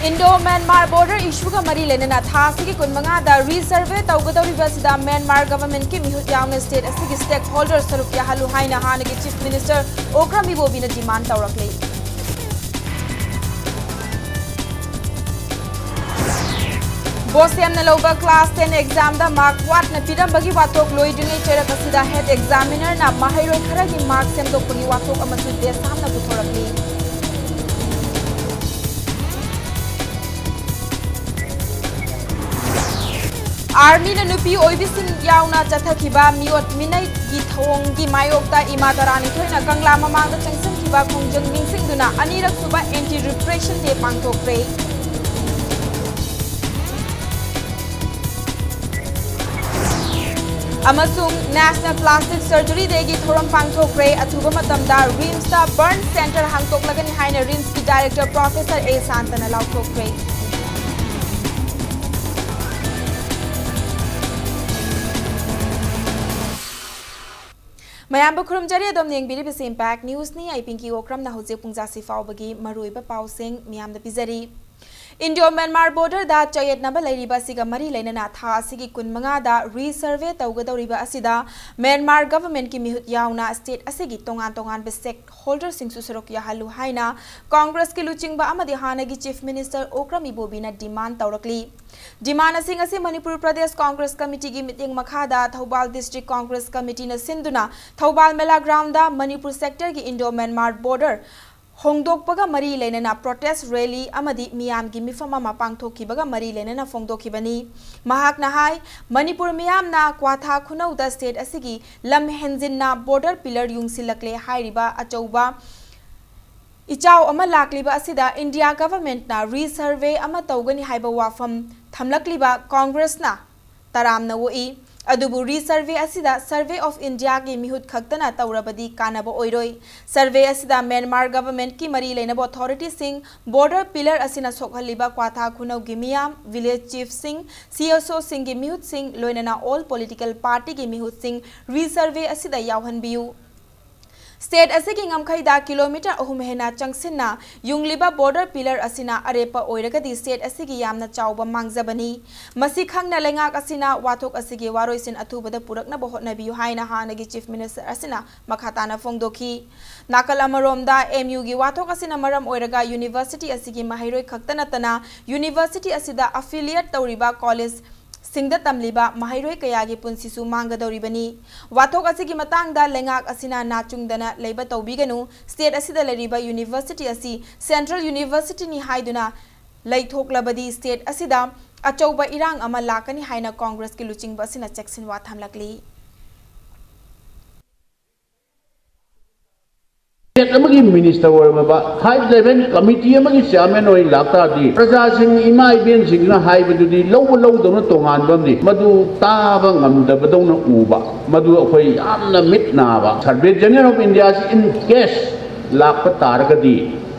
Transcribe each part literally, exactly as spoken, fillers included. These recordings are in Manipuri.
Indo Myanmar border issue ꯒ ꯃꯔꯤ ꯂꯩꯅꯅ ꯊꯥ ꯑꯁꯤꯒꯤ ꯀꯨꯟꯃꯉꯥꯗ resurvey ꯇꯧꯒꯗꯧꯔꯤꯕ ꯑꯁꯤꯗ Myanmar government ꯀꯤ ꯃꯤꯍꯨꯠ ꯌꯥꯎꯅ state ꯑꯁꯤꯒꯤ stakeholder ꯁꯔꯨꯛ ꯌꯥꯍꯜꯂꯨ ꯍꯥꯏꯅ ꯍꯥꯟꯅꯒꯤ Chief Minister Okram Ibobi ꯅ demand ꯇꯧꯔꯛꯂꯤ꯫ ꯕꯣꯁꯦꯝꯅ ꯂꯧꯕ class ten exam ꯗ mark ꯋꯥꯠꯅ ꯄꯤꯔꯝꯕꯒꯤ ꯋꯥꯊꯣꯛ ꯂꯣꯏꯗ꯭ꯔꯤꯉꯩ ꯆꯩꯔꯛ ꯑꯁꯤꯗ head examiner ꯅ ꯃꯍꯩꯔꯣꯏ ꯈꯔꯒꯤ mark ꯁꯦꯝꯗꯣꯛꯄꯒꯤ ꯋꯥꯊꯣꯛ ꯑꯃꯁꯨ ꯗꯦꯁꯥꯝꯅ ꯄꯨꯊꯣꯔꯛꯂꯤ꯫ Army ꯅ ꯅꯨꯄꯤ ꯑꯣꯏꯕꯤꯁꯤꯡ ꯌꯥꯎꯅ ꯆꯠꯊꯈꯤꯕ ꯃꯤꯑꯣꯠ ꯃꯤꯅꯩꯒꯤ ꯊꯧꯑꯣꯡꯒꯤ ꯃꯥꯌꯣꯛꯇ ꯏꯃꯥ ꯇꯔꯥꯅꯤꯊꯣꯏꯅ ꯀꯪꯂꯥ ꯃꯃꯥꯡꯗ ꯆꯪꯁꯤꯟꯈꯤꯕ ꯈꯣꯡꯖꯪ ꯅꯤꯡꯁꯤꯡꯗꯨꯅ ꯑꯅꯤꯔꯛ ꯁꯨꯕ Anti Repression Day ꯄꯥꯡꯊꯣꯛꯈ꯭ꯔꯦ꯫ ꯑꯃꯁꯨꯡ National Plastic Surgery Day ꯒꯤ ꯊꯧꯔꯝ ꯄꯥꯡꯊꯣꯛꯈ꯭ꯔꯦ꯫ ꯑꯊꯨꯕ ꯃꯇꯝꯗ RIMS ꯇ burn center ꯍꯥꯡꯗꯣꯛꯂꯒꯅꯤ ꯍꯥꯏꯅ RIMS ꯀꯤ director Professor A ꯁꯥꯟꯇꯅ ꯂꯥꯎꯊꯣꯛꯈ꯭ꯔꯦ꯫ ꯃꯌꯥꯝꯕꯨ ꯈꯨꯔꯨꯝꯖꯔꯤ꯫ ꯑꯗꯣꯝꯅ ꯌꯦꯡꯕꯤꯔꯤꯕꯁꯤ Impact News ꯅꯤ꯫ ꯑꯩ ꯄꯤꯡꯀꯤ ꯑꯣꯀ꯭ꯔꯝꯅ ꯍꯧꯖꯤꯛ ꯄꯨꯡꯖꯥꯁꯤ ꯐꯥꯎꯕꯒꯤ ꯃꯔꯨꯑꯣꯏꯕ ꯄꯥꯎꯁꯤꯡ ꯃꯤꯌꯥꯝꯗ ꯄꯤꯖꯔꯤ꯫ Indo Myanmar border ꯗ ꯆꯌꯦꯠꯅꯕ ꯂꯩꯔꯤꯕ ꯑꯁꯤꯒ ꯃꯔꯤ ꯂꯩꯅꯅ ꯊꯥ ꯑꯁꯤꯒꯤ ꯀꯨꯟꯃꯉꯥꯗ resurvey ꯇꯧꯒꯗꯧꯔꯤꯕ ꯑꯁꯤꯗ Myanmar government ꯀꯤ ꯃꯤꯍꯨꯠ ꯌꯥꯎꯅ state ꯑꯁꯤꯒꯤ ꯇꯣꯉꯥꯟ ꯇꯣꯉꯥꯟꯕ stakeholder ꯁꯤꯡꯁꯨ ꯁꯔꯨꯛ ꯌꯥꯍꯜꯂꯨ ꯍꯥꯏꯅ Congress ꯀꯤ ꯂꯨꯆꯤꯡꯕ ꯑꯃꯗꯤ ꯍꯥꯟꯅꯒꯤ Chief Minister Okram Ibobi ꯅ demand ꯇꯧꯔꯛꯂꯤ꯫ Demand ꯁꯤꯡ ꯑꯁꯤ Manipur Pradesh Congress Committee ꯒꯤ ꯃꯤꯠꯌꯦꯡ ꯃꯈꯥꯗ ꯊꯧꯕꯥꯜ District Congress Committee ꯅ ꯁꯤꯟꯗꯨꯅ ꯊꯧꯕꯥꯜ ꯃꯦꯂꯥ ground ꯗ ꯃꯅꯤꯄꯨꯔ sector ꯒꯤ Indo Myanmar border ꯍꯣꯡꯗꯣꯛꯄꯒ ꯃꯔꯤ ꯂꯩꯅꯅ protest rally ꯑꯃꯗꯤ ꯃꯤꯌꯥꯝꯒꯤ ꯃꯤꯐꯝ ꯑꯃ ꯄꯥꯡꯊꯣꯛꯈꯤꯕꯒ ꯃꯔꯤ ꯂꯩꯅꯅ ꯐꯣꯡꯗꯣꯛꯈꯤꯕꯅꯤ꯫ ꯃꯍꯥꯛꯅ ꯍꯥꯏ, ꯃꯅꯤꯄꯨꯔ ꯃꯤꯌꯥꯝꯅ ꯀ꯭ꯋꯥꯊꯥ ꯈꯨꯅꯧꯗ state ꯑꯁꯤꯒꯤ ꯂꯝ ꯍꯦꯟꯖꯤꯟꯅ border pillar ꯌꯨꯡꯁꯤꯜꯂꯛꯂꯦ ꯍꯥꯏꯔꯤꯕ ꯑꯆꯧꯕ ꯏꯆꯥꯎ ꯑꯃ ꯂꯥꯛꯂꯤꯕ ꯑꯁꯤꯗ India government ꯅ resurvey ꯑꯃ ꯇꯧꯒꯅꯤ ꯍꯥꯏꯕ ꯋꯥꯐꯝ ꯊꯝꯂꯛꯂꯤꯕ Congress ꯅ ꯇꯔꯥꯝꯅ ꯑꯣꯛꯏ꯫ ꯑꯗꯨꯕꯨ resurvey ꯑꯁꯤꯗ Survey of India ꯒꯤ ꯃꯤꯍꯨꯠ ꯈꯛꯇꯅ ꯇꯧꯔꯕꯗꯤ ꯀꯥꯟꯅꯕ ꯑꯣꯏꯔꯣꯏ꯫ Survey ꯑꯁꯤꯗ Myanmar government ꯀꯤ ꯃꯔꯤ ꯂꯩꯅꯕ authority ꯁꯤꯡ, border pillar ꯑꯁꯤꯅ ꯁꯣꯛꯍꯜꯂꯤꯕ ꯀ꯭ꯋꯥꯊꯥ ꯈꯨꯅꯧꯒꯤ ꯃꯤꯌꯥꯝ, village chief ꯁꯤꯡ, C S O ꯁꯤꯡꯒꯤ ꯃꯤꯍꯨꯠꯁꯤꯡ, ꯂꯣꯏꯅꯅ all political party ꯒꯤ ꯃꯤꯍꯨꯠꯁꯤꯡ resurvey ꯑꯁꯤꯗ ꯌꯥꯎꯍꯟꯕꯤꯌꯨ꯫ ꯁ꯭ꯇꯦꯠ ꯑꯁꯤꯒꯤ ꯉꯝꯈꯩꯗ ꯀꯤꯂꯣꯃꯤꯇꯔ ꯑꯍꯨꯝ ꯍꯦꯟꯅ ꯆꯪꯁꯤꯟꯅ ꯌꯨꯡꯂꯤꯕ ꯕꯣꯔꯗꯔ ꯄꯤꯂꯔ ꯑꯁꯤꯅ ꯑꯔꯦꯞꯄ ꯑꯣꯏꯔꯒꯗꯤ ꯁ꯭ꯇꯦꯠ ꯑꯁꯤꯒꯤ ꯌꯥꯝꯅ ꯆꯥꯎꯕ ꯃꯥꯡꯖꯕꯅꯤ꯫ ꯃꯁꯤ ꯈꯪꯅ ꯂꯩꯉꯥꯛ ꯑꯁꯤꯅ ꯋꯥꯊꯣꯛ ꯑꯁꯤꯒꯤ ꯋꯥꯔꯣꯏꯁꯤꯟ ꯑꯊꯨꯕꯗ ꯄꯨꯔꯛꯅꯕ ꯍꯣꯠꯅꯕꯤꯌꯨ ꯍꯥꯏꯅ ꯍꯥꯟꯅꯒꯤ ꯆꯤꯐ ꯃꯤꯅꯤꯁꯇꯔ ꯑꯁꯤꯅ ꯃꯈꯥ ꯇꯥꯅ ꯐꯣꯡꯗꯣꯛꯈꯤ꯫ ꯅꯥꯀꯜ ꯑꯃꯔꯣꯝꯗ, ꯑꯦꯝ ꯌꯨꯒꯤ ꯋꯥꯊꯣꯛ ꯑꯁꯤꯅ ꯃꯔꯝ ꯑꯣꯏꯔꯒ ꯌꯨꯅꯤꯚꯔꯁꯤꯇꯤ ꯑꯁꯤꯒꯤ ꯃꯍꯩꯔꯣꯏ ꯈꯛꯇ ꯅꯠꯇꯅ ꯌꯨꯅꯤꯚꯔꯁꯤꯇꯤ ꯑꯁꯤꯗ ꯑꯦꯐꯤꯂꯤꯌꯦꯠ ꯇꯧꯔꯤꯕ ꯀꯣꯂꯦꯖ ꯁꯤꯡꯗ ꯇꯝꯂꯤꯕ ꯃꯍꯩꯔꯣꯏ ꯀꯌꯥꯒꯤ ꯄꯨꯟꯁꯤꯁꯨ ꯃꯥꯡꯒꯗꯧꯔꯤꯕꯅꯤ꯫ ꯋꯥꯊꯣꯛ ꯑꯁꯤꯒꯤ ꯃꯇꯥꯡꯗ ꯂꯩꯉꯥꯛ ꯑꯁꯤꯅ ꯅꯥꯆꯨꯡꯗꯅ ꯂꯩꯕ ꯇꯧꯕꯤꯒꯅꯨ, ꯁ꯭ꯇꯦꯠ ꯑꯁꯤꯗ ꯂꯩꯔꯤꯕ ꯌꯨꯅꯤꯚꯔꯁꯤꯇꯤ ꯑꯁꯤ ꯁꯦꯟꯇ꯭ꯔꯦꯜ ꯌꯨꯅꯤꯚꯔꯁꯤꯇꯤꯅꯤ ꯍꯥꯏꯗꯨꯅ ꯂꯩꯊꯣꯛꯂꯕꯗꯤ ꯁ꯭ꯇꯦꯠ ꯑꯁꯤꯗ ꯑꯆꯧꯕ ꯏꯔꯥꯡ ꯑꯃ ꯂꯥꯛꯀꯅꯤ ꯍꯥꯏꯅ ꯀꯣꯡꯒ꯭ꯔꯦꯁꯀꯤ ꯂꯨꯆꯤꯡꯕ ꯑꯁꯤꯅ ꯆꯦꯛꯁꯤꯟꯋꯥ ꯊꯝꯂꯛꯂꯤ꯫ ꯁ꯭ꯇꯦꯠ ꯑꯃꯒꯤ ꯃꯤꯅꯤꯁꯇꯔ ꯑꯣꯏꯔꯝꯃꯕ, ꯍꯥꯏ ꯂꯦꯚꯦꯜ ꯀꯃꯤꯇꯤ ꯑꯃꯒꯤ ꯆꯤꯌꯥꯔꯃꯦꯟ ꯑꯣꯏꯅ ꯂꯥꯛꯇꯥꯔꯗꯤ, ꯄ꯭ꯔꯖꯥꯁꯤꯡ, ꯏꯃꯥ ꯏꯕꯦꯟꯁꯤꯡꯅ ꯍꯥꯏꯕꯗꯨꯗꯤ ꯂꯧꯕ ꯂꯧꯗꯕꯅ ꯇꯣꯉꯥꯟꯕ ꯑꯃꯗꯤ, ꯃꯗꯨ ꯇꯥꯕ ꯉꯝꯗꯕꯗꯧꯅ ꯎꯕ, ꯃꯗꯨ ꯑꯩꯈꯣꯏ ꯌꯥꯝꯅ ꯃꯤꯠ ꯅꯥꯕ꯫ Surveyor General of India ꯁꯤ in case ꯂꯥꯛꯄ ꯇꯥꯔꯒꯗꯤ,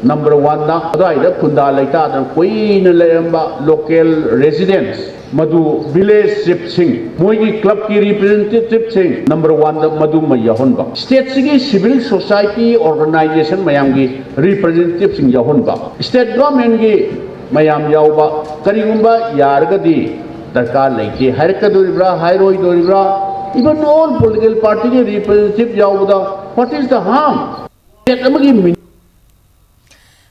ꯅꯝꯕꯔ ꯋꯥꯟꯗ ꯑꯗꯨꯋꯥꯏꯗ ꯈꯨꯟꯗꯥ ꯂꯩꯇꯥꯗꯅ ꯀꯨꯏꯅ ꯂꯩꯔꯝꯕ local residents, ꯃꯗꯨ village chiefꯁꯤꯡ, ꯃꯣꯏꯒꯤ clubꯀꯤ representativeꯁꯤꯡ, ꯅꯝꯕꯔ ꯋꯥꯟꯗ ꯃꯗꯨꯃ ꯌꯥꯎꯍꯟꯕ꯫ ꯁ꯭ꯇꯦꯠꯁꯤꯒꯤ civil society organization ꯃꯌꯥꯝꯒꯤ representativeꯁꯤꯡ ꯌꯥꯎꯍꯟꯕ꯫ ꯁ꯭ꯇꯦꯠ ꯒꯣꯔꯃꯦꯟꯒꯤ ꯃꯌꯥꯝ ꯌꯥꯎꯕ, ꯀꯔꯤꯒꯨꯝꯕ ꯌꯥꯔꯒꯗꯤ ꯗꯔꯀꯥꯔ ꯂꯩꯇꯦ ꯍꯥꯏꯔꯛꯀꯗꯣꯔꯤꯕ꯭ꯔꯥ, ꯍꯥꯏꯔꯣꯏꯗꯣꯔꯤꯕ꯭ꯔꯥ? Even all political partyꯒꯤ representative ꯌꯥꯎꯕꯗ what is the harm? State ꯑꯃꯒꯤ ꯃꯤꯅꯤ-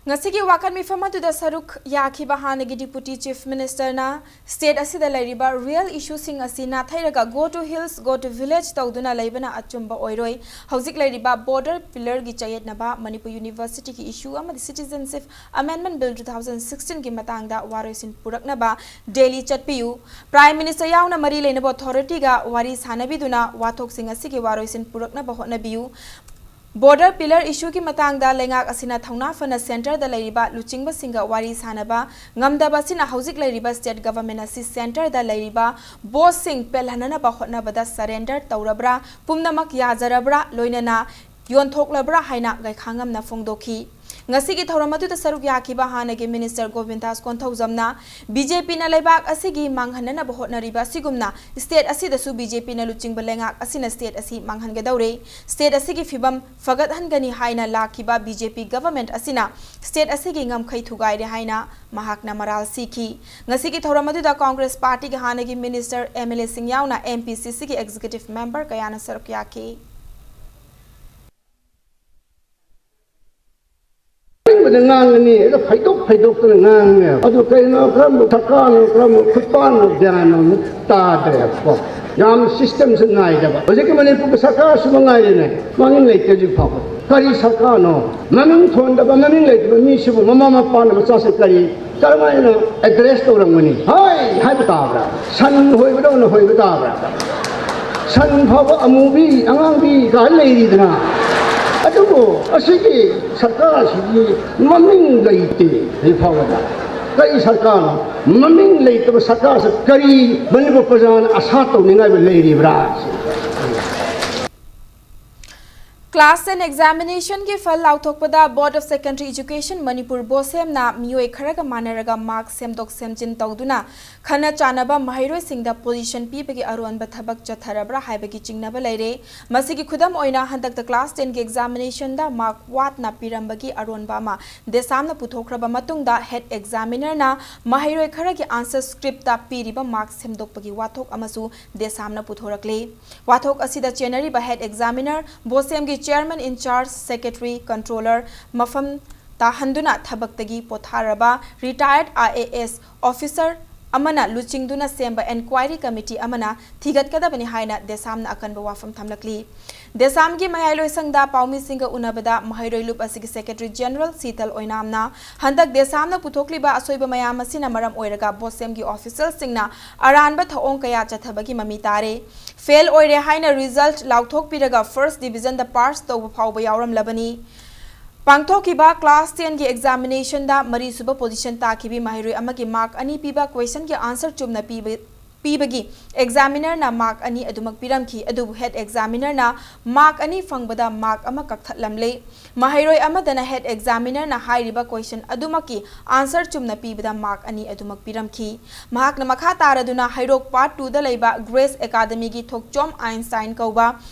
ꯉꯁꯤꯒꯤ ꯋꯥꯀꯠ ꯃꯤꯐꯝ ꯑꯗꯨꯗ ꯁꯔꯨꯛ ꯌꯥꯈꯤꯕ ꯍꯥꯟꯅꯒꯤ ꯗꯤꯄꯨꯇꯤ ꯆꯤꯐ ꯃꯤꯅꯤꯁꯇꯔꯅ ꯁ꯭ꯇꯦꯠ ꯑꯁꯤꯗ ꯂꯩꯔꯤꯕ ꯔꯤꯌꯦꯜ ꯏꯁꯨꯁꯤꯡ ꯑꯁꯤ ꯅꯥꯊꯩꯔꯒ go to hills, go to village ꯇꯧꯗꯨꯅ ꯂꯩꯕꯅ ꯑꯆꯨꯝꯕ ꯑꯣꯏꯔꯣꯏ꯫ ꯍꯧꯖꯤꯛ ꯂꯩꯔꯤꯕ ꯕꯣꯔꯗꯔ ꯄꯤꯂꯔꯒꯤ ꯆꯌꯦꯠꯅꯕ, ꯃꯅꯤꯄꯨꯔ ꯌꯨꯅꯤꯚꯔꯁꯤꯇꯤꯒꯤ ꯏꯁꯨ ꯑꯃꯗꯤ Citizenship Amendment Bill two thousand sixteen ꯒꯤ ꯃꯇꯥꯡꯗ ꯋꯥꯔꯣꯏꯁꯤꯟ ꯄꯨꯔꯛꯅꯕ ꯗꯦꯜꯂꯤ ꯆꯠꯄꯤꯌꯨ꯫ ꯄ꯭ꯔꯥꯏꯝ ꯃꯤꯅꯤꯁꯇꯔ ꯌꯥꯎꯅ ꯃꯔꯤ ꯂꯩꯅꯕ ꯑꯣꯊꯣꯔꯤꯇꯤꯒ ꯋꯥꯔꯤ ꯁꯥꯅꯕꯤꯗꯨꯅ ꯋꯥꯊꯣꯛꯁꯤꯡ ꯑꯁꯤꯒꯤ ꯋꯥꯔꯣꯏꯁꯤꯟ ꯄꯨꯔꯛꯅꯕ ꯍꯣꯠꯅꯕꯤꯌꯨ꯫ ꯕꯣꯔꯗꯔ ꯄꯤꯂꯔ ꯏꯁꯨꯒꯤ ꯃꯇꯥꯡꯗ ꯂꯩꯉꯥꯛ ꯑꯁꯤꯅ ꯊꯧꯅꯥ ꯐꯅ ꯁꯦꯟꯇꯔꯗ ꯂꯩꯔꯤꯕ ꯂꯨꯆꯤꯡꯕꯁꯤꯡꯒ ꯋꯥꯔꯤ ꯁꯥꯅꯕ ꯉꯝꯗꯕ ꯑꯁꯤꯅ ꯍꯧꯖꯤꯛ ꯂꯩꯔꯤꯕ ꯁ꯭ꯇꯦꯠ ꯒꯚꯔꯟꯃꯦꯟꯠ ꯑꯁꯤ ꯁꯦꯟꯇꯔꯗ ꯂꯩꯔꯤꯕ ꯕꯣꯁꯁꯤꯡ ꯄꯦꯜꯍꯟꯅꯅꯕ ꯍꯣꯠꯅꯕꯗ ꯁꯔꯦꯟꯗꯔ ꯇꯧꯔꯕ꯭ꯔꯥ, ꯄꯨꯝꯅꯃꯛ ꯌꯥꯖꯔꯕ꯭ꯔꯥ, ꯂꯣꯏꯅꯅ ꯌꯣꯟꯊꯣꯛꯂꯕ꯭ꯔꯥ ꯍꯥꯏꯅ ꯒꯥꯏꯈꯥꯉꯝꯅ ꯐꯣꯡꯗꯣꯛꯈꯤ꯫ ꯉꯁꯤꯒꯤ ꯊꯧꯔꯝ ꯑꯗꯨꯗ ꯁꯔꯨꯛ ꯌꯥꯈꯤꯕ ꯍꯥꯟꯅꯒꯤ ꯃꯤꯅꯤꯁꯇꯔ ꯒꯣꯕꯤꯟꯗꯥꯁ ꯀꯣꯟꯊꯧꯖꯝꯅ ꯕꯤ ꯖꯦ ꯄꯤꯅ ꯂꯩꯕꯥꯛ ꯑꯁꯤꯒꯤ ꯃꯥꯡꯍꯟꯅꯅꯕ ꯍꯣꯠꯅꯔꯤꯕ ꯑꯁꯤꯒꯨꯝꯅ ꯁ꯭ꯇꯦꯠ ꯑꯁꯤꯗꯁꯨ ꯕꯤ ꯖꯦ ꯄꯤꯅ ꯂꯨꯆꯤꯡꯕ ꯂꯩꯉꯥꯛ ꯑꯁꯤꯅ ꯁ꯭ꯇꯦꯠ ꯑꯁꯤ ꯃꯥꯡꯍꯟꯒꯗꯧꯔꯦ, ꯁ꯭ꯇꯦꯠ ꯑꯁꯤꯒꯤ ꯐꯤꯕꯝ ꯐꯒꯠꯍꯟꯒꯅꯤ ꯍꯥꯏꯅ ꯂꯥꯛꯈꯤꯕ ꯕꯤ ꯖꯦ ꯄꯤ ꯒꯚꯔꯟꯃꯦꯟꯠ ꯑꯁꯤꯅ ꯁ꯭ꯇꯦꯠ ꯑꯁꯤꯒꯤ ꯉꯝꯈꯩ ꯊꯨꯒꯥꯏꯔꯦ ꯍꯥꯏꯅ ꯃꯍꯥꯛꯅ ꯃꯔꯥꯜ ꯁꯤꯈꯤ꯫ ꯉꯁꯤꯒꯤ ꯊꯧꯔꯝ ꯑꯗꯨꯗ ꯀꯣꯡꯒ꯭ꯔꯦꯁ ꯄꯥꯔꯇꯤꯒꯤ ꯍꯥꯟꯅꯒꯤ ꯃꯤꯅꯤꯁꯇꯔ, ꯑꯦꯝ ꯑꯦꯜ ꯑꯦꯁꯤꯡ ꯌꯥꯎꯅ ꯑꯦꯝ ꯄꯤ ꯁꯤ ꯁꯤꯒꯤ ꯑꯦꯛꯖꯤꯀ꯭ꯌꯨꯇꯤꯚ ꯃꯦꯝꯕꯔ ꯀꯌꯥꯅ ꯁꯔꯨꯛ ꯌꯥꯈꯤ꯫ ꯑꯁꯦꯡꯕꯗ ꯉꯥꯡꯒꯅꯤ, ꯑꯗꯣ ꯐꯩꯗꯣꯛ ꯐꯩꯗꯣꯛꯇꯅ ꯉꯥꯡꯉꯦ꯫ ꯑꯗꯨ ꯀꯩꯅꯣ, ꯀꯔꯝꯕ ꯁꯔꯀꯥꯔꯅꯣ, ꯀꯔꯝꯕ ꯈꯨꯠꯄꯥꯛꯅꯣ, ꯒ꯭ꯌꯥꯟ ꯑꯃ ꯇꯥꯗ꯭ꯔꯦꯕꯀꯣ꯫ ꯌꯥꯝ ꯁꯤꯁꯇꯦꯝꯁꯦ ꯅꯥꯏꯗꯕ꯫ ꯍꯧꯖꯤꯛꯀꯤ ꯃꯅꯤꯄꯨꯔꯒꯤ ꯁꯔꯀꯥꯔꯁꯨ ꯃꯉꯥꯏꯔꯦꯅꯦ, ꯃꯃꯤꯡ ꯂꯩꯇꯦ ꯍꯧꯖꯤꯛ ꯐꯥꯎꯕ꯫ ꯀꯔꯤ ꯁꯔꯀꯥꯔꯅꯣ? ꯃꯃꯤꯡ ꯊꯣꯟꯗꯕ, ꯃꯃꯤꯡ ꯂꯩꯇꯕ ꯃꯤꯁꯤꯕꯨ ꯃꯃꯥ ꯃꯄꯥꯅ ꯃꯆꯥꯁꯤꯡ ꯀꯔꯤ, ꯀꯔꯝꯍꯥꯏꯅ ꯑꯦꯗ꯭ꯔꯦꯁ ꯇꯧꯔꯝꯒꯅꯤ? ꯍꯥꯏ ꯍꯥꯏꯕ ꯇꯥꯕ꯭ꯔꯥ? ꯁꯟ ꯍꯣꯏꯕꯗꯧꯅ ꯍꯣꯏꯕ ꯇꯥꯕ꯭ꯔꯥ? ꯁꯟ ꯐꯥꯎꯕ ꯑꯃꯨꯕꯤ, ꯑꯉꯥꯡꯕꯤ ꯀꯥꯏꯅ ꯂꯩꯔꯤꯗꯅ꯫ ꯑꯗꯨꯕꯨ ꯑꯁꯤꯒꯤ ꯁꯔꯀꯥꯔꯁꯤꯗꯤ ꯃꯃꯤꯡ ꯂꯩꯇꯦ ꯍꯧꯖꯤꯛ ꯐꯥꯎꯕꯗ꯫ ꯀꯔꯤ ꯁꯔꯀꯥꯔꯅꯣ? ꯃꯃꯤꯡ ꯂꯩꯇꯕ ꯁꯔꯀꯥꯔꯁꯤ ꯀꯔꯤ ꯃꯅꯤꯄꯨꯔ ꯄ꯭ꯔꯖꯥꯅ ꯑꯁꯥ ꯇꯧꯅꯤꯡꯉꯥꯏꯕ ꯂꯩꯔꯤꯕ꯭ꯔꯥ? Class ten examination ꯒꯤ ꯐꯜ ꯂꯥꯎꯊꯣꯛꯄꯗ Board of Secondary Education Manipur, ꯕꯣꯁꯦꯝꯅ ꯃꯤꯑꯣꯏ ꯈꯔꯒ ꯃꯥꯟꯅꯔꯒ ꯃꯥꯔꯛ ꯁꯦꯝꯗꯣꯛ ꯁꯦꯝꯖꯤꯟ ꯇꯧꯗꯨꯅ ꯈꯟꯅ ꯆꯥꯟꯅꯕ ꯃꯍꯩꯔꯣꯏꯁꯤꯡꯗ position ꯄꯤꯕꯒꯤ ꯑꯔꯣꯟꯕ ꯊꯕꯛ ꯆꯠꯊꯔꯕ꯭ꯔꯥ ꯍꯥꯏꯕꯒꯤ ꯆꯤꯡꯅꯕ ꯂꯩꯔꯦ꯫ ꯃꯁꯤꯒꯤ ꯈꯨꯗꯝ ꯑꯣꯏꯅ ꯍꯟꯗꯛꯇ class ten ꯒꯤ examination ꯗ ꯃꯥꯔꯛ ꯋꯥꯠꯅ ꯄꯤꯔꯝꯕꯒꯤ ꯑꯔꯣꯟꯕ ꯑꯃ ꯗꯦꯁꯥꯝꯅ ꯄꯨꯊꯣꯛꯈ꯭ꯔꯕ ꯃꯇꯨꯡꯗ head examiner ꯅ ꯃꯍꯩꯔꯣꯏ ꯈꯔꯒꯤ answer script ꯇ ꯄꯤꯔꯤꯕ ꯃꯥꯔꯛ ꯁꯦꯝꯗꯣꯛꯄꯒꯤ ꯋꯥꯊꯣꯛ ꯑꯃꯁꯨ ꯗꯦꯁꯥꯝꯅ ꯄꯨꯊꯣꯔꯛꯂꯤ꯫ ꯋꯥꯊꯣꯛ ꯑꯁꯤꯗ ꯆꯦꯟꯅꯔꯤꯕ head examiner, ꯕꯣꯁꯦꯝꯒꯤ chairman in charge, secretary, controller ꯃꯐꯝ ꯇꯥꯍꯟꯗꯨꯅ ꯊꯕꯛꯇꯒꯤ ꯄꯣꯊꯥꯔꯕ retired I A S officer ꯑꯃꯅ ꯂꯨꯆꯤꯡꯗꯨꯅ ꯁꯦꯝꯕ enquiry committee ꯑꯃꯅ ꯊꯤꯒꯠꯀꯗꯕꯅꯤ ꯍꯥꯏꯅ ꯗꯦꯁꯥꯝꯅ ꯑꯀꯟꯕ ꯋꯥꯐꯝ ꯊꯝꯂꯛꯂꯤ꯫ ꯗꯦꯁꯥꯝꯒꯤ ꯃꯌꯥꯏ ꯂꯣꯏꯁꯪꯗ ꯄꯥꯎꯃꯤꯁꯤꯡꯒ ꯎꯅꯕꯗ ꯃꯍꯩꯔꯣꯏ ꯂꯨꯞ ꯑꯁꯤꯒꯤ secretary general ꯁꯤꯇꯜ ꯑꯣꯏꯅꯥꯝꯅ ꯍꯟꯗꯛ ꯗꯦꯁꯥꯝꯅ ꯄꯨꯊꯣꯛꯂꯤꯕ ꯑꯁꯣꯏꯕ ꯃꯌꯥꯝ ꯑꯁꯤꯅ ꯃꯔꯝ ꯑꯣꯏꯔꯒ ꯕꯣꯁꯦꯝꯒꯤ official ꯁꯤꯡꯅ ꯑꯔꯥꯟꯕ ꯊꯧꯑꯣꯡ ꯀꯌꯥ ꯆꯠꯊꯕꯒꯤ ꯃꯃꯤ ꯇꯥꯔꯦ꯫ Fail ꯑꯣꯏꯔꯦ ꯍꯥꯏꯅ result ꯂꯥꯎꯊꯣꯛꯄꯤꯔꯒ first division ꯗ pass ꯇꯧꯕ ꯐꯥꯎꯕ ꯌꯥꯎꯔꯝꯂꯕꯅꯤ꯫ ꯄꯥꯡꯊꯣꯛꯈꯤꯕ class ten ꯒꯤ examination ꯗ ꯃꯔꯤꯁꯨꯕ position ꯇꯥꯈꯤꯕꯤ ꯃꯍꯩꯔꯣꯏ ꯑꯃꯒꯤ ꯃꯥꯔꯛ ꯑꯅꯤ ꯄꯤꯕ question ꯒꯤ answer ꯆꯨꯝꯅ ꯄꯤꯕ ꯄꯤꯕꯒꯤ examinerꯅ mark ꯑꯅꯤ ꯑꯗꯨꯃꯛ ꯄꯤꯔꯝꯈꯤ꯫ ꯑꯗꯨꯕꯨ head examinerꯅ mark ꯑꯅꯤ ꯐꯪꯕꯗ mark ꯑꯃ ꯀꯛꯊꯠꯂꯝꯂꯦ꯫ ꯃꯍꯩꯔꯣꯏ ꯑꯃꯗꯅ head examinerꯅ ꯍꯥꯏꯔꯤꯕ question ꯑꯗꯨꯃꯛꯀꯤ answer ꯆꯨꯝꯅ ꯄꯤꯕꯗ mark ꯑꯅꯤ ꯑꯗꯨꯃꯛ ꯄꯤꯔꯝꯈꯤ꯫ ꯃꯍꯥꯛꯅ ꯃꯈꯥ ꯇꯥꯔꯗꯨꯅ ꯍꯩꯔꯣꯛ Part Twoꯗ ꯂꯩꯕ Grace Academyꯒꯤ ꯊꯣꯛꯆꯣꯝ ꯑꯥꯏꯟꯁꯇꯥꯏꯟ ꯀꯧꯕ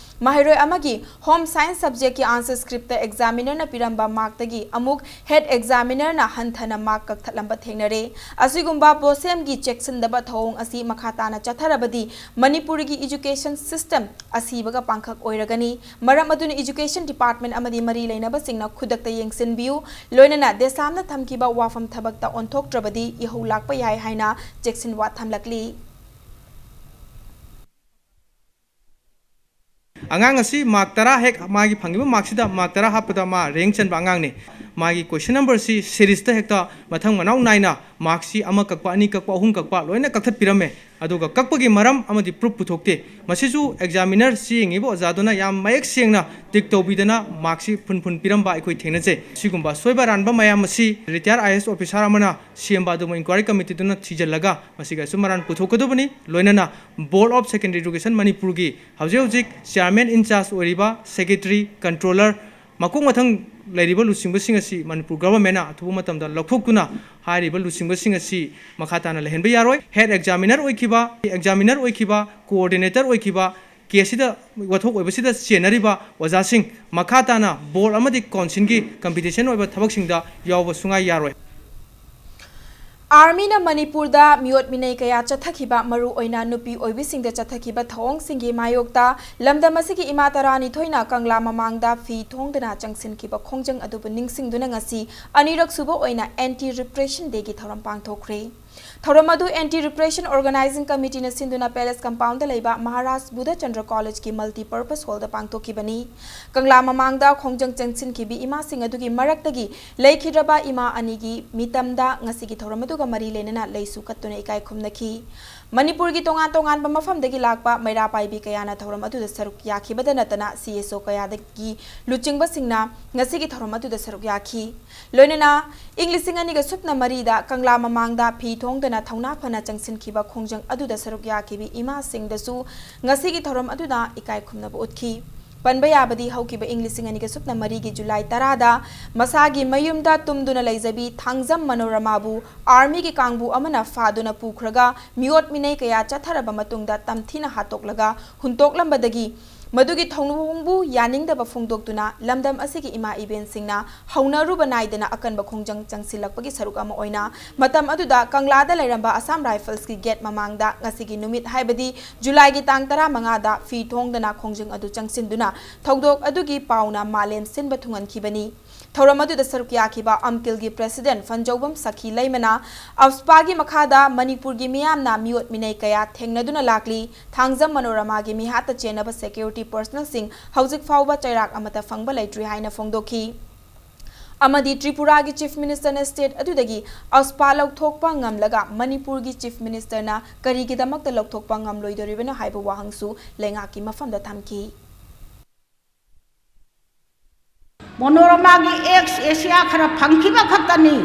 ꯃꯍꯩꯔꯣꯏ ꯑꯃꯒꯤ Home Science subjectꯀꯤ answer scriptꯇ examinerꯅ ꯄꯤꯔꯝꯕ markꯇꯒꯤ ꯑꯃꯨꯛ head examinerꯅ ꯍꯟꯊꯅ mark ꯀꯛꯊꯠꯂꯝꯕ ꯊꯦꯡꯅꯔꯦ꯫ ꯑꯁꯤꯒꯨꯝꯕ ꯕꯣꯁꯦꯝꯒꯤ ꯆꯦꯛꯁꯤꯟꯗꯕ ꯊꯧꯑꯣꯡ ꯑꯁꯤ ꯃꯈꯥ ꯇꯥꯅ ꯆꯠꯊꯔꯕꯗꯤ ꯃꯅꯤꯄꯨꯔꯒꯤ education system ꯑꯁꯤꯕꯒ ꯄꯥꯡꯈꯛ ꯑꯣꯏꯔꯒꯅꯤ꯫ ꯃꯔꯝ ꯑꯗꯨꯅ education department ꯑꯃꯗꯤ ꯃꯔꯤ ꯂꯩꯅꯕꯁꯤꯡꯅ ꯈꯨꯗꯛꯇ ꯌꯦꯡꯁꯤꯟꯕꯤꯌꯨ꯫ ꯂꯣꯏꯅꯅ ꯗꯦꯁꯥꯝꯅ ꯊꯝꯈꯤꯕ ꯋꯥꯐꯝ ꯊꯕꯛꯇ ꯑꯣꯟꯊꯣꯛꯇ꯭ꯔꯕꯗꯤ ꯏꯍꯧ ꯂꯥꯛꯄ ꯌꯥꯏ ꯍꯥꯏꯅ ꯆꯦꯛꯁꯤꯟꯋꯥ ꯊꯝꯂꯛꯂꯤ꯫ ꯑꯉꯥꯡ ꯑꯁꯤ mark ꯇꯔꯥ ꯍꯦꯛ ꯃꯥꯒꯤ ꯐꯪꯉꯤꯕ markꯁꯤꯗ mark ꯇꯔꯥ ꯍꯥꯞꯄꯗ ꯃꯥ rank ꯆꯟꯕ ꯑꯉꯥꯡꯅꯤ꯫ ꯃꯥꯒꯤ question numberꯁꯤ seriesꯇ ꯍꯦꯛꯇ ꯃꯊꯪ ꯃꯅꯥꯎ ꯅꯥꯏꯅ markꯁꯤ ꯑꯃ ꯀꯛꯄ, ꯑꯅꯤ ꯀꯛꯄ, ꯑꯍꯨꯝ ꯀꯛꯄ ꯂꯣꯏꯅ ꯀꯛꯊꯠꯄꯤꯔꯝꯃꯦ꯫ ꯑꯗꯨꯒ ꯀꯛꯄꯒꯤ ꯃꯔꯝ ꯑꯃꯗꯤ proof ꯄꯨꯊꯣꯛꯇꯦ꯫ ꯃꯁꯤꯁꯨ examiner ꯆꯦ ꯌꯦꯡꯉꯤꯕ ꯑꯣꯖꯥꯗꯨꯅ ꯌꯥꯝ ꯃꯌꯦꯛ ꯁꯦꯡꯅ tick ꯇꯧꯕꯤꯗꯅ markꯁꯤ ꯐꯨꯟ ꯐꯨꯟ ꯄꯤꯔꯝꯕ ꯑꯩꯈꯣꯏ ꯊꯦꯡꯅꯖꯩ꯫ ꯁꯤꯒꯨꯝꯕ ꯑꯁꯣꯏꯕ ꯑꯔꯥꯟꯕ ꯃꯌꯥꯝ ꯑꯁꯤ retired IAS officer ꯑꯃꯅ ꯁꯦꯝꯕ ꯑꯗꯨꯒꯨꯝꯕ inquiry committeeꯗꯨꯅ ꯊꯤꯖꯤꯜꯂꯒ ꯃꯁꯤꯒꯤ ꯑꯆꯨꯝ ꯑꯔꯥꯟ ꯄꯨꯊꯣꯛꯀꯗꯕꯅꯤ꯫ ꯂꯣꯏꯅꯅ Board of Secondary Education ꯃꯅꯤꯄꯨꯔꯒꯤ ꯍꯧꯖꯤꯛ ꯍꯧꯖꯤꯛ chairman in charge ꯑꯣꯏꯔꯤꯕ secretary, controller, ꯃꯀꯣꯛ ꯃꯊꯪ ꯂꯩꯔꯤꯕ ꯂꯨꯆꯤꯡꯕꯁꯤꯡ ꯑꯁꯤ ꯃꯅꯤꯄꯨꯔ governmentꯅ ꯑꯊꯨꯕ ꯃꯇꯝꯗ ꯂꯧꯊꯣꯛꯇꯨꯅ ꯍꯥꯏꯔꯤꯕ ꯂꯨꯆꯤꯡꯕꯁꯤꯡ ꯑꯁꯤ ꯃꯈꯥ ꯇꯥꯅ ꯂꯩꯍꯟꯕ ꯌꯥꯔꯣꯏ꯫ Head examiner ꯑꯣꯏꯈꯤꯕ, examiner ꯑꯣꯏꯈꯤꯕ, coordinator ꯑꯣꯏꯈꯤꯕ, caseꯁꯤꯗ ꯋꯥꯊꯣꯛ ꯑꯣꯏꯕꯁꯤꯗ ꯆꯦꯟꯅꯔꯤꯕ ꯑꯣꯖꯥꯁꯤꯡ ꯃꯈꯥ ꯇꯥꯅ board ꯑꯃꯗꯤ councilꯒꯤ competition ꯑꯣꯏꯕ ꯊꯕꯛꯁꯤꯡꯗ ꯌꯥꯎꯕ ꯁꯨꯡꯌꯥ ꯌꯥꯔꯣꯏ꯫ Armyꯅ ꯃꯅꯤꯄꯨꯔꯗ ꯃꯤꯑꯣꯠ ꯃꯤꯅꯩ ꯀꯌꯥ ꯆꯠꯊꯈꯤꯕ, ꯃꯔꯨ ꯑꯣꯏꯅ ꯅꯨꯄꯤ ꯑꯣꯏꯕꯤꯁꯤꯡꯗ ꯆꯠꯊꯈꯤꯕ ꯊꯧꯑꯣꯡꯁꯤꯡꯒꯤ ꯃꯥꯌꯣꯛꯇ ꯂꯝꯗꯝ ꯑꯁꯤꯒꯤ ꯏꯃꯥ ꯇꯔꯥꯅꯤꯊꯣꯏꯅ ꯀꯪꯂꯥ ꯃꯃꯥꯡꯗ ꯐꯤ ꯊꯣꯡꯗꯨꯅ ꯆꯪꯁꯤꯟꯈꯤꯕ ꯈꯣꯡꯖꯪ ꯑꯗꯨꯕꯨ ꯅꯤꯡꯁꯤꯡꯗꯨꯅ ꯉꯁꯤ ꯑꯅꯤꯔꯛ ꯁꯨꯕ ꯑꯣꯏꯅ Anti Repression Dayꯒꯤ ꯊꯧꯔꯝ ꯄꯥꯡꯊꯣꯛꯈ꯭ꯔꯦ꯫ ꯊꯧꯔꯝ ꯑꯗꯨ Anti Repression Organising Committeeꯅ ꯁꯤꯟꯗꯨꯅ Palace Compoundꯗ ꯂꯩꯕ ꯃꯍꯥꯔꯥꯖ ꯕꯨꯙꯆꯟꯗ꯭ꯔ Collegeꯀꯤ Multipurpose Hallꯗ ꯄꯥꯡꯊꯣꯛꯈꯤꯕꯅꯤ꯫ ꯀꯪꯂꯥ ꯃꯃꯥꯡꯗ ꯈꯣꯡꯖꯪ ꯆꯪꯁꯤꯟꯈꯤꯕꯤ ꯏꯃꯥꯁꯤꯡ ꯑꯗꯨꯒꯤ ꯃꯔꯛꯇꯒꯤ ꯂꯩꯈꯤꯗ꯭ꯔꯕ ꯏꯃꯥ ꯑꯅꯤꯒꯤ ꯃꯤꯇꯝꯗ ꯉꯁꯤꯒꯤ ꯊꯧꯔꯝ ꯑꯗꯨꯒ ꯃꯔꯤ ꯂꯩꯅꯅ ꯂꯩꯁꯨ ꯀꯠꯇꯨꯅ ꯏꯀꯥꯏ ꯈꯨꯝꯅꯈꯤ꯫ ꯃꯅꯤꯄꯨꯔꯒꯤ ꯇꯣꯉꯥꯟ ꯇꯣꯉꯥꯟꯕ ꯃꯐꯝꯗꯒꯤ ꯂꯥꯛꯄ ꯃꯩꯔꯥ ꯄꯥꯏꯕꯤ ꯀꯌꯥꯅ ꯊꯧꯔꯝ ꯑꯗꯨꯗ ꯁꯔꯨꯛ ꯌꯥꯈꯤꯕꯗ ꯅꯠꯇꯅ, ꯁꯤ ꯑꯦꯁ ꯑꯣ ꯀꯌꯥꯗꯒꯤ ꯂꯨꯆꯤꯡꯕꯁꯤꯡꯅ ꯉꯁꯤꯒꯤ ꯊꯧꯔꯝ ꯑꯗꯨꯗ ꯁꯔꯨꯛ ꯌꯥꯈꯤ꯫ ꯂꯣꯏꯅꯅ ꯏꯪ ꯂꯤꯁꯤꯡ ꯑꯅꯤꯒ ꯁꯨꯞꯅ ꯃꯔꯤꯗ ꯀꯪꯂꯥ ꯃꯃꯥꯡꯗ ꯐꯤ ꯊꯣꯡꯗꯅ ꯊꯧꯅꯥ ꯐꯅ ꯆꯪꯁꯤꯟꯈꯤꯕ ꯈꯣꯡꯖꯪ ꯑꯗꯨꯗ ꯁꯔꯨꯛ ꯌꯥꯈꯤꯕꯤ ꯏꯃꯥꯁꯤꯡꯗꯁꯨ ꯉꯁꯤꯒꯤ ꯊꯧꯔꯝ ꯑꯗꯨꯗ ꯏꯀꯥꯏ ꯈꯨꯝꯅꯕ ꯎꯠꯈꯤ꯫ ꯄꯟꯕ ꯌꯥꯕꯗꯤ, ꯍꯧꯈꯤꯕ ꯏꯪ ꯂꯤꯁꯤꯡ ꯑꯅꯤꯒ ꯁꯨꯞꯅ ꯃꯔꯤꯒꯤ ꯖꯨꯂꯥꯏ ꯇꯔꯥꯗ ꯃꯁꯥꯒꯤ ꯃꯌꯨꯝꯗ ꯇꯨꯝꯗꯨꯅ ꯂꯩꯖꯕꯤ ꯊꯥꯡꯖꯝ ꯃꯅꯣꯔꯃꯥꯕꯨ ꯑꯥꯔꯃꯤꯒꯤ ꯀꯥꯡꯕꯨ ꯑꯃꯅ ꯐꯥꯗꯨꯅ ꯄꯨꯈ꯭ꯔꯒ ꯃꯤꯑꯣꯠ ꯃꯤꯅꯩ ꯀꯌꯥ ꯆꯠꯊꯔꯕ ꯃꯇꯨꯡꯗ ꯇꯝꯊꯤꯅ ꯍꯥꯠꯇꯣꯛꯂꯒ ꯍꯨꯟꯇꯣꯛꯂꯝꯕꯗꯒꯤ ꯃꯗꯨꯒꯤ ꯊꯧꯑꯣꯡꯕꯨ ꯌꯥꯅꯤꯡꯗꯕ ꯐꯣꯡꯗꯣꯛꯇꯨꯅ ꯂꯝꯗꯝ ꯑꯁꯤꯒꯤ ꯏꯃꯥ ꯏꯕꯦꯟꯁꯤꯡꯅ ꯍꯧꯅꯔꯨꯕ ꯅꯥꯏꯗꯅ ꯑꯀꯟꯕ ꯈꯣꯡꯖꯪ ꯆꯪꯁꯤꯜꯂꯛꯄꯒꯤ ꯁꯔꯨꯛ ꯑꯃ ꯑꯣꯏꯅ ꯃꯇꯝ ꯑꯗꯨꯗ ꯀꯪꯂꯥꯗ ꯂꯩꯔꯝꯕ ꯑꯁꯥꯝ ꯔꯥꯏꯐꯜꯁꯀꯤ ꯒꯦꯠ ꯃꯃꯥꯡꯗ ꯉꯁꯤꯒꯤ ꯅꯨꯃꯤꯠ, ꯍꯥꯏꯕꯗꯤ ꯖꯨꯂꯥꯏꯒꯤ ꯇꯥꯡ ꯇꯔꯥꯃꯉꯥꯗ ꯐꯤ ꯊꯣꯡꯗꯅ ꯈꯣꯡꯖꯪ ꯑꯗꯨ ꯆꯪꯁꯤꯟꯗꯨꯅ ꯊꯧꯗꯣꯛ ꯑꯗꯨꯒꯤ ꯄꯥꯎꯅ ꯃꯥꯂꯦꯝ ꯁꯤꯟꯕ ꯊꯨꯡꯍꯟꯈꯤꯕꯅꯤ꯫ ꯊꯧꯔꯝ ꯑꯗꯨꯗ ꯁꯔꯨꯛ ꯌꯥꯈꯤꯕ ꯑꯝꯀꯤꯜꯒꯤ ꯄ꯭ꯔꯦꯁꯤꯗꯦꯟꯠ ꯐꯟꯖꯧꯕꯝ ꯁꯈꯤ ꯂꯩꯃꯅ ꯑꯞꯁꯄꯥꯒꯤ ꯃꯈꯥꯗ ꯃꯅꯤꯄꯨꯔꯒꯤ ꯃꯤꯌꯥꯝꯅ ꯃꯤꯑꯣꯠ ꯃꯤꯅꯩ ꯀꯌꯥ ꯊꯦꯡꯅꯗꯨꯅ ꯂꯥꯛꯂꯤ, ꯊꯥꯡꯖꯝ ꯃꯅꯣꯔꯃꯥꯒꯤ ꯃꯤꯍꯥꯠꯇ ꯆꯦꯟꯅꯕ ꯁꯦꯀ꯭ꯌꯨꯔꯤꯇꯤ ꯄꯔꯁꯅꯦꯜꯁꯤꯡ ꯍꯧꯖꯤꯛ ꯐꯥꯎꯕ ꯆꯩꯔꯥꯛ ꯑꯃꯠꯇ ꯐꯪꯕ ꯂꯩꯇ꯭ꯔꯤ ꯍꯥꯏꯅ ꯐꯣꯡꯗꯣꯛꯈꯤ꯫ ꯑꯃꯗꯤ ꯇ꯭ꯔꯤꯄꯨꯔꯥꯒꯤ ꯆꯤꯐ ꯃꯤꯅꯤꯁꯇꯔꯅ ꯁ꯭ꯇꯦꯠ ꯑꯗꯨꯗꯒꯤ ꯑꯞꯁꯄꯥ ꯂꯧꯊꯣꯛꯄ ꯉꯝꯂꯒ ꯃꯅꯤꯄꯨꯔꯒꯤ ꯆꯤꯐ ꯃꯤꯅꯤꯁꯇꯔꯅ ꯀꯔꯤꯒꯤꯗꯃꯛꯇ ꯂꯧꯊꯣꯛꯄ ꯉꯝꯂꯣꯏꯗꯣꯔꯤꯕꯅꯣ ꯍꯥꯏꯕ ꯋꯥꯍꯪꯁꯨ ꯂꯩꯉꯥꯛꯀꯤ ꯃꯐꯝꯗ ꯊꯝꯈꯤ꯫ ꯃꯣꯅꯣꯔꯃꯥꯒꯤ ꯑꯦꯛꯁ ꯑꯦꯁꯤꯌꯥ ꯈꯔ ꯐꯪꯈꯤꯕ ꯈꯛꯇꯅꯤ꯫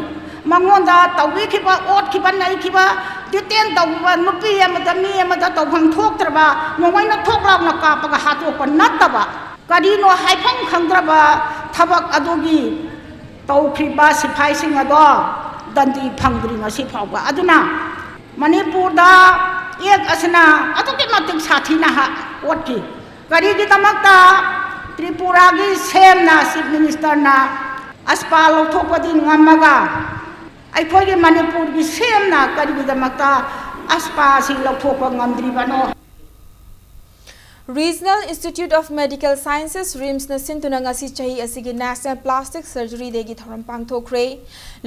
ꯃꯉꯣꯟꯗ ꯇꯧꯕꯤꯈꯤꯕ, ꯑꯣꯠꯈꯤꯕ, ꯅꯩꯈꯤꯕ, ꯗꯤꯇꯦꯟ ꯇꯧꯕ ꯅꯨꯄꯤ ꯑꯃꯗ, ꯃꯤ ꯑꯃꯗ ꯇꯧꯐꯝ ꯊꯣꯛꯇ꯭ꯔꯕ, ꯅꯣꯡꯃꯩꯅ ꯊꯣꯛ ꯂꯥꯎꯅ ꯀꯥꯞꯄꯒ ꯍꯥꯠꯇꯣꯛꯄ ꯅꯠꯇꯕ, ꯀꯔꯤꯅꯣ ꯍꯥꯏꯐꯝ ꯈꯪꯗ꯭ꯔꯕ ꯊꯕꯛ ꯑꯗꯨꯒꯤ ꯇꯧꯈ꯭ꯔꯤꯕ ꯁꯤꯐꯥꯏꯁꯤꯡ ꯑꯗꯣ ꯗꯟꯗꯤ ꯐꯪꯗ꯭ꯔꯤ ꯉꯁꯤ ꯐꯥꯎꯕ꯫ ꯑꯗꯨꯅ ꯃꯅꯤꯄꯨꯔꯗ ꯑꯦꯛ ꯑꯁꯤꯅ ꯑꯗꯨꯛꯀꯤ ꯃꯇꯤꯛ ꯁꯥꯊꯤꯅ ꯍꯥ-, ꯑꯣꯠꯈꯤ꯫ ꯀꯔꯤꯒꯤꯗꯃꯛꯇ ꯇ꯭ꯔꯤꯄꯨꯔꯥꯒꯤ ꯁꯦꯝꯅ ꯆꯤꯐ ꯃꯤꯅꯤꯁꯇꯔꯅ ꯑꯁꯄꯥ ꯂꯧꯊꯣꯛꯄꯗꯤ ꯉꯝꯃꯒ ꯑꯩꯈꯣꯏꯒꯤ ꯃꯅꯤꯄꯨꯔꯒꯤ ꯁꯦꯝꯅ ꯀꯔꯤꯒꯤꯗꯃꯛꯇ ꯑꯁꯄꯥ ꯑꯁꯤ ꯂꯧꯊꯣꯛꯄ ꯉꯝꯗ꯭ꯔꯤꯕꯅꯣ? Regional Institute of Medical Sciences, ꯔꯤꯝꯁꯅ ꯁꯤꯟꯗꯨꯅ ꯉꯁꯤ ꯆꯍꯤ ꯑꯁꯤꯒꯤ National Plastic Surgery Dayꯒꯤ ꯊꯧꯔꯝ ꯄꯥꯡꯊꯣꯛꯈ꯭ꯔꯦ꯫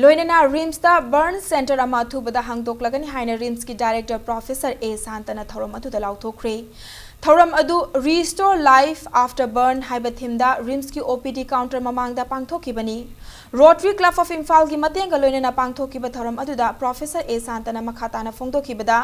ꯂꯣꯏꯅꯅ ꯔꯤꯝꯁꯇ ꯕꯔꯟ ꯁꯦꯟꯇꯔ ꯑꯃ ꯑꯊꯨꯕꯗ ꯍꯥꯡꯗꯣꯛꯂꯒꯅꯤ ꯍꯥꯏꯅ ꯔꯤꯝꯁꯀꯤ ꯗꯥꯏꯔꯦꯛꯇꯔ ꯄ꯭ꯔꯣꯐꯦꯁꯔ ꯑꯦ ꯁꯥꯟꯇꯅ ꯊꯧꯔꯝ ꯑꯗꯨꯗ ꯂꯥꯎꯊꯣꯛꯈ꯭ꯔꯦ꯫ ꯊꯧꯔꯝ ꯑꯗꯨ Restore Life After Burn ꯍꯥꯏꯕ ꯊꯤꯝꯗ ꯔꯤꯝꯁꯀꯤ ꯑꯣ ꯄꯤ ꯗꯤ ꯀꯥꯎꯟꯇꯔ ꯃꯃꯥꯡꯗ ꯄꯥꯡꯊꯣꯛꯈꯤꯕꯅꯤ꯫ Rotary Club of ꯏꯝꯐꯥꯜꯒꯤ ꯃꯇꯦꯡꯒ ꯂꯣꯏꯅꯅ ꯄꯥꯡꯊꯣꯛꯈꯤꯕ ꯊꯧꯔꯝ ꯑꯗꯨꯗ ꯄ꯭ꯔꯣꯐꯦꯁꯔ ꯑꯦ ꯁꯥꯟꯇꯅ ꯃꯈꯥ ꯇꯥꯅ ꯐꯣꯡꯗꯣꯛꯈꯤꯕꯗ,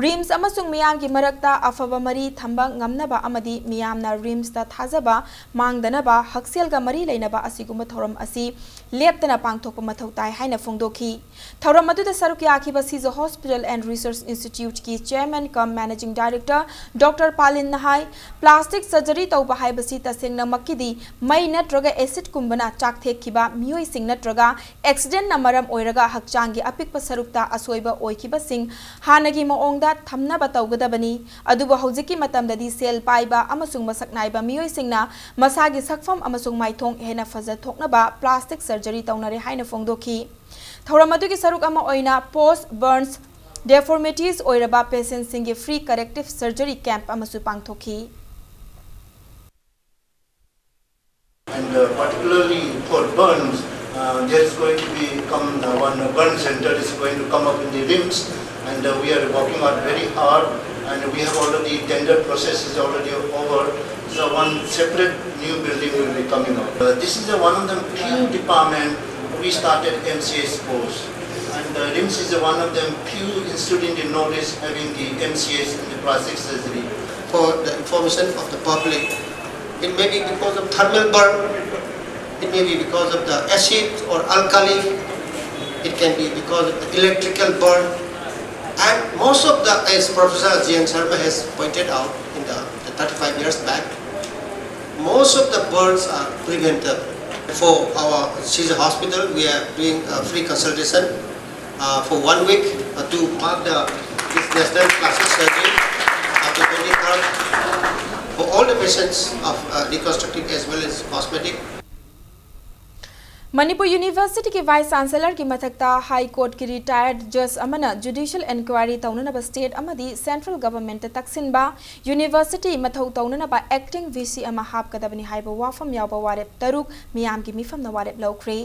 ꯔꯤꯝꯁ ꯑꯃꯁꯨꯡ ꯃꯤꯌꯥꯝꯒꯤ ꯃꯔꯛꯇ ꯑꯐꯕ ꯃꯔꯤ ꯊꯝꯕ ꯉꯝꯅꯕ ꯑꯃꯗꯤ ꯃꯤꯌꯥꯝꯅ ꯔꯤꯝꯁꯇ ꯊꯥꯖꯕ ꯃꯥꯡꯗꯅꯕ ꯍꯛꯁꯦꯜꯒ ꯃꯔꯤ ꯂꯩꯅꯕ ꯑꯁꯤꯒꯨꯝꯕ ꯊꯧꯔꯝ ꯑꯁꯤ ꯂꯦꯞꯇꯅ ꯄꯥꯡꯊꯣꯛꯄ ꯃꯊꯧ ꯇꯥꯏ ꯍꯥꯏꯅ ꯐꯣꯡꯗꯣꯛꯈꯤ꯫ ꯊꯧꯔꯝ ꯑꯗꯨꯗ ꯁꯔꯨꯛ ꯌꯥꯈꯤꯕ Seizure Hospital and Research Institute ꯀꯤ Chairman cum Managing Director Doctor ꯄꯥꯂꯤꯟꯅ ꯍꯥꯏ, plastic surgery ꯇꯧꯕ ꯍꯥꯏꯕꯁꯤ ꯇꯁꯦꯡꯅꯃꯛꯀꯤꯗꯤ ꯃꯩ ꯅꯠꯇ꯭ꯔꯒ acid ꯀꯨꯝꯕꯅ ꯆꯥꯛ ꯊꯦꯛꯈꯤꯕ ꯃꯤꯑꯣꯏꯁꯤꯡ ꯅꯠꯇ꯭ꯔꯒ accident ꯅ ꯃꯔꯝ ꯑꯣꯏꯔꯒ ꯍꯛꯆꯥꯡꯒꯤ ꯑꯄꯤꯛꯄ ꯁꯔꯨꯛꯇ ꯑꯁꯣꯏꯕ ꯑꯣꯏꯈꯤꯕꯁꯤꯡ ꯍꯥꯟꯅꯒꯤ ꯃꯑꯣꯡꯗ ꯊꯝꯅꯕ ꯇꯧꯒꯗꯕꯅꯤ꯫ ꯑꯗꯨꯕꯨ ꯍꯧꯖꯤꯛꯀꯤ ꯃꯇꯝꯗꯗꯤ ꯁꯦꯜ ꯄꯥꯏꯕ ꯑꯃꯁꯨꯡ ꯃꯁꯛ ꯅꯥꯏꯕ ꯃꯤꯑꯣꯏꯁꯤꯡꯅ ꯃꯁꯥꯒꯤ ꯁꯛꯐꯝ ꯑꯃꯁꯨꯡ ꯃꯥꯏꯊꯣꯡ ꯍꯦꯟꯅ ꯐꯖꯊꯣꯛꯅꯕ plastic surgery ꯇꯧꯅꯔꯦ ꯍꯥꯏꯅ ꯐꯣꯡꯗꯣꯛꯈꯤ꯫ ꯊꯧꯔꯝ ꯑꯗꯨꯒꯤ ꯁꯔꯨꯛ ꯑꯃ ꯑꯣꯏꯅ post burns deformities ꯑꯣꯏꯔꯕ patientꯁꯤꯡꯒꯤ free corrective surgery camp ꯑꯃꯁꯨ ꯄꯥꯡꯊꯣꯛꯈꯤ꯫ And uh, particularly for burns, uh, there is going to be come uh, one uh, burn center is going to come up in the RIMS, and uh, we are working out very hard, and we have already tender process is already over. So one separate new building will be coming up. Uh, this is uh, one of the few department we started MCS course, and uh, RIMS is uh, one of the few institute in the Northeast having the MCS in the plastic surgery. For the information of the public, it may be because of thermal burn, it may be because of the acid or alkali, it can be because of the electrical burn. And most of the, as Professor G N Sharma has pointed out in the, the thirty-five years back, most of the burns are preventable. For our Seizure Hospital, we are doing a free consultation uh, for one week uh, to mark the this National Plastic Surgery after twenty-third for all the patients of uh, reconstructive as well as cosmetic. Manipur ꯌꯨꯅꯤꯚꯔꯁꯤꯇꯤꯒꯤ ꯚꯥꯏꯁ ꯆꯥꯟꯁꯦꯂꯔꯒꯤ ꯃꯊꯛꯇ ꯍꯥꯏ ꯀꯣꯔꯠꯀꯤ ꯔꯤꯇꯥꯌꯔꯗ ꯖꯖ ꯑꯃꯅ ꯖꯨꯗꯤꯁꯤꯌꯦꯜ ꯏꯟꯀ꯭ꯋꯥꯏꯔꯤ ꯇꯧꯅꯅꯕ ꯁ꯭ꯇꯦꯠ ꯑꯃꯗꯤ ꯁꯦꯟꯇ꯭ꯔꯦꯜ ꯒꯚꯔꯟꯃꯦꯟꯠꯇ ꯇꯛꯁꯤꯟꯕ, ꯌꯨꯅꯤꯚꯔꯁꯤꯇꯤ ꯃꯊꯧ ꯇꯧꯅꯅꯕ ꯑꯦꯛꯇꯤꯡ ꯚꯤ ꯁꯤ ꯑꯃ ꯍꯥꯞꯀꯗꯕꯅꯤ ꯍꯥꯏꯕ ꯋꯥꯐꯝ ꯌꯥꯎꯕ ꯋꯥꯔꯦꯞ ꯇꯔꯨꯛ ꯃꯤꯌꯥꯝꯒꯤ ꯃꯤꯐꯝꯅ ꯋꯥꯔꯦꯞ ꯂꯧꯈ꯭ꯔꯦ꯫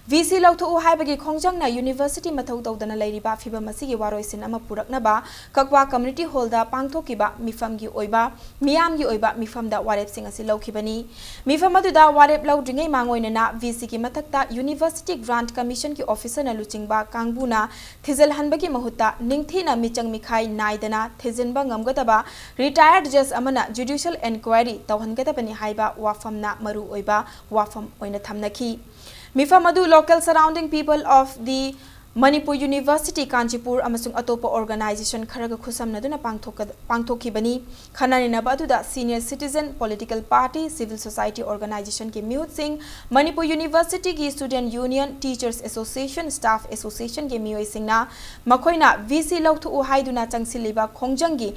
ꯚꯤ ꯁꯤ ꯂꯧꯊꯣꯛꯎ ꯍꯥꯏꯕꯒꯤ ꯈꯣꯡꯖꯪꯅ ꯌꯨꯅꯤꯚꯔꯁꯤꯇꯤ ꯃꯊꯧ ꯇꯧꯗꯅ ꯂꯩꯔꯤꯕ ꯐꯤꯚꯝ ꯑꯁꯤꯒꯤ ꯋꯥꯔꯣꯏꯁꯤꯟ ꯑꯃ ꯄꯨꯔꯛꯅꯕ ꯀꯛꯋꯥ ꯀꯝꯃ꯭ꯌꯨꯅꯤꯇꯤ ꯍꯣꯜꯗ ꯄꯥꯡꯊꯣꯛꯈꯤꯕ ꯃꯤꯐꯝꯒꯤ ꯑꯣꯏꯕ, ꯃꯤꯌꯥꯝꯒꯤ ꯑꯣꯏꯕ ꯃꯤꯐꯝꯗ ꯋꯥꯔꯦꯞꯁꯤꯡ ꯑꯁꯤ ꯂꯧꯈꯤꯕꯅꯤ꯫ ꯃꯤꯐꯝ ꯑꯗꯨꯗ ꯋꯥꯔꯦꯞ ꯂꯧꯗ꯭ꯔꯤꯉꯩ ꯃꯥꯡꯑꯣꯏꯅꯅ ꯚꯤ ꯁꯤꯒꯤ ꯃꯊꯛꯇ ꯌꯨꯅꯤꯚꯔꯁꯤꯇꯤ ꯒ꯭ꯔꯥꯟꯠ ꯀꯝꯃꯤꯁꯟꯒꯤ ꯑꯣꯐꯤꯁꯔꯅ ꯂꯨꯆꯤꯡꯕ ꯀꯥꯡꯕꯨꯅ ꯊꯤꯖꯤꯜꯍꯟꯕꯒꯤ ꯃꯍꯨꯠꯇ ꯅꯤꯡꯊꯤꯅ ꯃꯤꯆꯪ ꯃꯤꯈꯥꯏ ꯅꯥꯏꯗꯅ ꯊꯤꯖꯤꯟꯕ ꯉꯝꯒꯗꯕ ꯔꯤꯇꯥꯌꯔꯗ ꯖꯖ ꯑꯃꯅ ꯖꯨꯗꯤꯁꯤꯌꯦꯜ ꯏꯟꯀ꯭ꯋꯥꯏꯔꯤ ꯇꯧꯍꯟꯒꯗꯕꯅꯤ ꯍꯥꯏꯕ ꯋꯥꯐꯝꯅ ꯃꯔꯨ ꯑꯣꯏꯕ ꯋꯥꯐꯝ ꯑꯣꯏꯅ ꯊꯝꯅꯈꯤ꯫ ꯃꯤꯐꯝ ꯑꯗꯨ local surrounding people of the Manipur University, Kanchipur ꯑꯃꯁꯨꯡ ꯑꯇꯣꯞꯄ ꯑꯣꯔꯒꯅꯥꯏꯖꯦꯁꯟ ꯈꯔꯒ ꯈꯨꯠꯁꯝꯅꯗꯨꯅ ꯄꯥꯡꯊꯣꯛꯀ-, ꯄꯥꯡꯊꯣꯛꯈꯤꯕꯅꯤ꯫ ꯈꯟꯅ ꯅꯩꯅꯕ ꯑꯗꯨꯗ senior citizen, political party, civil society organization ꯒꯤ ꯃꯤꯍꯨꯠꯁꯤꯡ, ꯃꯅꯤꯄꯨꯔ ꯌꯨꯅꯤꯚꯔꯁꯤꯇꯤꯒꯤ student union, teachers association, staff association ꯒꯤ ꯃꯤꯑꯣꯏꯁꯤꯡꯅ ꯃꯈꯣꯏꯅ ꯚꯤ ꯁꯤ ꯂꯧꯊꯣꯛꯎ ꯍꯥꯏꯗꯨꯅ ꯆꯪꯁꯤꯜꯂꯤꯕ ꯈꯣꯡꯖꯪꯒꯤ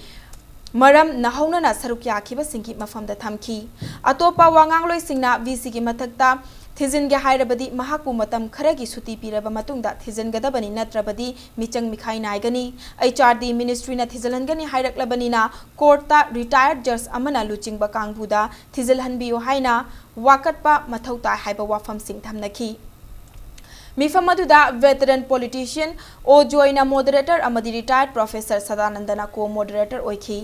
ꯃꯔꯝ ꯅꯍꯧꯅꯅ ꯁꯔꯨꯛ ꯌꯥꯈꯤꯕꯁꯤꯡꯒꯤ ꯃꯐꯝꯗ ꯊꯝꯈꯤ꯫ ꯑꯇꯣꯞꯄ ꯋꯥꯉꯥꯡꯂꯣꯏꯁꯤꯡꯅ ꯚꯤ ꯁꯤꯒꯤ ꯃꯊꯛꯇ ꯊꯤꯖꯤꯟꯒꯦ ꯍꯥꯏꯔꯕꯗꯤ ꯃꯍꯥꯛꯄꯨ ꯃꯇꯝ ꯈꯔꯒꯤ ꯁꯨꯇꯤ ꯄꯤꯔꯕ ꯃꯇꯨꯡꯗ ꯊꯤꯖꯤꯟꯒꯗꯕꯅꯤ, ꯅꯠꯇ꯭ꯔꯕꯗꯤ ꯃꯤꯆꯪ ꯃꯤꯈꯥꯏ ꯅꯥꯏꯒꯅꯤ꯫ ꯑꯩꯆ ꯑꯥꯔ ꯗꯤ ꯃꯤꯅꯤꯁꯇ꯭ꯔꯤꯅ ꯊꯤꯖꯤꯜꯍꯟꯒꯅꯤ ꯍꯥꯏꯔꯛꯂꯕꯅꯤꯅ ꯀꯣꯔꯠꯇ ꯔꯤꯇꯥꯌꯔꯗ ꯖꯖ ꯑꯃꯅ ꯂꯨꯆꯤꯡꯕ ꯀꯥꯡꯕꯨꯗ ꯊꯤꯖꯤꯜꯍꯟꯕꯤꯌꯨ ꯍꯥꯏꯅ ꯋꯥꯀꯠꯄ ꯃꯊꯧ ꯇꯥꯏ ꯍꯥꯏꯕ ꯋꯥꯐꯝꯁꯤꯡ ꯊꯝꯅꯈꯤ꯫ ꯃꯤꯐꯝ ꯑꯗꯨꯗ veteran politician ꯑꯣ ꯖꯣꯏꯅ moderator ꯑꯃꯗꯤ retired professor ꯁꯗꯥꯅꯟꯗꯅ co-moderator ꯑꯣꯏꯈꯤ꯫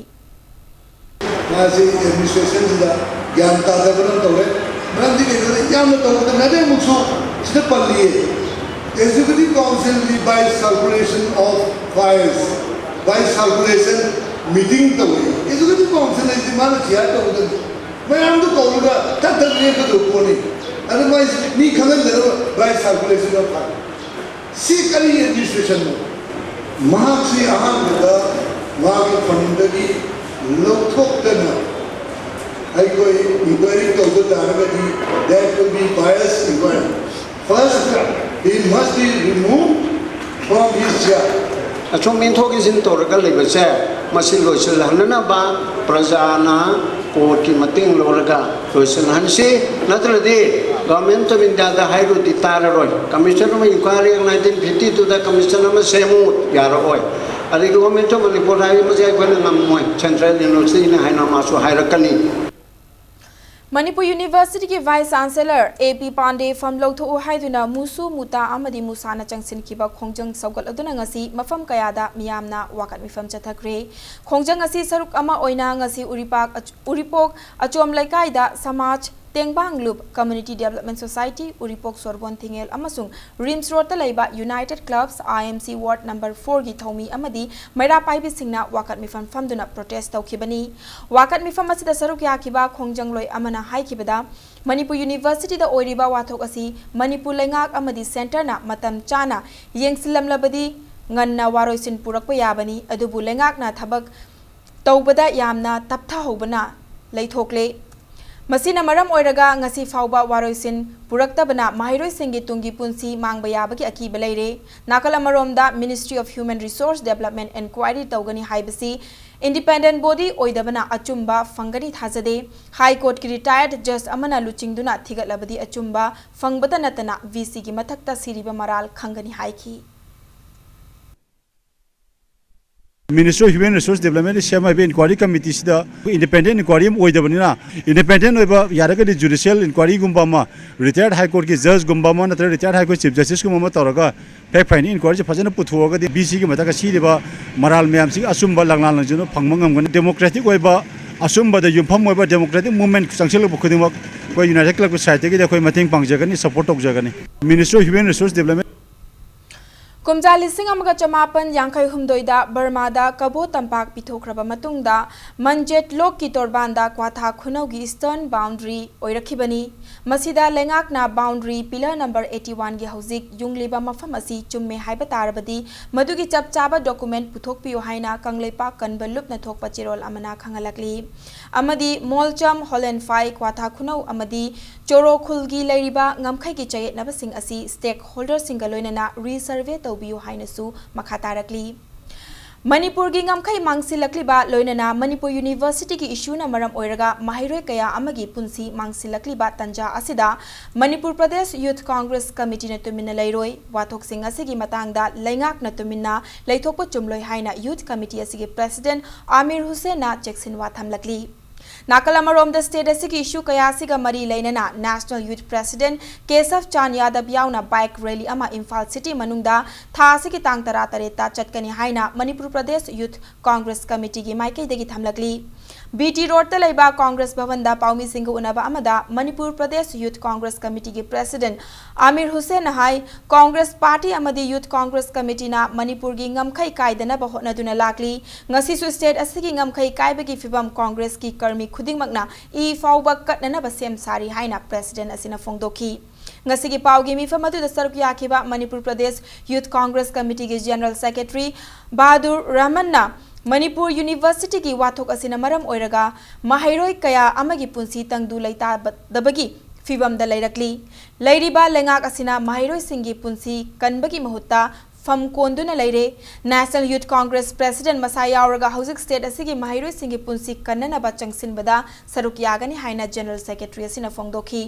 ꯃꯥꯁꯤ ꯑꯦꯗꯃꯤꯅꯤꯁꯇ꯭ꯔꯦꯁꯟꯁꯤꯗ ꯒ꯭ꯌꯥꯟ ꯇꯥꯗꯕꯅ ꯇꯧꯔꯦ꯫ ꯃꯔꯝꯗꯤ ꯀꯩꯅꯣꯗ ꯌꯥꯝꯅ ꯇꯧꯕꯗ ꯅꯠꯇꯦ, ꯑꯃꯨꯛꯁꯨ ꯁꯤꯗ ꯄꯜꯂꯤꯌꯦ꯫ Executive Council ꯒꯤ by circulation of files, by circulation meeting ꯇꯧꯋꯤ꯫ Executive Council ꯍꯥꯏꯁꯤ ꯃꯥꯅ ꯁꯤꯌꯥꯔ ꯇꯧꯒꯗꯕꯅꯤ꯫ ꯃꯌꯥꯝꯗꯨ ꯀꯧꯔꯒ ꯊꯛ ꯊꯛ ꯂꯦꯞꯀꯗꯕ ꯄꯣꯠꯅꯤ꯫ ꯑꯗꯨ ꯃꯥꯏꯁꯤ ꯃꯤ ꯈꯪꯍꯟꯗꯅꯕ by circulation of files꯫ ꯁꯤ ꯀꯔꯤ ꯑꯦꯗꯃꯤꯅꯤꯁꯇ꯭ꯔꯦꯁꯟꯅꯣ? ꯃꯍꯥꯛꯁꯤ ꯑꯍꯥꯟꯕꯗ ꯃꯥꯒꯤ ꯐꯝꯗꯒꯤ ꯂꯧꯊꯣꯛꯇꯅ ꯑꯩꯈꯣꯏ ꯏꯟꯀ꯭ꯋꯥꯏꯔꯤ ꯇꯧꯕ ꯇꯥꯔꯒꯗꯤ, that will be bias inquiry. First, he must be removed from his chair. ꯑꯁꯨꯝ ꯏꯟꯊꯣꯛ ꯏꯟꯁꯤꯟ ꯇꯧꯔꯒ ꯂꯩꯕꯁꯦ, ꯃꯁꯤ ꯂꯣꯏꯁꯤꯜꯍꯟꯅꯅꯕ ꯄ꯭ꯔꯖꯥꯅ ꯀꯣꯔꯠꯀꯤ ꯃꯇꯦꯡ ꯂꯧꯔꯒ ꯂꯣꯏꯁꯤꯜꯍꯟꯁꯤ꯫ ꯅꯠꯇ꯭ꯔꯗꯤ Government of Indiaꯗ ꯍꯥꯏꯔꯨꯗꯤ ꯇꯥꯔꯔꯣꯏ꯫ Commission ꯑꯃ, inquiry nineteen fifty twoꯗ commission ꯑꯃ ꯁꯦꯝꯃꯨ, ꯌꯥꯔꯛꯑꯣꯏ꯫ ꯑꯗꯒꯤ Government of Manipur ꯍꯥꯏꯕ ꯃꯁꯦ ꯑꯩꯈꯣꯏꯅ ꯉꯝꯃꯣꯏ, Central Universityꯅ ꯍꯥꯏꯅ ꯃꯥꯁꯨ ꯍꯥꯏꯔꯛꯀꯅꯤ꯫ ꯃꯅꯤꯄꯨꯔ ꯌꯨꯅꯤꯚꯔꯁꯤꯇꯤꯒꯤ Vice Chancellor A P ꯄꯥꯟꯗꯦ ꯐꯝ ꯂꯧꯊꯣꯛꯎ ꯍꯥꯏꯗꯨꯅ ꯃꯨꯁꯨ ꯃꯨꯇꯥ ꯑꯃꯗꯤ ꯃꯨꯁꯥꯅ ꯆꯪꯁꯤꯟꯈꯤꯕ ꯈꯣꯡꯖꯪ ꯁꯧꯒꯠꯂꯗꯨꯅ ꯉꯁꯤ ꯃꯐꯝ ꯀꯌꯥꯗ ꯃꯤꯌꯥꯝꯅ ꯋꯥꯀꯠ ꯃꯤꯐꯝ ꯆꯠꯊꯈ꯭ꯔꯦ꯫ ꯈꯣꯡꯖꯪ ꯑꯁꯤ ꯁꯔꯨꯛ ꯑꯃ ꯑꯣꯏꯅ ꯉꯁꯤ ꯎꯔꯤꯄꯥꯛ ꯑꯆ-, ꯎꯔꯤꯄꯣꯛ ꯑꯆꯣꯝ ꯂꯩꯀꯥꯏꯗ ꯁꯃꯥꯖ ꯇꯦꯡꯕꯥꯡ ꯂꯨꯞ Community Development Society, ꯎꯔꯤꯄꯣꯛ ꯁꯣꯔꯕꯣꯟ ꯊꯤꯡꯉꯦꯜ ꯑꯃꯁꯨꯡ ꯔꯤꯝꯁ ꯔꯣꯗꯇ ꯂꯩꯕ United Clubs I M C Ward number fourꯒꯤ ꯊꯧꯃꯤ ꯑꯃꯗꯤ ꯃꯩꯔꯥ ꯄꯥꯏꯕꯤꯁꯤꯡꯅ ꯋꯥꯀꯠ ꯃꯤꯐꯝ ꯐꯝꯗꯨꯅ protest ꯇꯧꯈꯤꯕꯅꯤ꯫ ꯋꯥꯀꯠ ꯃꯤꯐꯝ ꯑꯁꯤꯗ ꯁꯔꯨꯛ ꯌꯥꯈꯤꯕ ꯈꯣꯡꯖꯪꯂꯣꯏ ꯑꯃꯅ ꯍꯥꯏꯈꯤꯕꯗ, ꯃꯅꯤꯄꯨꯔ ꯌꯨꯅꯤꯚꯔꯁꯤꯇꯤꯗ ꯑꯣꯏꯔꯤꯕ ꯋꯥꯊꯣꯛ ꯑꯁꯤ ꯃꯅꯤꯄꯨꯔ ꯂꯩꯉꯥꯛ ꯑꯃꯗꯤ centreꯅ ꯃꯇꯝ ꯆꯥꯅ ꯌꯦꯡꯁꯤꯜꯂꯝꯂꯕꯗꯤ ꯉꯟꯅ ꯋꯥꯔꯣꯏꯁꯤꯟ ꯄꯨꯔꯛꯄ ꯌꯥꯕꯅꯤ, ꯑꯗꯨꯕꯨ ꯂꯩꯉꯥꯛꯅ ꯊꯕꯛ ꯇꯧꯕꯗ ꯌꯥꯝꯅ ꯇꯞꯊꯍꯧꯕꯅ ꯂꯩꯊꯣꯛꯂꯦ꯫ ꯃꯁꯤꯅ ꯃꯔꯝ ꯑꯣꯏꯔꯒ ꯉꯁꯤ ꯐꯥꯎꯕ ꯋꯥꯔꯣꯏꯁꯤꯟ ꯄꯨꯔꯛꯇꯕꯅ ꯃꯍꯩꯔꯣꯏꯁꯤꯡꯒꯤ ꯇꯨꯡꯒꯤ ꯄꯨꯟꯁꯤ ꯃꯥꯡꯕ ꯌꯥꯕꯒꯤ ꯑꯀꯤꯕ ꯂꯩꯔꯦ꯫ ꯅꯥꯀꯜ ꯑꯃꯔꯣꯝꯗ Ministry of Human Resource Development inquiry ꯇꯧꯒꯅꯤ ꯍꯥꯏꯕꯁꯤ independent body ꯑꯣꯏꯗꯕꯅ ꯑꯆꯨꯝꯕ ꯐꯪꯒꯅꯤ ꯊꯥꯖꯗꯦ꯫ High Courtꯀꯤ retired judge ꯑꯃꯅ ꯂꯨꯆꯤꯡꯗꯨꯅ ꯊꯤꯒꯠꯂꯕꯗꯤ ꯑꯆꯨꯝꯕ ꯐꯪꯕꯇ ꯅꯠꯇꯅ VCꯒꯤ ꯃꯊꯛꯇ ꯁꯤꯔꯤꯕ ꯃꯔꯥꯜ ꯈꯪꯒꯅꯤ ꯍꯥꯏꯈꯤ꯫ Ministry of Human Resource Development ꯁꯦꯝ ꯍꯥꯏꯕ inquiry committeeꯁꯤꯗ independent inquiry ꯑꯃ ꯑꯣꯏꯗꯕꯅꯤꯅ, independent ꯑꯣꯏꯕ ꯌꯥꯔꯒꯗꯤ judicial inquiryꯒꯨꯝꯕ ꯑꯃ, retired High Courtꯀꯤ judgeꯒꯨꯝꯕ ꯑꯃ ꯅꯠꯇ꯭ꯔꯒ retired High Court Chief Justiceꯀꯨꯝꯕ ꯑꯃ ꯇꯧꯔꯒ fact finding inquiryꯁꯤ ꯐꯖꯅ ꯄꯨꯊꯣꯛꯑꯒꯗꯤ VCꯒꯤ ꯃꯊꯛꯇ ꯁꯤꯔꯤꯕ ꯃꯔꯥꯜ ꯃꯌꯥꯝꯁꯤꯒꯤ ꯑꯆꯨꯝꯕ ꯂꯥꯡꯂꯥꯟ ꯂꯪꯖꯅ ꯐꯪꯕ ꯉꯝꯒꯅꯤ꯫ Democratic ꯑꯣꯏꯕ, ꯑꯆꯨꯝꯕꯗ ꯌꯨꯝꯐꯝ ꯑꯣꯏꯕ democratic movement ꯆꯪꯁꯤꯜꯂꯛꯄ ꯈꯨꯗꯤꯡꯃꯛ ꯑꯩꯈꯣꯏ United Club sideꯇꯒꯤꯗꯤ ꯑꯩꯈꯣꯏ ꯃꯇꯦꯡ ꯄꯥꯡꯖꯒꯅꯤ, support ꯇꯧꯖꯒꯅꯤ꯫ Ministry of Human Resource Development ꯀꯨꯝꯖꯥ ꯂꯤꯁꯤꯡ ꯑꯃꯒ ꯆꯃꯥꯄꯟ ꯌꯥꯡꯈꯩ ꯍꯨꯝꯗꯣꯏꯗ ꯕꯔꯃꯥꯗ ꯀꯕꯣ ꯇꯝꯄꯥꯛ ꯄꯤꯊꯣꯛꯈ꯭ꯔꯕ ꯃꯇꯨꯡꯗ ꯃꯟꯖꯦꯠ ꯂꯣꯛꯀꯤ ꯇꯣꯔꯕꯥꯟꯗ ꯀ꯭ꯋꯥꯊꯥ ꯈꯨꯅꯧꯒꯤ eastern boundary ꯑꯣꯏꯔꯛꯈꯤꯕꯅꯤ꯫ ꯃꯁꯤꯗ ꯂꯩꯉꯥꯛꯅ boundary pillar number eighty oneꯒꯤ ꯍꯧꯖꯤꯛ ꯌꯨꯡꯂꯤꯕ ꯃꯐꯝ ꯑꯁꯤ ꯆꯨꯝꯃꯦ ꯍꯥꯏꯕ ꯇꯥꯔꯕꯗꯤ ꯃꯗꯨꯒꯤ ꯆꯞ ꯆꯥꯕ document ꯄꯨꯊꯣꯛꯄꯤꯌꯨ ꯍꯥꯏꯅ ꯀꯪꯂꯩꯄꯥꯛ ꯀꯟꯕ ꯂꯨꯞꯅ ꯊꯣꯛꯄ ꯆꯦꯔꯣꯜ ꯑꯃꯅ ꯈꯪꯍꯜꯂꯛꯂꯤ꯫ ꯑꯃꯗꯤ ꯃꯣꯜꯆꯝ, ꯍꯣꯂꯦꯟꯐꯥꯏ, ꯀ꯭ꯋꯥꯊꯥ ꯈꯨꯅꯧ ꯑꯃꯗꯤ ꯆꯣꯔꯣ ꯈꯨꯜꯒꯤ ꯂꯩꯔꯤꯕ ꯉꯝꯈꯩꯒꯤ ꯆꯌꯦꯠꯅꯕꯁꯤꯡ ꯑꯁꯤ stakeholderꯁꯤꯡꯒ ꯂꯣꯏꯅꯅ resurvey ꯇꯧꯕꯤꯌꯨ ꯍꯥꯏꯅꯁꯨ ꯃꯈꯥ ꯇꯥꯔꯛꯂꯤ꯫ ꯃꯅꯤꯄꯨꯔꯒꯤ ꯉꯝꯈꯩ ꯃꯥꯡꯁꯤꯜꯂꯛꯂꯤꯕ, ꯂꯣꯏꯅꯅ ꯃꯅꯤꯄꯨꯔ ꯌꯨꯅꯤꯚꯔꯁꯤꯇꯤꯒꯤ ꯏꯁꯨꯅ ꯃꯔꯝ ꯑꯣꯏꯔꯒ ꯃꯍꯩꯔꯣꯏ ꯀꯌꯥ ꯑꯃꯒꯤ ꯄꯨꯟꯁꯤ ꯃꯥꯡꯁꯤꯜꯂꯛꯂꯤꯕ ꯇꯟꯖꯥ ꯑꯁꯤꯗ, ꯃꯅꯤꯄꯨꯔ ꯄ꯭ꯔꯗꯦꯁ ꯌꯨꯊ ꯀꯣꯡꯒ꯭ꯔꯦꯁ ꯀꯃꯤꯇꯤꯅ ꯇꯨꯃꯤꯟꯅ ꯂꯩꯔꯣꯏ꯫ ꯋꯥꯊꯣꯛꯁꯤꯡ ꯑꯁꯤꯒꯤ ꯃꯇꯥꯡꯗ ꯂꯩꯉꯥꯛꯅ ꯇꯨꯃꯤꯟꯅ ꯂꯩꯊꯣꯛꯄ ꯆꯨꯝꯂꯣꯏ ꯍꯥꯏꯅ ꯌꯨꯊ ꯀꯃꯤꯇꯤ ꯑꯁꯤꯒꯤ ꯄ꯭ꯔꯦꯁꯤꯗꯦꯟꯠ ꯑꯥꯃꯤꯔ ꯍꯨꯁꯦꯟꯅ ꯆꯦꯛꯁꯤꯟꯋꯥ ꯊꯝꯂꯛꯂꯤ꯫ ꯅꯥꯀꯜ ꯑꯃꯔꯣꯝꯗ, ꯁ꯭ꯇꯦꯠ ꯑꯁꯤꯒꯤ ꯏꯁꯨ ꯀꯌꯥ ꯑꯁꯤꯒ ꯃꯔꯤ ꯂꯩꯅꯅ ꯅꯦꯁꯅꯦꯜ ꯌꯨꯊ ꯄ꯭ꯔꯦꯁꯤꯗꯦꯟꯠ ꯀꯦꯁꯕ ꯆꯥꯟ ꯌꯥꯗꯕ ꯌꯥꯎꯅ ꯕꯥꯏꯛ ꯔꯦꯂꯤ ꯑꯃ ꯏꯝꯐꯥꯜ ꯁꯤꯇꯤ ꯃꯅꯨꯡꯗ ꯊꯥ ꯑꯁꯤꯒꯤ ꯇꯥꯡ ꯇꯔꯥꯇꯔꯦꯠꯇ ꯆꯠꯀꯅꯤ ꯍꯥꯏꯅ ꯃꯅꯤꯄꯨꯔ ꯄ꯭ꯔꯗꯦꯁ ꯌꯨꯊ ꯀꯣꯡꯒ꯭ꯔꯦꯁ ꯀꯃꯤꯇꯤꯒꯤ ꯃꯥꯏꯀꯩꯗꯒꯤ ꯊꯝꯂꯛꯂꯤ꯫ ꯕꯤ ꯇꯤ ꯔꯣꯗꯇ ꯂꯩꯕ ꯀꯣꯡꯒ꯭ꯔꯦꯁ ꯚꯕꯟꯗ ꯄꯥꯎꯃꯤꯁꯤꯡꯒ ꯎꯅꯕ ꯑꯃꯗ ꯃꯅꯤꯄꯨꯔ ꯄ꯭ꯔꯗꯦꯁ ꯌꯨꯊ ꯀꯣꯡꯒ꯭ꯔꯦꯁ ꯀꯃꯤꯇꯤꯒꯤ ꯄ꯭ꯔꯦꯁꯤꯗꯦꯟꯠ ꯑꯥꯃꯤꯔ ꯍꯨꯁꯦꯟꯅ ꯍꯥꯏ, ꯀꯣꯡꯒ꯭ꯔꯦꯁ ꯄꯥꯔꯇꯤ ꯑꯃꯗꯤ ꯌꯨꯊ ꯀꯣꯡꯒ꯭ꯔꯦꯁ ꯀꯃꯤꯇꯤꯅ ꯃꯅꯤꯄꯨꯔꯒꯤ ꯉꯝꯈꯩ ꯀꯥꯏꯗꯅꯕ ꯍꯣꯠꯅꯗꯨꯅ ꯂꯥꯛꯂꯤ꯫ ꯉꯁꯤꯁꯨ ꯁ꯭ꯇꯦꯠ ꯑꯁꯤꯒꯤ ꯉꯝꯈꯩ ꯀꯥꯏꯕꯒꯤ ꯐꯤꯚꯝ ꯀꯣꯡꯒ꯭ꯔꯦꯁꯀꯤ ꯀꯔꯃꯤ ꯈꯨꯗꯤꯡꯃꯛꯅ ꯏ ꯐꯥꯎꯕ ꯀꯠꯅꯅꯕ ꯁꯦꯝ ꯁꯥꯔꯤ ꯍꯥꯏꯅ ꯄ꯭ꯔꯦꯁꯤꯗꯦꯟꯠ ꯑꯁꯤꯅ ꯐꯣꯡꯗꯣꯛꯈꯤ꯫ ꯉꯁꯤꯒꯤ ꯄꯥꯎꯒꯤ ꯃꯤꯐꯝ ꯑꯗꯨꯗ ꯁꯔꯨꯛ ꯌꯥꯈꯤꯕ ꯃꯅꯤꯄꯨꯔ ꯄ꯭ꯔꯗꯦꯁ ꯌꯨꯊ ꯀꯣꯡꯒ꯭ꯔꯦꯁ ꯀꯃꯤꯇꯤꯒꯤ ꯖꯦꯅꯔꯦꯜ ꯁꯦꯀ꯭ꯔꯦꯇꯔꯤ ꯕꯍꯥꯗꯨꯔ ꯔꯍꯃꯟꯅ ꯃꯅꯤꯄꯨꯔ ꯌꯨꯅꯤꯚꯔꯁꯤꯇꯤꯒꯤ ꯋꯥꯊꯣꯛ ꯑꯁꯤꯅ ꯃꯔꯝ ꯑꯣꯏꯔꯒ ꯃꯍꯩꯔꯣꯏ ꯀꯌꯥ ꯑꯃꯒꯤ ꯄꯨꯟꯁꯤ ꯇꯪꯗꯨ ꯂꯩꯇꯥꯗꯕꯒꯤ ꯐꯤꯚꯝꯗ ꯂꯩꯔꯛꯂꯤ꯫ ꯂꯩꯔꯤꯕ ꯂꯩꯉꯥꯛ ꯑꯁꯤꯅ ꯃꯍꯩꯔꯣꯏꯁꯤꯡꯒꯤ ꯄꯨꯟꯁꯤ ꯀꯟꯕꯒꯤ ꯃꯍꯨꯠꯇ ꯐꯝ ꯀꯣꯟꯗꯨꯅ ꯂꯩꯔꯦ꯫ ꯅꯦꯁꯅꯦꯜ ꯌꯨꯊ ꯀꯣꯡꯒ꯭ꯔꯦꯁ ꯄ꯭ꯔꯦꯁꯤꯗꯦꯟꯠ ꯃꯁꯥ ꯌꯥꯎꯔꯒ ꯍꯧꯖꯤꯛ ꯁ꯭ꯇꯦꯠ ꯑꯁꯤꯒꯤ ꯃꯍꯩꯔꯣꯏꯁꯤꯡꯒꯤ ꯄꯨꯟꯁꯤ ꯀꯟꯅꯅꯕ ꯆꯪꯁꯤꯟꯕꯗ ꯁꯔꯨꯛ ꯌꯥꯒꯅꯤ ꯍꯥꯏꯅ ꯖꯦꯅꯔꯦꯜ ꯁꯦꯀ꯭ꯔꯦꯇꯔꯤ ꯑꯁꯤꯅ ꯐꯣꯡꯗꯣꯛꯈꯤ꯫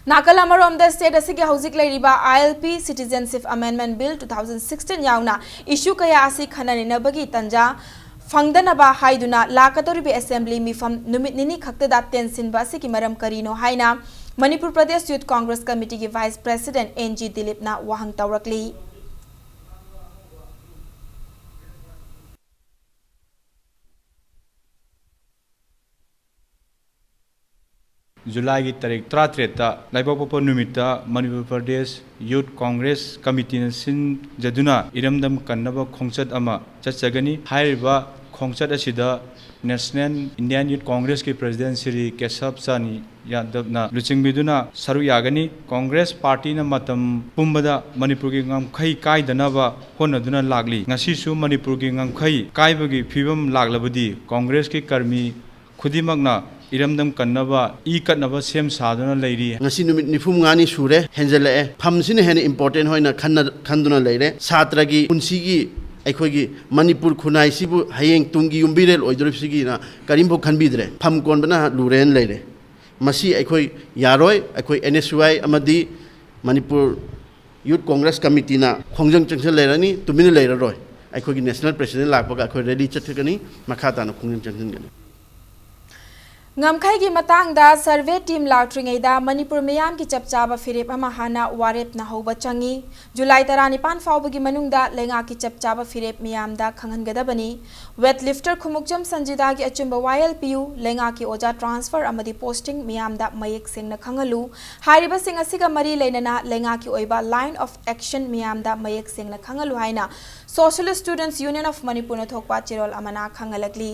ꯅꯥꯀꯜ ꯑꯃꯔꯣꯝꯗ, ꯁ꯭ꯇꯦꯠ ꯑꯁꯤꯒꯤ ꯍꯧꯖꯤꯛ ꯂꯩꯔꯤꯕ I L P, citizenship amendment bill two thousand sixteen ꯌꯥꯎꯅ ꯏꯁꯨ ꯀꯌꯥ ꯑꯁꯤ ꯈꯟꯅ ꯅꯩꯅꯕꯒꯤ ꯇꯟꯖꯥ ꯐꯪꯗꯅꯕ ꯍꯥꯏꯗꯨꯅ ꯂꯥꯛꯀꯗꯧꯔꯤꯕ ꯑꯦꯁꯦꯝꯕ꯭ꯂꯤ ꯃꯤꯐꯝ ꯅꯨꯃꯤꯠ ꯅꯤꯅꯤ ꯈꯛꯇꯗ ꯇꯦꯟꯁꯤꯟꯕ ꯑꯁꯤꯒꯤ ꯃꯔꯝ ꯀꯔꯤꯅꯣ ꯍꯥꯏꯅ ꯃꯅꯤꯄꯨꯔ ꯄ꯭ꯔꯗꯦꯁ ꯌꯨꯊ ꯀꯣꯡꯒ꯭ꯔꯦꯁ ꯀꯃꯤꯇꯤꯒꯤ ꯚꯥꯏꯁ ꯄ꯭ꯔꯦꯁꯤꯗꯦꯟꯠ ꯑꯦꯟ ꯖꯤ ꯗꯤꯂꯤꯞꯅ ꯋꯥꯍꯪ ꯇꯧꯔꯛꯂꯤ꯫ ꯖꯨꯂꯥꯏꯒꯤ ꯇꯥꯔꯤꯛ ꯇꯔꯥꯇꯔꯦꯠꯇ, ꯂꯩꯕꯥꯛꯄꯣꯛꯄ ꯅꯨꯃꯤꯠꯇ, ꯃꯅꯤꯄꯨꯔ ꯄ꯭ꯔꯗꯦꯁ ꯌꯨꯊ ꯀꯣꯡꯒ꯭ꯔꯦꯁ ꯀꯃꯤꯇꯤꯅ ꯁꯤꯟꯖꯗꯨꯅ ꯏꯔꯝꯗꯝ ꯀꯟꯅꯕ ꯈꯣꯡꯆꯠ ꯑꯃ ꯆꯠꯆꯒꯅꯤ꯫ ꯍꯥꯏꯔꯤꯕ ꯈꯣꯡꯆꯠ ꯑꯁꯤꯗ ꯅꯦꯁꯅꯦꯜ ꯏꯟꯗꯤꯌꯥꯟ ꯌꯨꯊ ꯀꯣꯡꯒ꯭ꯔꯦꯁꯀꯤ ꯄ꯭ꯔꯦꯁꯤꯗꯦꯟꯠ ꯁ꯭ꯔꯤ ꯀꯦꯁꯕ ꯆꯥꯟ ꯌꯥꯗꯕꯅ ꯂꯨꯆꯤꯡꯕꯤꯗꯨꯅ ꯁꯔꯨꯛ ꯌꯥꯒꯅꯤ꯫ ꯀꯣꯡꯒ꯭ꯔꯦꯁ ꯄꯥꯔꯇꯤꯅ ꯃꯇꯝ ꯄꯨꯝꯕꯗ ꯃꯅꯤꯄꯨꯔꯒꯤ ꯉꯝꯈꯩ ꯀꯥꯏꯗꯅꯕ ꯍꯣꯠꯅꯗꯨꯅ ꯂꯥꯛꯂꯤ꯫ ꯉꯁꯤꯁꯨ ꯃꯅꯤꯄꯨꯔꯒꯤ ꯉꯝꯈꯩ ꯀꯥꯏꯕꯒꯤ ꯐꯤꯕꯝ ꯂꯥꯛꯂꯕꯗꯤ ꯀꯣꯡꯒ꯭ꯔꯦꯁꯀꯤ ꯀꯔꯃꯤ ꯈꯨꯗꯤꯡꯃꯛꯅ ꯏꯔꯝꯗꯝ ꯀꯟꯅꯕ ꯏ ꯀꯠꯅꯕ ꯁꯦꯝ ꯁꯥꯗꯨꯅ ꯂꯩꯔꯤ꯫ ꯉꯁꯤ ꯅꯨꯃꯤꯠ ꯅꯤꯐꯨ ꯃꯉꯥꯅꯤ ꯁꯨꯔꯦ, ꯍꯦꯟꯖꯜꯂꯛꯑꯦ꯫ ꯐꯝꯁꯤꯅ ꯍꯦꯟꯅ ꯏꯝꯄꯣꯔꯇꯦꯟ ꯑꯣꯏꯅ ꯈꯟꯅ-, ꯈꯟꯗꯨꯅ ꯂꯩꯔꯦ꯫ ꯁꯥꯇ꯭ꯔꯒꯤ ꯄꯨꯟꯁꯤꯒꯤ ꯑꯩꯈꯣꯏꯒꯤ ꯃꯅꯤꯄꯨꯔ ꯈꯨꯟꯅꯥꯏꯁꯤꯕꯨ ꯍꯌꯦꯡ ꯇꯨꯡꯒꯤ ꯌꯨꯝꯕꯤꯔꯦꯜ ꯑꯣꯏꯗꯧꯔꯤꯕꯁꯤꯒꯤꯅ ꯀꯔꯤꯝꯐꯥꯎ ꯈꯟꯕꯤꯗ꯭ꯔꯦ꯫ ꯐꯝ ꯀꯣꯟꯕꯅ ꯂꯨꯔꯦꯅ ꯂꯩꯔꯦ꯫ ꯃꯁꯤ ꯑꯩꯈꯣꯏ ꯌꯥꯔꯣꯏ꯫ ꯑꯩꯈꯣꯏ ꯑꯦꯟ ꯑꯦꯁ ꯌꯨ ꯑꯥꯏ ꯑꯃꯗꯤ ꯃꯅꯤꯄꯨꯔ ꯌꯨꯠ ꯀꯣꯡꯒ꯭ꯔꯦꯁ ꯀꯃꯤꯇꯤꯅ ꯈꯣꯡꯖꯪ ꯆꯪꯁꯤꯜ ꯂꯩꯔꯅꯤ, ꯇꯨꯃꯤꯟꯅ ꯂꯩꯔꯔꯣꯏ꯫ ꯑꯩꯈꯣꯏꯒꯤ ꯅꯦꯁꯅꯦꯜ ꯄ꯭ꯔꯦꯁꯤꯗꯦꯟ ꯂꯥꯛꯄꯒ ꯑꯩꯈꯣꯏ ꯔꯦꯂꯤ ꯆꯠꯊꯒꯅꯤ, ꯃꯈꯥ ꯇꯥꯅ ꯈꯣꯡꯖꯪ ꯆꯪꯁꯤꯟꯒꯅꯤ꯫ ꯉꯝꯈꯩꯒꯤ ꯃꯇꯥꯡꯗ ꯁꯔꯚꯦ ꯇꯤꯝ ꯂꯥꯛꯇ꯭ꯔꯤꯉꯩꯗ ꯃꯅꯤꯄꯨꯔ ꯃꯤꯌꯥꯝꯒꯤ ꯆꯞ ꯆꯥꯕ ꯐꯤꯔꯦꯞ ꯑꯃ ꯍꯥꯟꯅ ꯋꯥꯔꯦꯞꯅ ꯍꯧꯕ ꯆꯪꯏ꯫ ꯖꯨꯂꯥꯏ ꯇꯔꯥꯅꯤꯄꯥꯟ ꯐꯥꯎꯕꯒꯤ ꯃꯅꯨꯡꯗ ꯂꯩꯉꯥꯛꯀꯤ ꯆꯞ ꯆꯥꯕ ꯐꯤꯔꯦꯞ ꯃꯤꯌꯥꯝꯗ ꯈꯪꯍꯟꯒꯗꯕꯅꯤ꯫ ꯋꯦꯠ ꯂꯤꯐꯇꯔ ꯈꯨꯃꯨꯛꯆꯝ ꯁꯟꯖꯤꯗꯥꯒꯤ ꯑꯆꯨꯝꯕ ꯋꯥꯌꯦꯜ ꯄꯤꯌꯨ, ꯂꯩꯉꯥꯛꯀꯤ ꯑꯣꯖꯥ ꯇ꯭ꯔꯥꯟꯁꯐꯔ ꯑꯃꯗꯤ ꯄꯣꯁꯇꯤꯡ ꯃꯤꯌꯥꯝꯗ ꯃꯌꯦꯛ ꯁꯦꯡꯅ ꯈꯪꯍꯜꯂꯨ꯫ ꯍꯥꯏꯔꯤꯕꯁꯤꯡ ꯑꯁꯤꯒ ꯃꯔꯤ ꯂꯩꯅꯅ ꯂꯩꯉꯥꯛꯀꯤ ꯑꯣꯏꯕ ꯂꯥꯏꯟ ꯑꯣꯐ ꯑꯦꯛꯁꯟ ꯃꯤꯌꯥꯝꯗ ꯃꯌꯦꯛ ꯁꯦꯡꯅ ꯈꯪꯍꯜꯂꯨ ꯍꯥꯏꯅ Socialist Students Union of ꯃꯅꯤꯄꯨꯔꯅ ꯊꯣꯛꯄ ꯆꯦꯔꯣꯜ ꯑꯃꯅ ꯈꯪꯍꯜꯂꯛꯂꯤ꯫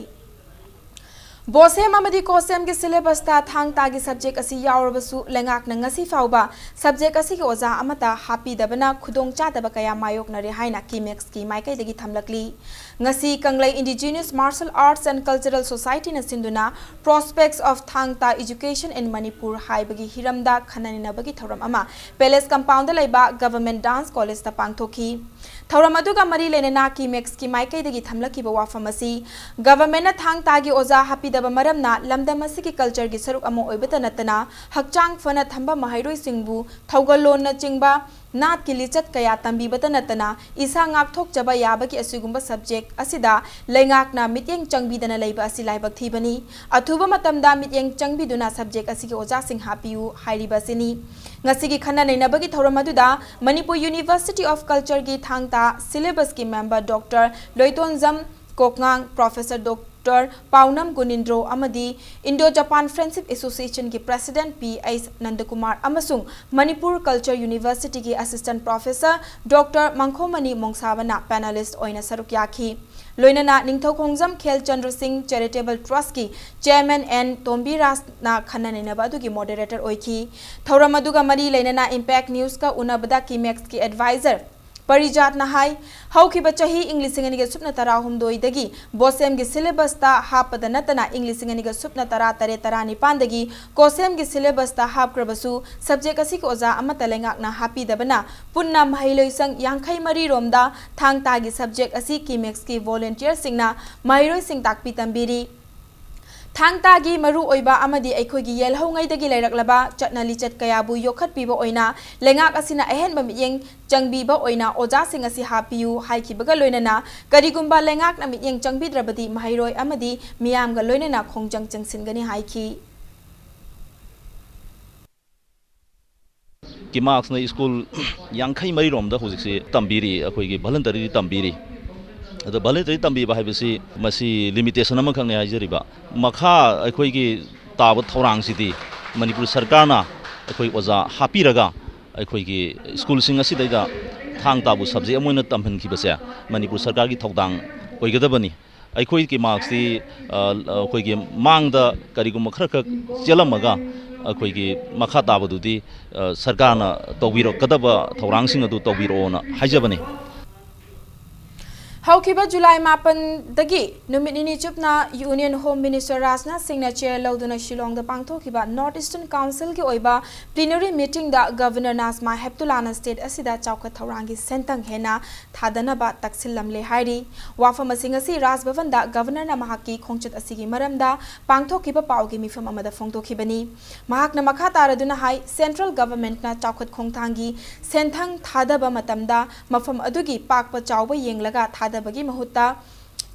ꯕꯣꯁꯦꯝ ꯑꯃꯗꯤ ꯀꯣꯁꯦꯝꯒꯤ ꯁꯤꯂꯦꯕꯁꯇ ꯊꯥꯡ ꯇꯥꯒꯤ ꯁꯕꯖꯦꯛ ꯑꯁꯤ ꯌꯥꯎꯔꯕꯁꯨ ꯂꯩꯉꯥꯛꯅ ꯉꯁꯤ ꯐꯥꯎꯕ ꯁꯕꯖꯦꯛ ꯑꯁꯤꯒꯤ ꯑꯣꯖꯥ ꯑꯃꯠꯇ ꯍꯥꯞꯄꯤꯗꯕꯅ ꯈꯨꯗꯣꯡꯆꯥꯗꯕ ꯀꯌꯥ ꯃꯥꯌꯣꯛꯅꯔꯦ ꯍꯥꯏꯅ ꯀꯤꯃꯦꯛꯁꯀꯤ ꯃꯥꯏꯀꯩꯗꯒꯤ ꯊꯝꯂꯛꯂꯤ꯫ ꯉꯁꯤ ꯀꯪꯂꯩ Indigenous Martial Arts and Cultural Societyꯅ ꯁꯤꯟꯗꯨꯅ Prospects of Thang Ta Education in Manipur ꯍꯥꯏꯕꯒꯤ ꯍꯤꯔꯝꯗ ꯈꯟꯅ ꯅꯩꯅꯕꯒꯤ ꯊꯧꯔꯝ ꯑꯃ ꯄꯦꯂꯦꯁ ꯀꯝꯄꯥꯎꯟꯗ ꯂꯩꯕ ꯒꯚꯔꯟꯃꯦꯟꯠ ꯗꯥꯟꯁ ꯀꯣꯂꯦꯖꯇ ꯄꯥꯡꯊꯣꯛꯈꯤ꯫ ꯊꯧꯔꯝ ꯑꯗꯨꯒ ꯃꯔꯤ ꯂꯩꯅꯅ ꯀꯤꯃꯦꯛꯁꯀꯤ ꯃꯥꯏꯀꯩꯗꯒꯤ ꯊꯝꯂꯛꯈꯤꯕ ꯋꯥꯐꯝ ꯑꯁꯤ ꯒꯚꯔꯟꯃꯦꯟꯠꯅ ꯊꯥꯡ ꯇꯥꯒꯤ ꯑꯣꯖꯥ ꯍꯥꯞꯄꯤꯗꯕ ꯃꯔꯝꯅ ꯂꯝꯗꯝ ꯑꯁꯤꯒꯤ ꯀꯜꯆꯔꯒꯤ ꯁꯔꯨꯛ ꯑꯃ ꯑꯣꯏꯕꯇ ꯅꯠꯇꯅ ꯍꯛꯆꯥꯡ ꯐꯅ ꯊꯝꯕ ꯃꯍꯩꯔꯣꯏꯁꯤꯡꯕꯨ ꯊꯧꯒꯜꯂꯣꯟꯅꯆꯤꯡꯕ ꯅꯥꯠꯀꯤ ꯂꯤꯆꯠ ꯀꯌꯥ ꯇꯝꯕꯤꯕꯇ ꯅꯠꯇꯅ ꯏꯁꯥ ꯉꯥꯛꯊꯣꯛꯆꯕ ꯌꯥꯕꯒꯤ ꯑꯁꯤꯒꯨꯝꯕ ꯁꯕꯖꯦꯛ ꯑꯁꯤꯗ ꯂꯩꯉꯥꯛꯅ ꯃꯤꯠꯌꯦꯡ ꯆꯪꯕꯤꯗꯅ ꯂꯩꯕ ꯑꯁꯤ ꯂꯥꯏꯕꯛ ꯊꯤꯕꯅꯤ꯫ ꯑꯊꯨꯕ ꯃꯇꯝꯗ ꯃꯤꯠꯌꯦꯡ ꯆꯪꯕꯤꯗꯨꯅ ꯁꯕꯖꯦꯛ ꯑꯁꯤꯒꯤ ꯑꯣꯖꯥꯁꯤꯡ ꯍꯥꯞꯄꯤꯌꯨ ꯍꯥꯏꯔꯤꯕ ꯑꯁꯤꯅꯤ꯫ ꯉꯁꯤꯒꯤ ꯈꯟꯅ ꯅꯩꯅꯕꯒꯤ ꯊꯧꯔꯝ ꯑꯗꯨꯗ Manipur University of Cultureꯒꯤ ꯊꯥꯡ ꯇꯥ ꯁꯤꯂꯦꯕꯁꯀꯤ ꯃꯦꯝꯕꯔ ꯗꯣꯛꯇꯔ ꯂꯣꯏꯇꯣꯟꯖꯝ ꯀꯣꯛꯉꯥꯡ, ꯄ꯭ꯔꯣꯐꯦꯁꯔ ꯗꯣꯛꯇꯔ ꯄꯥꯎꯅꯝ ꯒꯨꯅꯤꯟꯗ꯭ꯔꯣ ꯑꯃꯗꯤ Indo Japan Friendship Associationꯒꯤ ꯄ꯭ꯔꯦꯁꯤꯗꯦꯟꯠ ꯄꯤ ꯑꯩꯆ ꯅꯟꯗꯀꯨꯃꯥꯔ ꯑꯃꯁꯨꯡ ꯃꯅꯤꯄꯨꯔ ꯀꯜꯆꯔ ꯌꯨꯅꯤꯚꯔꯁꯤꯇꯤꯒꯤ ꯑꯦꯁꯤꯁꯇꯦꯟꯠ ꯄ꯭ꯔꯣꯐꯦꯁꯔ ꯗꯣꯛꯇꯔ ꯃꯪꯈꯣꯃꯅꯤ ꯃꯣꯡꯁꯥꯕꯅ ꯄꯦꯅꯦꯂꯤꯁꯠ ꯑꯣꯏꯅ ꯁꯔꯨꯛ ꯌꯥꯈꯤ꯫ ꯂꯣꯏꯅꯅ ꯅꯤꯡꯊꯧꯈꯣꯡꯖꯝ ꯈꯦꯜ ꯆꯟꯗ꯭ꯔ ꯁꯤꯡ ꯆꯦꯔꯤꯇꯦꯕꯜ ꯇ꯭ꯔꯁꯠꯀꯤ ꯆꯦꯌꯔꯃꯦꯟ ꯑꯦꯟ ꯇꯣꯝꯕꯤꯔꯥꯖꯅ ꯈꯟꯅ ꯅꯩꯅꯕ ꯑꯗꯨꯒꯤ ꯃꯣꯗꯦꯔꯦꯇꯔ ꯑꯣꯏꯈꯤ꯫ ꯊꯧꯔꯝ ꯑꯗꯨꯒ ꯃꯔꯤ ꯂꯩꯅꯅ ꯏꯝꯄꯦꯛ ꯅ꯭ꯌꯨꯁꯀ ꯎꯅꯕꯗ ꯀꯤꯃꯦꯛꯁꯀꯤ ꯑꯦꯗꯚꯥꯏꯖꯔ ꯄꯔꯤꯖꯥꯠꯅ ꯍꯥꯏ, ꯍꯧꯈꯤꯕ ꯆꯍꯤ ꯏꯪ ꯂꯤꯁꯤꯡ ꯑꯅꯤꯒ ꯁꯨꯞꯅ ꯇꯔꯥꯍꯨꯝꯗꯣꯏꯗꯒꯤ ꯕꯣꯁꯦꯝꯒꯤ ꯁꯤꯂꯦꯕꯁꯇ ꯍꯥꯞꯄꯗ ꯅꯠꯇꯅ ꯏꯪ ꯂꯤꯁꯤꯡ ꯑꯅꯤꯒ ꯁꯨꯞꯅ ꯇꯔꯥ ꯇꯔꯦꯠ ꯇꯔꯥꯅꯤꯄꯥꯟꯗꯒꯤ ꯀꯣꯁꯦꯝꯒꯤ ꯁꯤꯂꯦꯕꯁꯇ ꯍꯥꯞꯈ꯭ꯔꯕꯁꯨ ꯁꯕꯖꯦꯛ ꯑꯁꯤꯒꯤ ꯑꯣꯖꯥ ꯑꯃꯠꯇ ꯂꯩꯉꯥꯛꯅ ꯍꯥꯞꯄꯤꯗꯕꯅ ꯄꯨꯟꯅ ꯃꯍꯩꯂꯣꯏꯁꯪ ꯌꯥꯡꯈꯩ ꯃꯔꯤ ꯔꯣꯝꯗ ꯊꯥꯡ ꯇꯥꯒꯤ ꯁꯕꯖꯦꯛ ꯑꯁꯤ ꯀꯤꯃꯦꯛꯁꯀꯤ ꯚꯣꯂꯨꯟꯇꯤꯌꯔꯁꯤꯡꯅ ꯃꯍꯩꯔꯣꯏꯁꯤꯡ ꯇꯥꯛꯄꯤ ꯇꯝꯕꯤꯔꯤ꯫ ꯊꯥꯡ ꯇꯥꯒꯤ ꯃꯔꯨ ꯑꯣꯏꯕ ꯑꯃꯗꯤ ꯑꯩꯈꯣꯏꯒꯤ ꯌꯦꯜꯍꯧꯉꯩꯗꯒꯤ ꯂꯩꯔꯛꯂꯕ ꯆꯠꯅ ꯂꯤꯆꯠ ꯀꯌꯥꯕꯨ ꯌꯣꯛꯈꯠꯄꯤꯕ ꯑꯣꯏꯅ ꯂꯩꯉꯥꯛ ꯑꯁꯤꯅ ꯑꯍꯦꯟꯕ ꯃꯤꯠꯌꯦꯡ ꯆꯪꯕꯤꯕ ꯑꯣꯏꯅ ꯑꯣꯖꯥꯁꯤꯡ ꯑꯁꯤ ꯍꯥꯞꯄꯤꯌꯨ ꯍꯥꯏꯈꯤꯕꯒ ꯂꯣꯏꯅꯅ ꯀꯔꯤꯒꯨꯝꯕ ꯂꯩꯉꯥꯛꯅ ꯃꯤꯠꯌꯦꯡ ꯆꯪꯕꯤꯗ꯭ꯔꯕꯗꯤ ꯃꯍꯩꯔꯣꯏ ꯑꯃꯗꯤ ꯃꯤꯌꯥꯝꯒ ꯂꯣꯏꯅꯅ ꯈꯣꯡꯖꯪ ꯆꯪꯁꯤꯟꯒꯅꯤ ꯍꯥꯏꯈꯤ꯫ ꯀꯤꯃꯥꯛꯁꯅ ꯁ꯭ꯀꯨꯜ ꯌꯥꯡꯈꯩ ꯃꯔꯤꯔꯣꯝꯗ ꯍꯧꯖꯤꯛꯁꯤ ꯇꯝꯕꯤꯔꯤ, ꯑꯩꯈꯣꯏꯒꯤ ꯚꯣꯂꯨꯟꯇꯔꯤ ꯇꯝꯕꯤꯔꯤ꯫ ꯑꯗꯣ ꯚꯣꯂꯨꯟꯇꯔꯤ ꯇꯝꯕꯤꯕ ꯍꯥꯏꯕꯁꯤ ꯃꯁꯤ ꯂꯤꯃꯤꯇꯦꯁꯟ ꯑꯃꯈꯛꯅꯦ ꯍꯥꯏꯖꯔꯤꯕ꯫ ꯃꯈꯥ ꯑꯩꯈꯣꯏꯒꯤ ꯇꯥꯕ ꯊꯧꯔꯥꯡꯁꯤꯗꯤ ꯃꯅꯤꯄꯨꯔ ꯁꯔꯀꯥꯔꯅ ꯑꯩꯈꯣꯏ ꯑꯣꯖꯥ ꯍꯥꯞꯄꯤꯔꯒ ꯑꯩꯈꯣꯏꯒꯤ ꯁ꯭ꯀꯨꯜꯁꯤꯡ ꯑꯁꯤꯗꯩꯗ ꯊꯥꯡ ꯇꯥꯕꯨ ꯁꯕꯖꯦꯛ ꯑꯃ ꯑꯣꯏꯅ ꯇꯝꯍꯟꯈꯤꯕꯁꯦ ꯃꯅꯤꯄꯨꯔ ꯁꯔꯀꯥꯔꯒꯤ ꯊꯧꯗꯥꯡ ꯑꯣꯏꯒꯗꯕꯅꯤ꯫ ꯑꯩꯈꯣꯏ ꯀꯤꯃꯥꯛꯁꯇꯤ, ꯑ, ꯑꯩꯈꯣꯏꯒꯤ ꯃꯥꯡꯗ ꯀꯔꯤꯒꯨꯝꯕ ꯈꯔ ꯈꯛ ꯆꯦꯜꯂꯝꯃꯒ ꯑꯩꯈꯣꯏꯒꯤ ꯃꯈꯥ ꯇꯥꯕꯗꯨꯗꯤ, ꯑ, ꯁꯔꯀꯥꯔꯅ ꯇꯧꯕꯤꯔꯛꯀꯗꯕ ꯊꯧꯔꯥꯡꯁꯤꯡ ꯑꯗꯨ ꯇꯧꯕꯤꯔꯛꯑꯣꯅ ꯍꯥꯏꯖꯕꯅꯤ꯫ ꯍꯧꯈꯤꯕ ꯖꯨꯂꯥꯏ ꯃꯥꯄꯟꯗꯒꯤ ꯅꯨꯃꯤꯠ ꯅꯤꯅꯤ ꯆꯨꯞꯅ Union Home Minister ꯔꯥꯖꯅꯥꯊ ꯁꯤꯡꯅ ꯆꯦꯌꯔ ꯂꯧꯗꯨꯅ ꯁꯤꯂꯣꯡꯗ ꯄꯥꯡꯊꯣꯛꯈꯤꯕ North Eastern Councilꯒꯤ ꯑꯣꯏꯕ plenary meetingꯗ Governor ꯅꯥꯖꯃꯥ ꯍꯦꯞꯇꯨꯂꯥꯅ state ꯑꯁꯤꯗ ꯆꯥꯎꯈꯠ ꯊꯧꯔꯥꯡꯒꯤ ꯁꯦꯟꯊꯪ ꯍꯦꯟꯅ ꯊꯥꯗꯅꯕ ꯇꯛꯁꯤꯜꯂꯝꯂꯦ ꯍꯥꯏꯔꯤ꯫ ꯋꯥꯐꯝ ꯑꯁꯤꯡ ꯑꯁꯤ ꯔꯥꯖ ꯚꯕꯟꯗ Governorꯅ ꯃꯍꯥꯛꯀꯤ ꯈꯣꯡꯆꯠ ꯑꯁꯤꯒꯤ ꯃꯔꯝꯗ ꯄꯥꯡꯊꯣꯛꯈꯤꯕ ꯄꯥꯎꯒꯤ ꯃꯤꯐꯝ ꯑꯃꯗ ꯐꯣꯡꯗꯣꯛꯈꯤꯕꯅꯤ꯫ ꯃꯍꯥꯛꯅ ꯃꯈꯥ ꯇꯥꯔꯗꯨꯅ ꯍꯥꯏ, Central Governmentꯅ ꯆꯥꯎꯈꯠ ꯈꯣꯡꯊꯥꯡꯒꯤ ꯁꯦꯟꯊꯪ ꯊꯥꯗꯕ ꯃꯇꯝꯗ ꯃꯐꯝ ꯑꯗꯨꯒꯤ ꯄꯥꯛꯄ ꯆꯥꯎꯕ ꯌꯦꯡꯂꯒ ꯊꯥꯗꯕꯒꯤ ꯃꯍꯨꯠꯇ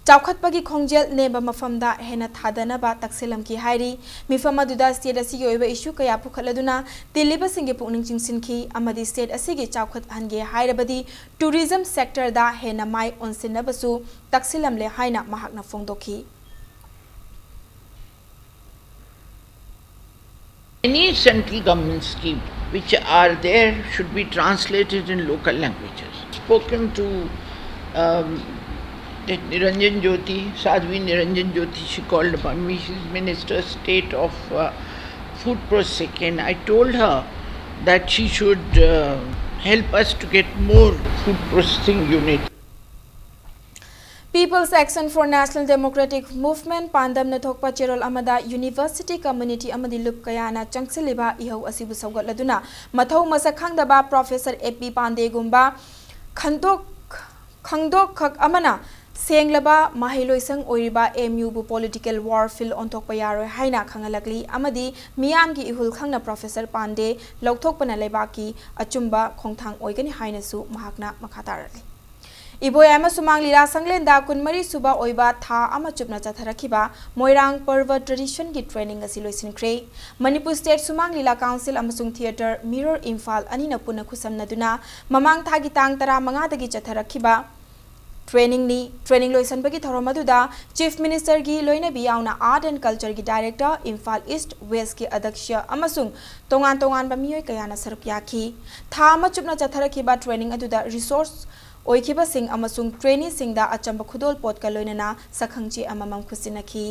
ꯆꯥꯎꯈꯠꯄꯒꯤ ꯈꯣꯡꯖꯦꯜ ꯅꯦꯝꯕ ꯃꯐꯝꯗ ꯍꯦꯟꯅ ꯊꯥꯗꯅꯕ ꯇꯛꯁꯤꯜꯂꯝꯈꯤ ꯍꯥꯏꯔꯤ꯫ ꯃꯤꯐꯝ ꯑꯗꯨꯗ state ꯑꯁꯤꯒꯤ ꯑꯣꯏꯕ issue ꯀꯌꯥ ꯄꯨꯈꯠꯂꯗꯨꯅ ꯇꯤꯜꯂꯤꯕꯁꯤꯡꯒꯤ ꯄꯨꯛꯅꯤꯡ ꯆꯤꯡꯁꯤꯟꯈꯤ ꯑꯃꯗꯤ state ꯑꯁꯤꯒꯤ ꯆꯥꯎꯈꯠꯍꯟꯒꯦ ꯍꯥꯏꯔꯕꯗꯤ tourism sectorꯗ ꯍꯦꯟꯅ ꯃꯥꯏ ꯑꯣꯟꯁꯤꯟꯅꯕꯁꯨ ꯇꯛꯁꯤꯜꯂꯝꯂꯦ ꯍꯥꯏꯅ ꯃꯍꯥꯛꯅ ꯐꯣꯡꯗꯣꯛꯈꯤ꯫ Any central government scheme which are there should be translated in local languages. Spoken to, um, Niranjan Jyoti, Sadhvi Niranjan Jyoti, she called upon me, she's Minister of State of, uh, Food Processing. I told her that she should, uh, Help us to get more food processing unit. People's Action for National Democratic Movement ꯄꯥꯟꯗꯝꯅ ꯊꯣꯛꯄ ꯆꯦꯔꯣꯜ ꯑꯃꯗ university community ꯑꯃꯗꯤ ꯂꯨꯞ ꯀꯌꯥꯅ ꯆꯪꯁꯤꯜꯂꯤꯕ ꯏꯍꯧ ꯑꯁꯤꯕꯨ ꯁꯧꯒꯠꯂꯗꯨꯅ ꯃꯊꯧ ꯃꯁꯛ ꯈꯪꯗꯕ Professor A P ꯄꯥꯟꯗꯦꯒꯨꯝꯕ ꯈꯟꯗꯣꯛ ꯈꯪꯗꯣꯛꯈꯛ ꯑꯃꯅ ꯁꯦꯡꯂꯕ ꯃꯍꯩꯂꯣꯏꯁꯪ ꯑꯣꯏꯔꯤꯕ M U ꯕꯨ political war field ꯑꯣꯟꯊꯣꯛꯄ ꯌꯥꯔꯣꯏ ꯍꯥꯏꯅ ꯈꯪꯍꯜꯂꯛꯂꯤ ꯑꯃꯗꯤ ꯃꯤꯌꯥꯝꯒꯤ ꯏꯍꯨꯜ ꯈꯪꯅ Professor ꯄꯥꯟꯗꯦ ꯂꯧꯊꯣꯛꯄꯅ ꯂꯩꯕꯥꯛꯀꯤ ꯑꯆꯨꯝꯕ ꯈꯣꯡꯊꯥꯡ ꯑꯣꯏꯒꯅꯤ ꯍꯥꯏꯅꯁꯨ ꯃꯍꯥꯛꯅ ꯃꯈꯥ ꯇꯥꯔꯛꯂꯤ꯫ ꯏꯕꯣꯌꯥꯏꯃ ꯁꯨꯃꯥꯡ ꯂꯤꯂꯥ ꯁꯪꯂꯦꯟꯗ ꯀꯨꯟꯃꯔꯤ ꯁꯨꯕ ꯑꯣꯏꯕ ꯊꯥ ꯑꯃ ꯆꯨꯞꯅ ꯆꯠꯊꯔꯛꯈꯤꯕ ꯃꯣꯏꯔꯥꯡ ꯄꯔꯕ tradition ꯒꯤ training ꯑꯁꯤ ꯂꯣꯏꯁꯤꯟꯈ꯭ꯔꯦ꯫ ꯃꯅꯤꯄꯨꯔ State ꯁꯨꯃꯥꯡ ꯂꯤꯂꯥ Council ꯑꯃꯁꯨꯡ Theatre Mirror ꯏꯝꯐꯥꯜ ꯑꯅꯤꯅ ꯄꯨꯟꯅ ꯈꯨꯠꯁꯝꯅꯗꯨꯅ ꯃꯃꯥꯡ ꯊꯥꯒꯤ ꯇꯥꯡ ꯇꯔꯥꯃꯉꯥꯗꯒꯤ ꯆꯠꯊꯔꯛꯈꯤꯕ training ꯅꯤ꯫ Training ꯂꯣꯏꯁꯤꯟꯕꯒꯤ ꯊꯧꯔꯝ ꯑꯗꯨꯗ Chief Minister ꯒꯤ ꯂꯣꯏꯅꯕꯤ ꯌꯥꯎꯅ Art and Culture ꯒꯤ Director, ꯏꯝꯐꯥꯜ East West ꯀꯤ ꯑꯗ꯭ꯌꯛꯁ ꯑꯃꯁꯨꯡ ꯇꯣꯉꯥꯟ ꯇꯣꯉꯥꯟꯕ ꯃꯤꯑꯣꯏ ꯀꯌꯥꯅ ꯁꯔꯨꯛ ꯌꯥꯈꯤ꯫ ꯊꯥ ꯑꯃ ꯆꯨꯞꯅ ꯆꯠꯊꯔꯛꯈꯤꯕ training ꯑꯗꯨꯗ resource ꯑꯣꯏꯈꯤꯕꯁꯤꯡ ꯑꯃꯁꯨꯡ trainee ꯁꯤꯡꯗ ꯑꯆꯝꯕ ꯈꯨꯗꯣꯜ ꯄꯣꯠꯀ ꯂꯣꯏꯅꯅ ꯁꯛꯈꯪꯆꯦ ꯑꯃꯃꯝ ꯈꯨꯠꯁꯤꯟꯅꯈꯤ꯫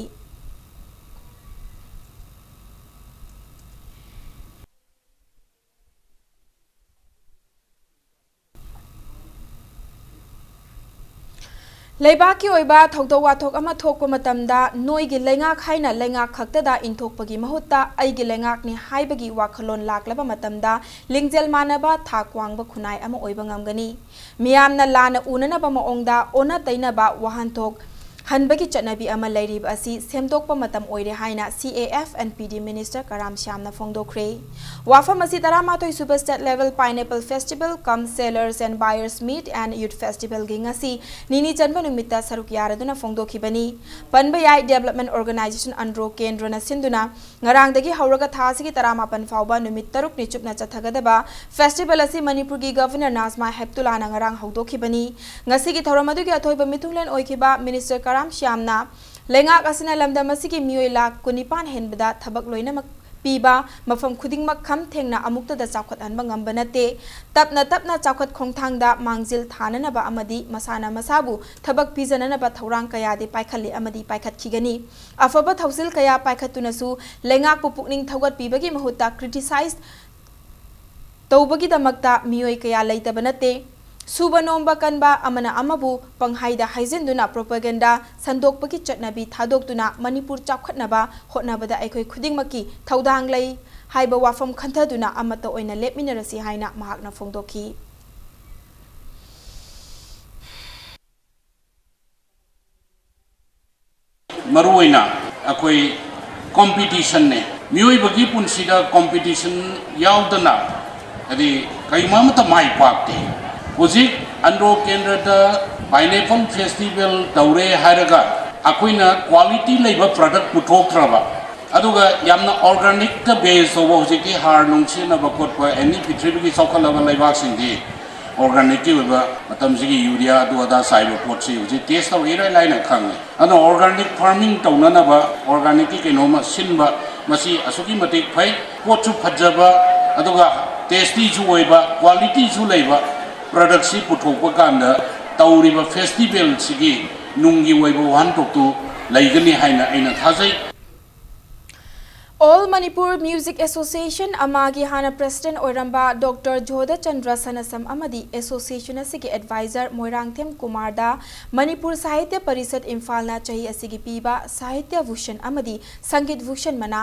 ꯂꯩꯕꯥꯛꯀꯤ ꯑꯣꯏꯕ ꯊꯧꯗꯣꯛ ꯋꯥꯊꯣꯛ ꯑꯃ ꯊꯣꯛꯄ ꯃꯇꯝꯗ ꯅꯣꯏꯒꯤ ꯂꯩꯉꯥꯛ ꯍꯥꯏꯅ ꯂꯩꯉꯥꯛ ꯈꯛꯇꯗ ꯏꯟꯊꯣꯛꯄꯒꯤ ꯃꯍꯨꯠꯇ ꯑꯩꯒꯤ ꯂꯩꯉꯥꯛꯅꯤ ꯍꯥꯏꯕꯒꯤ ꯋꯥꯈꯜꯂꯣꯟ ꯂꯥꯛꯂꯕ ꯃꯇꯝꯗ ꯂꯤꯡꯖꯦꯜ ꯃꯥꯟꯅꯕ ꯊꯥꯛ ꯋꯥꯡꯕ ꯈꯨꯟꯅꯥꯏ ꯑꯃ ꯑꯣꯏꯕ ꯉꯝꯒꯅꯤ꯫ ꯃꯤꯌꯥꯝꯅ ꯂꯥꯟꯅ ꯎꯅꯅꯕ ꯃꯑꯣꯡꯗ ꯑꯣꯟꯅ ꯇꯩꯅꯕ ꯋꯥꯍꯟꯊꯣꯛ ꯍꯟꯕꯒꯤ ꯆꯠꯅꯕꯤ ꯑꯃ ꯂꯩꯔꯤꯕ ꯑꯁꯤ ꯁꯦꯝꯗꯣꯛꯄ ꯃꯇꯝ ꯑꯣꯏꯔꯦ ꯍꯥꯏꯅ C A F and P D Minister ꯀꯔꯥꯝ ꯁ꯭ꯌꯥꯝꯅ ꯐꯣꯡꯗꯣꯛꯈ꯭ꯔꯦ꯫ ꯋꯥꯐꯝ ꯑꯁꯤ ꯇꯔꯥꯃꯥꯊꯣꯏ ꯁꯨꯕ State Level Pineapple Festival cum Sellers and Buyers Meet and Youth Festival ꯒꯤ ꯉꯁꯤ ꯅꯤꯅꯤ ꯆꯟꯕ ꯅꯨꯃꯤꯠꯇ ꯁꯔꯨꯛ ꯌꯥꯔꯗꯨꯅ ꯐꯣꯡꯗꯣꯛꯈꯤꯕꯅꯤ꯫ ꯄꯟꯕ ꯌꯥꯏ, Development Organisation UNDRO ꯀꯦꯟꯗ꯭ꯔꯅ ꯁꯤꯟꯗꯨꯅ ꯉꯔꯥꯡꯗꯒꯤ ꯍꯧꯔꯒ ꯊꯥ ꯑꯁꯤꯒꯤ ꯇꯔꯥꯃꯥꯄꯟ ꯐꯥꯎꯕ ꯅꯨꯃꯤꯠ ꯇꯔꯨꯛꯅꯤ ꯆꯨꯞꯅ ꯆꯠꯊꯒꯗꯕ festival ꯑꯁꯤ ꯃꯅꯤꯄꯨꯔꯒꯤ Governor ꯅꯥꯖꯃꯥ ꯍꯦꯞꯇꯨꯂꯥꯅ ꯉꯔꯥꯡ ꯍꯧꯗꯣꯛꯈꯤꯕꯅꯤ꯫ ꯉꯁꯤꯒꯤ ꯊꯧꯔꯝ ꯑꯗꯨꯒꯤ ꯑꯊꯣꯏꯕ ꯃꯤꯊꯨꯡꯂꯦꯟ ꯑꯣꯏꯈꯤꯕ Minister ꯀꯔꯥꯝ ꯁ꯭ꯌꯥꯝꯅ ꯂꯩꯉꯥꯛ ꯑꯁꯤꯅ ꯂꯝꯗꯝ ꯑꯁꯤꯒꯤ ꯃꯤꯑꯣꯏ ꯂꯥꯈ ꯀꯨꯟꯅꯤꯄꯥꯟ ꯍꯦꯟꯕꯗ ꯊꯕꯛ ꯂꯣꯏꯅꯃꯛ ꯄꯤꯕ, ꯃꯐꯝ ꯈꯨꯗꯤꯡꯃꯛ ꯈꯝ ꯊꯦꯡꯅ ꯑꯃꯨꯛꯇꯗ ꯆꯥꯎꯈꯠꯍꯟꯕ ꯉꯝꯕ ꯅꯠꯇꯦ꯫ ꯇꯞꯅ ꯇꯞꯅ ꯆꯥꯎꯈꯠ ꯈꯣꯡꯊꯥꯡꯗ ꯃꯥꯡꯖꯤꯜ ꯊꯥꯅꯅꯕ ꯑꯃꯗꯤ ꯃꯁꯥꯅ ꯃꯁꯥꯕꯨ ꯊꯕꯛ ꯄꯤꯖꯅꯅꯕ ꯊꯧꯔꯥꯡ ꯀꯌꯥꯗꯤ ꯄꯥꯏꯈꯠꯂꯤ ꯑꯃꯗꯤ ꯄꯥꯏꯈꯠꯈꯤꯒꯅꯤ꯫ ꯑꯐꯕ ꯊꯧꯁꯤꯜ ꯀꯌꯥ ꯄꯥꯏꯈꯠꯇꯨꯅꯁꯨ ꯂꯩꯉꯥꯛꯄꯨ ꯄꯨꯛꯅꯤꯡ ꯊꯧꯒꯠꯄꯤꯕꯒꯤ ꯃꯍꯨꯠꯇ criticize ꯇꯧꯕꯒꯤꯗꯃꯛꯇ ꯃꯤꯑꯣꯏ ꯀꯌꯥ ꯂꯩꯇꯕ ꯅꯠꯇꯦ꯫ ꯁꯨꯕ ꯅꯣꯝꯕ ꯀꯟꯕ ꯑꯃꯅ ꯑꯃꯕꯨ ꯄꯪꯍꯥꯏꯗ ꯍꯥꯏꯖꯤꯟꯗꯨꯅ propaganda ꯁꯟꯗꯣꯛꯄꯒꯤ ꯆꯠꯅꯕꯤ ꯊꯥꯗꯣꯛꯇꯨꯅ ꯃꯅꯤꯄꯨꯔ ꯆꯥꯎꯈꯠꯅꯕ ꯍꯣꯠꯅꯕꯗ ꯑꯩꯈꯣꯏ ꯈꯨꯗꯤꯡꯃꯛꯀꯤ ꯊꯧꯗꯥꯡ ꯂꯩ ꯍꯥꯏꯕ ꯋꯥꯐꯝ ꯈꯟꯊꯗꯨꯅ ꯑꯃꯠꯇ ꯑꯣꯏꯅ ꯂꯦꯞꯃꯤꯟꯅꯔꯁꯤ ꯍꯥꯏꯅ ꯃꯍꯥꯛꯅ ꯐꯣꯡꯗꯣꯛꯈꯤ꯫ ꯃꯔꯨꯑꯣꯏꯅ ꯑꯩꯈꯣꯏ competitionꯅꯦ꯫ ꯃꯤꯑꯣꯏꯕꯒꯤ ꯄꯨꯟꯁꯤꯗ competition ꯌꯥꯎꯗꯅ ꯍꯥꯏꯗꯤ ꯀꯔꯤꯒꯨꯝꯕ ꯑꯃꯠꯇ ꯃꯥꯏ ꯄꯥꯛꯇꯦ꯫ ꯍꯧꯖꯤꯛ ꯑꯟꯗ꯭ꯔꯣ ꯀꯦꯟꯗ꯭ꯔꯗ pineapple festival ꯇꯧꯔꯦ ꯍꯥꯏꯔꯒ ꯑꯩꯈꯣꯏꯅ quality ꯂꯩꯕ product ꯄꯨꯊꯣꯛꯇ꯭ꯔꯕ, ꯑꯗꯨꯒ ꯌꯥꯝꯅ organicꯇ base ꯇꯧꯕ, ꯍꯧꯖꯤꯛꯇꯤ ꯍꯥꯔ ꯅꯨꯡ ꯁꯤꯖꯤꯟꯅꯕ ꯈꯣꯠꯄ ꯑꯦꯅꯤ ꯄ꯭ꯔꯤꯊꯤꯕꯤꯒꯤ ꯆꯥꯎꯈꯠꯂꯕ ꯂꯩꯕꯥꯛꯁꯤꯡꯗꯤ organicꯀꯤ ꯑꯣꯏꯕ ꯃꯇꯝꯁꯤꯒꯤ urea ꯑꯗꯨ ꯑꯗꯥ ꯆꯥꯏꯕ ꯄꯣꯠꯁꯤ ꯍꯧꯖꯤꯛ test ꯇꯧꯔ ꯏꯔꯥꯏ ꯂꯥꯏꯅ ꯈꯪꯉꯦ꯫ ꯑꯗꯨꯅ organic farming ꯇꯧꯅꯅꯕ organicꯀꯤ ꯀꯩꯅꯣꯝꯃ ꯁꯤꯟꯕ, ꯃꯁꯤ ꯑꯁꯨꯛꯀꯤ ꯃꯇꯤꯛ ꯐꯩ꯫ ꯄꯣꯠꯁꯨ ꯐꯖꯕ, ꯑꯗꯨꯒ tastyꯁꯨ ꯑꯣꯏꯕ, qualityꯁꯨ ꯂꯩꯕ productꯁꯤ ꯄꯨꯊꯣꯛꯄ ꯀꯥꯟꯗ ꯇꯧꯔꯤꯕ festivalꯁꯤꯒꯤ ꯅꯨꯡꯒꯤ ꯑꯣꯏꯕ ꯋꯥꯍꯟꯊꯣꯛꯇꯨ ꯂꯩꯒꯅꯤ ꯍꯥꯏꯅ ꯑꯩꯅ ꯊꯥꯖꯩ꯫ All Manipur Music Association, ꯑꯃꯥꯒꯤ ꯍꯥꯟꯅ president ꯑꯣꯏꯔꯝꯕ Doctor ꯖꯣꯙꯆꯟꯗ꯭ꯔ ꯁꯅꯥꯁꯝ ꯑꯃꯗꯤ association ꯑꯁꯤꯒꯤ advisor ꯃꯣꯏꯔꯥꯡꯊꯦꯝ ꯀꯨꯃꯥꯔꯗ ꯃꯅꯤꯄꯨꯔ ꯁꯥꯍꯤꯇ꯭ꯌ ꯄꯔꯤꯁꯠ ꯏꯝꯐꯥꯜꯅ ꯆꯍꯤ ꯑꯁꯤꯒꯤ ꯄꯤꯕ ꯁꯥꯍꯤꯇ꯭ꯌ ꯚꯨꯁꯟ ꯑꯃꯗꯤ ꯁꯪꯒꯤꯠ ꯚꯨꯁꯟ ꯃꯅꯥ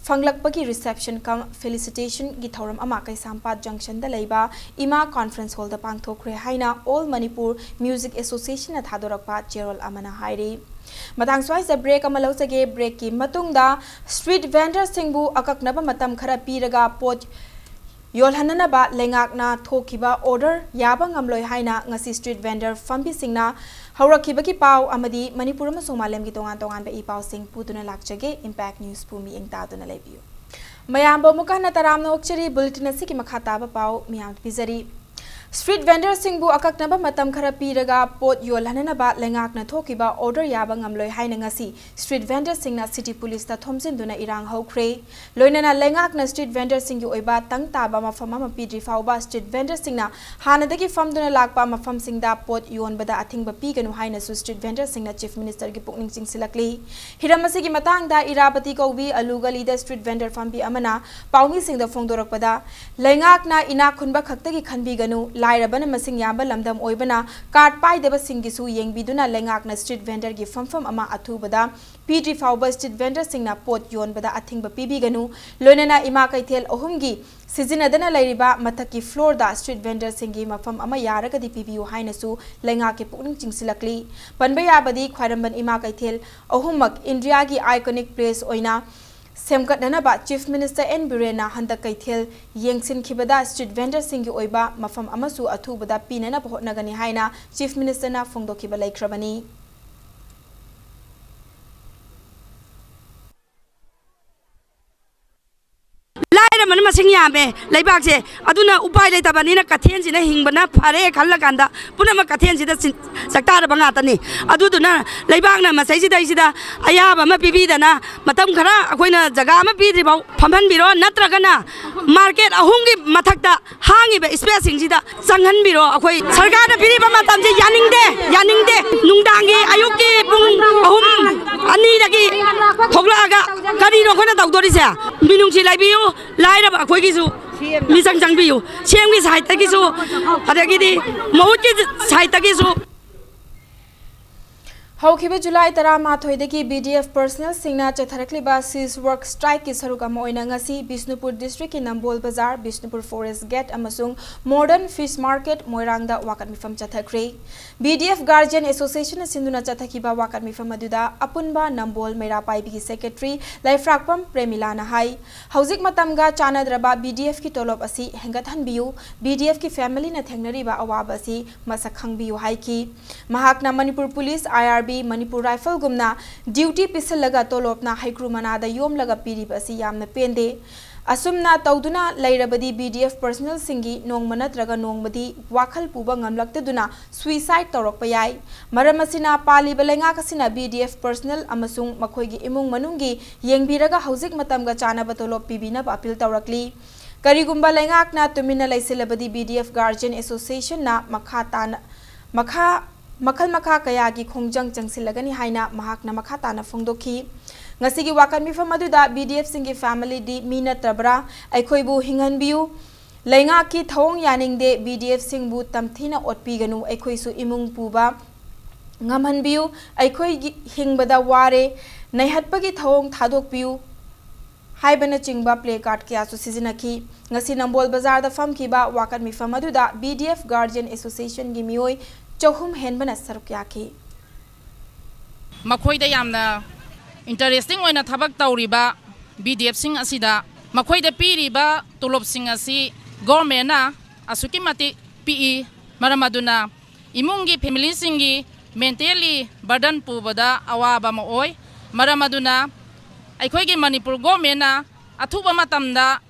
ꯐꯪꯂꯛꯄꯒꯤ reception cum felicitationꯒꯤ ꯊꯧꯔꯝ ꯑꯃ ꯀꯩꯁꯥꯝꯄꯥꯠ junctionꯗ ꯂꯩꯕ ꯏꯃꯥ conference hallꯗ ꯄꯥꯡꯊꯣꯛꯈ꯭ꯔꯦ ꯍꯥꯏꯅ All Manipur Music Associationꯅ ꯊꯥꯗꯣꯔꯛꯄ ꯆꯦꯔꯣꯜ ꯑꯃꯅ ꯍꯥꯏꯔꯤ꯫ ꯃꯇꯥꯡ ꯁ꯭ꯋꯥꯏꯁꯤꯗ break ꯑꯃ ꯂꯧꯖꯒꯦ꯫ Breakꯀꯤ ꯃꯇꯨꯡꯗ street vendorꯁꯤꯡꯕꯨ ꯑꯀꯛꯅꯕ ꯃꯇꯝ ꯈꯔ ꯄꯤꯔꯒ ꯄꯣꯠ ꯌꯣꯜꯍꯟꯅꯅꯕ ꯂꯩꯉꯥꯛꯅ ꯊꯣꯛꯈꯤꯕ order ꯌꯥꯕ ꯉꯝꯂꯣꯏ ꯍꯥꯏꯅ ꯉꯁꯤ street vendor ꯐꯝꯕꯤꯁꯤꯡꯅ ꯍꯧꯔꯛꯈꯤꯕꯒꯤ ꯄꯥꯎ ꯑꯃꯗꯤ ꯃꯅꯤꯄꯨꯔ ꯑꯃꯁꯨꯡ ꯃꯥꯂꯦꯝꯒꯤ ꯇꯣꯉꯥꯟ ꯇꯣꯉꯥꯟꯕ ꯏ ꯄꯥꯎꯁꯤꯡ ꯄꯨꯗꯨꯅ ꯂꯥꯛꯆꯒꯦ꯫ Impact Newsꯄꯨ ꯃꯤꯠꯌꯦꯡ ꯇꯥꯗꯨꯅ ꯂꯩꯕꯤꯌꯨ꯫ ꯃꯌꯥꯝꯕꯨ ꯑꯃꯨꯛꯀ ꯍꯟꯅ ꯇꯔꯥꯝꯅ ꯑꯣꯛꯆꯔꯤ꯫ Bulletin ꯑꯁꯤꯒꯤ ꯃꯈꯥ ꯇꯥꯕ ꯄꯥꯎ ꯃꯤꯌꯥꯝꯗ ꯄꯤꯖꯔꯤ꯫ Street vendorꯁꯤꯡꯕꯨ ꯑꯀꯛꯅꯕ ꯃꯇꯝ ꯈꯔ ꯄꯤꯔꯒ ꯄꯣꯠ ꯌꯣꯜꯍꯟꯅꯅꯕ ꯂꯩꯉꯥꯛꯅ ꯊꯣꯛꯈꯤꯕ order ꯌꯥꯕ ꯉꯝꯂꯣꯏ ꯍꯥꯏꯅ ꯉꯁꯤ street vendorꯁꯤꯡꯅ city policeꯇ ꯊꯣꯝꯖꯤꯟꯗꯨꯅ ꯏꯔꯥꯡ ꯍꯧꯈ꯭ꯔꯦ꯫ ꯂꯣꯏꯅꯅ ꯂꯩꯉꯥꯛꯅ street vendorꯁꯤꯡꯒꯤ ꯑꯣꯏꯕ ꯇꯪ ꯇꯥꯕ ꯃꯐꯝ ꯑꯃ ꯄꯤꯗ꯭ꯔꯤ ꯐꯥꯎꯕ street vendorꯁꯤꯡꯅ ꯍꯥꯟꯅꯗꯒꯤ ꯐꯝꯗꯨꯅ ꯂꯥꯛꯄ ꯃꯐꯝꯁꯤꯡꯗ ꯄꯣꯠ ꯌꯣꯟꯕꯗ ꯑꯊꯤꯡꯕ ꯄꯤꯒꯅꯨ ꯍꯥꯏꯅꯁꯨ street vendorꯁꯤꯡꯅ Chief Ministerꯒꯤ ꯄꯨꯛꯅꯤꯡ ꯆꯤꯡꯁꯤꯜꯂꯛꯂꯤ꯫ ꯍꯤꯔꯝ ꯑꯁꯤꯒꯤ ꯃꯇꯥꯡꯗ ꯏꯔꯥꯕꯇꯤ ꯀꯧꯕꯤ ꯑꯂꯨ ꯒꯂꯤꯗ street vendor ꯐꯝꯕꯤ ꯑꯃꯅ ꯄꯥꯎꯃꯤꯁꯤꯡꯗ ꯐꯣꯡꯗꯣꯔꯛꯄꯗ, ꯂꯩꯉꯥꯛꯅ ꯏꯅꯥꯛ ꯈꯨꯟꯕ ꯈꯛꯇꯒꯤ ꯈꯟꯕꯤꯒꯅꯨ, ꯂꯥꯏꯔꯕꯅ ꯃꯁꯤꯡ ꯌꯥꯝꯕ ꯂꯝꯗꯝ ꯑꯣꯏꯕꯅ card ꯄꯥꯏꯗꯕꯁꯤꯡꯒꯤꯁꯨ ꯌꯦꯡꯕꯤꯗꯨꯅ ꯂꯩꯉꯥꯛꯅ street vendorꯒꯤ ꯐꯝꯐꯝ ꯑꯃ ꯑꯊꯨꯕꯗ ꯄꯤꯗ꯭ꯔꯤ ꯐꯥꯎꯕ street vendorꯁꯤꯡꯅ ꯄꯣꯠ ꯌꯣꯟꯕꯗ ꯑꯊꯤꯡꯕ ꯄꯤꯕꯤꯒꯅꯨ, ꯂꯣꯏꯅꯅ ꯏꯃꯥ ꯀꯩꯊꯦꯜ ꯑꯍꯨꯝꯒꯤ ꯁꯤꯖꯤꯟꯅꯗꯅ ꯂꯩꯔꯤꯕ ꯃꯊꯛꯀꯤ floorꯗ street vendorꯁꯤꯡꯒꯤ ꯃꯐꯝ ꯑꯃ ꯌꯥꯔꯒꯗꯤ ꯄꯤꯕꯤꯌꯨ ꯍꯥꯏꯅꯁꯨ ꯂꯩꯉꯥꯛꯀꯤ ꯄꯨꯛꯅꯤꯡ ꯆꯤꯡꯁꯤꯜꯂꯛꯂꯤ꯫ ꯄꯟꯕ ꯌꯥꯕꯗꯤ, ꯈ꯭ꯋꯥꯏꯔꯝꯕꯟ ꯏꯃꯥ ꯀꯩꯊꯦꯜ ꯑꯍꯨꯝꯃꯛ ꯏꯟꯗꯤꯌꯥꯒꯤ iconic place ꯑꯣꯏꯅ ꯁꯦꯝꯒꯠꯅꯅꯕ Chief Minister ꯑꯦꯟ ꯕꯤꯔꯦꯟꯅ ꯍꯟꯗꯛ ꯀꯩꯊꯦꯜ ꯌꯦꯡꯁꯤꯟꯈꯤꯕꯗ street vendorꯁꯤꯡꯒꯤ ꯑꯣꯏꯕ ꯃꯐꯝ ꯑꯃꯁꯨ ꯑꯊꯨꯕꯗ ꯄꯤꯅꯅꯕ ꯍꯣꯠꯅꯒꯅꯤ ꯍꯥꯏꯅ Chief Ministerꯅ ꯐꯣꯡꯗꯣꯛꯈꯤꯕ ꯂꯩꯈ꯭ꯔꯕꯅꯤ꯫ ꯂꯥꯏꯔꯕꯅ ꯃꯁꯤꯡ ꯌꯥꯝꯃꯦ ꯂꯩꯕꯥꯛꯁꯦ, ꯑꯗꯨꯅ ꯎꯄꯥꯏ ꯂꯩꯇꯕꯅꯤꯅ ꯀꯩꯊꯦꯜꯁꯤꯅ ꯍꯤꯡꯕꯅ ꯐꯔꯦ ꯈꯜꯂꯀꯥꯟꯗ ꯄꯨꯝꯅꯃꯛ ꯀꯩꯊꯦꯜꯁꯤꯗ ꯆꯤꯟ-, ꯆꯥꯛꯇꯥꯔꯕ ꯉꯥꯛꯇꯅꯤ꯫ ꯑꯗꯨꯗꯨꯅ ꯂꯩꯕꯥꯛꯅ ꯃꯁꯩꯁꯤꯗꯩꯁꯤꯗ ꯑꯌꯥꯕ ꯑꯃ ꯄꯤꯕꯤꯗꯅ ꯃꯇꯝ ꯈꯔ ꯑꯩꯈꯣꯏꯅ ꯖꯒꯥ ꯑꯃ ꯄꯤꯗ꯭ꯔꯤꯐꯥꯎ ꯐꯝꯍꯟꯕꯤꯔꯣ, ꯅꯠꯇ꯭ꯔꯒꯅ market ꯑꯍꯨꯝꯒꯤ ꯃꯊꯛꯇ ꯍꯥꯡꯉꯤꯕ spaceꯁꯤꯡꯁꯤꯗ ꯆꯪꯍꯟꯕꯤꯔꯣ꯫ ꯑꯩꯈꯣꯏ ꯁꯔꯀꯥꯔꯅ ꯄꯤꯔꯤꯕ ꯃꯇꯝꯁꯦ ꯌꯥꯅꯤꯡꯗꯦ, ꯌꯥꯅꯤꯡꯗꯦ꯫ ꯅꯨꯡꯗꯥꯡꯒꯤ ꯑꯌꯨꯛꯀꯤ ꯄꯨꯡ ꯑꯍꯨꯝ, ꯑꯅꯤꯗꯒꯤ ꯊꯣꯛꯂꯛꯑꯒ ꯀꯔꯤꯅꯣ ꯑꯩꯈꯣꯏꯅ ꯇꯧꯗꯣꯔꯤꯁꯦ? ꯃꯤꯅꯨꯡꯁꯤ ꯂꯩꯕꯤꯌꯨ, ꯂꯥꯏꯔꯕ ꯑꯩꯈꯣꯏꯒꯤꯁꯨ ꯃꯤꯆꯪ ꯆꯪꯕꯤꯌꯨ꯫ ꯁꯤ ꯑꯦꯝꯒꯤ sideꯇꯒꯤꯁꯨ, ꯑꯗꯒꯤꯗꯤ ꯃꯍꯨꯠꯀꯤ sideꯇꯒꯤꯁꯨ꯫ ꯍꯧꯈꯤꯕ ꯖꯨꯂꯥꯏ ꯇꯔꯥꯃꯥꯊꯣꯏꯗꯒꯤ B D F personnelꯁꯤꯡꯅ ꯆꯠꯊꯔꯛꯂꯤꯕ cease work strikeꯀꯤ ꯁꯔꯨꯛ ꯑꯃ ꯑꯣꯏꯅ ꯉꯁꯤ ꯕꯤꯁꯅꯨꯄꯨꯔ districtꯀꯤ ꯅꯝꯕꯣꯜ ꯕꯖꯥꯔ, ꯕꯤꯁꯅꯨꯄꯨꯔ forest gate ꯑꯃꯁꯨꯡ modern fish market ꯃꯣꯏꯔꯥꯡꯗ ꯋꯥꯀꯠ ꯃꯤꯐꯝ ꯆꯠꯊꯈ꯭ꯔꯦ꯫ B D F Guardian Associationꯅ ꯁꯤꯟꯗꯨꯅ ꯆꯠꯊꯈꯤꯕ ꯋꯥꯀꯠ ꯃꯤꯐꯝ ꯑꯗꯨꯗ ꯑꯄꯨꯟꯕ ꯅꯝꯕꯣꯜ ꯃꯩꯔꯥ ꯄꯥꯏꯕꯤꯒꯤ secretary ꯂꯩꯐ꯭ꯔꯥꯛꯄꯝ ꯄ꯭ꯔꯦꯃꯤꯂꯥꯅ ꯍꯥꯏ, ꯍꯧꯖꯤꯛ ꯃꯇꯝꯒ ꯆꯥꯟꯅꯗ꯭ꯔꯕ B D Fꯀꯤ ꯇꯣꯂꯣꯞ ꯑꯁꯤ ꯍꯦꯟꯒꯠꯍꯟꯕꯤꯌꯨ, B D Fꯀꯤ familyꯅ ꯊꯦꯡꯅꯔꯤꯕ ꯑꯋꯥꯕ ꯑꯁꯤ ꯃꯁꯛ ꯈꯪꯕꯤꯌꯨ ꯍꯥꯏꯈꯤ꯫ ꯃꯍꯥꯛꯅ Manipur police, I R B, Manipur Rifleꯒꯨꯝꯅ duty ꯄꯤꯁꯤꯜꯂꯒ ꯇꯣꯂꯣꯞꯅ ꯍꯩꯀ꯭ꯔꯨ ꯃꯅꯥꯗ ꯌꯣꯝꯂꯒ ꯄꯤꯔꯤꯕ ꯑꯁꯤ ꯌꯥꯝꯅ ꯄꯦꯟꯗꯦ꯫ ꯑꯁꯨꯝꯅ ꯇꯧꯗꯨꯅ ꯂꯩꯔꯕꯗꯤ B D F personnelꯁꯤꯡꯒꯤ ꯅꯣꯡꯃ ꯅꯠꯇ꯭ꯔꯒ ꯅꯣꯡꯃꯗꯤ ꯋꯥꯈꯜ ꯄꯨꯕ ꯉꯝꯂꯛꯇꯗꯨꯅ suicide ꯇꯧꯔꯛꯄ ꯌꯥꯏ꯫ ꯃꯔꯝ ꯑꯁꯤꯅ ꯄꯥꯜꯂꯤꯕ ꯂꯩꯉꯥꯛ ꯑꯁꯤꯅ B D F personnel ꯑꯃꯁꯨꯡ ꯃꯈꯣꯏꯒꯤ ꯏꯃꯨꯡ ꯃꯅꯨꯡꯒꯤ ꯌꯦꯡꯕꯤꯔꯒ ꯍꯧꯖꯤꯛ ꯃꯇꯝꯒ ꯆꯥꯟꯅꯕ ꯇꯣꯂꯣꯞ ꯄꯤꯕꯤꯅꯕ appeal ꯇꯧꯔꯛꯂꯤ꯫ ꯀꯔꯤꯒꯨꯝꯕ ꯂꯩꯉꯥꯛꯅ ꯇꯨꯃꯤꯟꯅ ꯂꯩꯁꯤꯜꯂꯕꯗꯤ B D F Guardian Associationꯅ ꯃꯈꯥ ꯇꯥꯅ, ꯃꯈꯥ, ꯃꯈꯜ ꯃꯈꯥ ꯀꯌꯥꯒꯤ ꯈꯣꯡꯖꯪ ꯆꯪꯁꯤꯜꯂꯒꯅꯤ ꯍꯥꯏꯅ ꯃꯍꯥꯛꯅ ꯃꯈꯥ ꯇꯥꯅ ꯐꯣꯡꯗꯣꯛꯈꯤ꯫ ꯉꯁꯤꯒꯤ ꯋꯥꯀꯠ ꯃꯤꯐꯝ ꯑꯗꯨꯗ B D Fꯁꯤꯡꯒꯤ familyꯗꯤ ꯃꯤ ꯅꯠꯇ꯭ꯔꯕ꯭ꯔꯥ? ꯑꯩꯈꯣꯏꯕꯨ ꯍꯤꯡꯍꯟꯕꯤꯌꯨ꯫ ꯂꯩꯉꯥꯛꯀꯤ ꯊꯧꯑꯣꯡ ꯌꯥꯅꯤꯡꯗꯦ꯫ B D Fꯁꯤꯡꯕꯨ ꯇꯝꯊꯤꯅ ꯑꯣꯠꯄꯤꯒꯅꯨ꯫ ꯑꯩꯈꯣꯏꯁꯨ ꯏꯃꯨꯡ ꯄꯨꯕ ꯉꯝꯍꯟꯕꯤꯌꯨ꯫ ꯑꯩꯈꯣꯏꯒꯤ ꯍꯤꯡꯕꯗ ꯋꯥꯔꯦ꯫ ꯅꯩꯍꯠꯄꯒꯤ ꯊꯧꯑꯣꯡ ꯊꯥꯗꯣꯛꯄꯤꯌꯨ ꯍꯥꯏꯕꯅꯆꯤꯡꯕ placard ꯀꯌꯥꯁꯨ ꯁꯤꯖꯤꯟꯅꯈꯤ꯫ ꯉꯁꯤ ꯅꯝꯕꯣꯜ ꯕꯖꯥꯔꯗ ꯐꯝꯈꯤꯕ ꯋꯥꯀꯠ ꯃꯤꯐꯝ ꯑꯗꯨꯗ B D F Guardian Associationꯒꯤ ꯃꯤꯑꯣꯏ ꯆꯍꯨꯝ ꯍꯦꯟꯕꯅ ꯁꯔꯨꯛ ꯌꯥꯈꯤ꯫ ꯃꯈꯣꯏꯗ ꯌꯥꯝꯅ interesting ꯑꯣꯏꯅ ꯊꯕꯛ ꯇꯧꯔꯤꯕ B D Fꯁꯤꯡ ꯑꯁꯤꯗ ꯃꯈꯣꯏꯗ ꯄꯤꯔꯤꯕ ꯇꯣꯂꯣꯞꯁꯤꯡ ꯑꯁꯤ governmentꯅ ꯑꯁꯨꯛꯀꯤ ꯃꯇꯤꯛ ꯄꯤꯛꯏ꯫ ꯃꯔꯝ ꯑꯗꯨꯅ ꯏꯃꯨꯡꯒꯤ familyꯁꯤꯡꯒꯤ mentally burden ꯄꯨꯕꯗ ꯑꯋꯥꯕ ꯑꯃ ꯑꯣꯏ꯫ ꯃꯔꯝ ꯑꯗꯨꯅ ꯑꯩꯈꯣꯏꯒꯤ ꯃꯅꯤꯄꯨꯔ governmentꯅ ꯑꯊꯨꯕ ꯃꯇꯝꯗ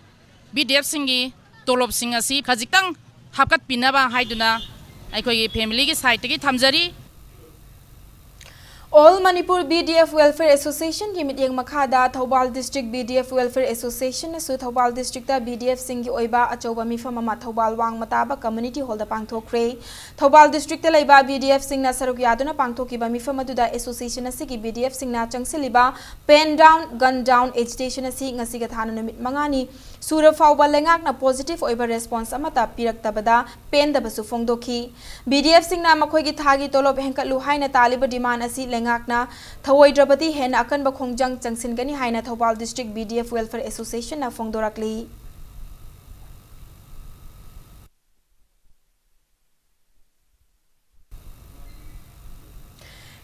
B D Fꯁꯤꯡꯒꯤ ꯇꯣꯂꯣꯞꯁꯤꯡ ꯑꯁꯤ ꯈꯖꯤꯛꯇꯪ ꯍꯥꯞꯀꯠꯄꯤꯅꯕ ꯍꯥꯏꯗꯨꯅ ꯑꯩꯈꯣꯏꯒꯤ familyꯒꯤ sideꯇꯒꯤ ꯊꯝꯖꯔꯤ꯫ All Manipur B D F Welfare Associationꯒꯤ ꯃꯤꯠꯌꯦꯡ ꯃꯈꯥꯗ Thoubal District B D F Welfare Associationꯅꯁꯨ Thoubal districtꯇ B D Fꯁꯤꯡꯒꯤ ꯑꯣꯏꯕ ꯑꯆꯧꯕ ꯃꯤꯐꯝ ꯑꯃ ꯊꯧꯕꯥꯜ ꯋꯥꯡꯃ ꯇꯥꯕ community hallꯗ ꯄꯥꯡꯊꯣꯛꯈ꯭ꯔꯦ꯫ ꯊꯧꯕꯥꯜ districtꯇ ꯂꯩꯕ B D Fꯁꯤꯡꯅ ꯁꯔꯨꯛ ꯌꯥꯗꯨꯅ ꯄꯥꯡꯊꯣꯛꯈꯤꯕ ꯃꯤꯐꯝ ꯑꯗꯨꯗ association ꯑꯁꯤꯒꯤ B D Fꯁꯤꯡꯅ ꯆꯪꯁꯤꯜꯂꯤꯕ pen down, gun down agitation ꯑꯁꯤ ꯉꯁꯤꯒ ꯊꯥꯅ ꯅꯨꯃꯤꯠ ꯃꯉꯥꯅꯤ ꯁꯨꯔ ꯐꯥꯎꯕ ꯂꯩꯉꯥꯛꯅ positive ꯑꯣꯏꯕ response ꯑꯃꯠꯇ ꯄꯤꯔꯛꯇꯕꯗ ꯄꯦꯟꯗꯕꯁꯨ ꯐꯣꯡꯗꯣꯛꯈꯤ꯫ B D Fꯁꯤꯡꯅ ꯃꯈꯣꯏꯒꯤ ꯊꯥꯒꯤ ꯇꯣꯂꯣꯞ ꯍꯦꯟꯒꯠꯂꯨ ꯍꯥꯏꯅ ꯇꯥꯜꯂꯤꯕ demand ꯑꯁꯤ ꯂꯩꯉꯥꯛꯅ ꯊꯧꯑꯣꯏꯗ꯭ꯔꯕꯗꯤ ꯍꯦꯟꯅ ꯑꯀꯟꯕ ꯈꯣꯡꯖꯪ ꯆꯪꯁꯤꯟꯒꯅꯤ ꯍꯥꯏꯅ Thoubal District B D F Welfare Associationꯅ ꯐꯣꯡꯗꯣꯔꯛꯂꯤ꯫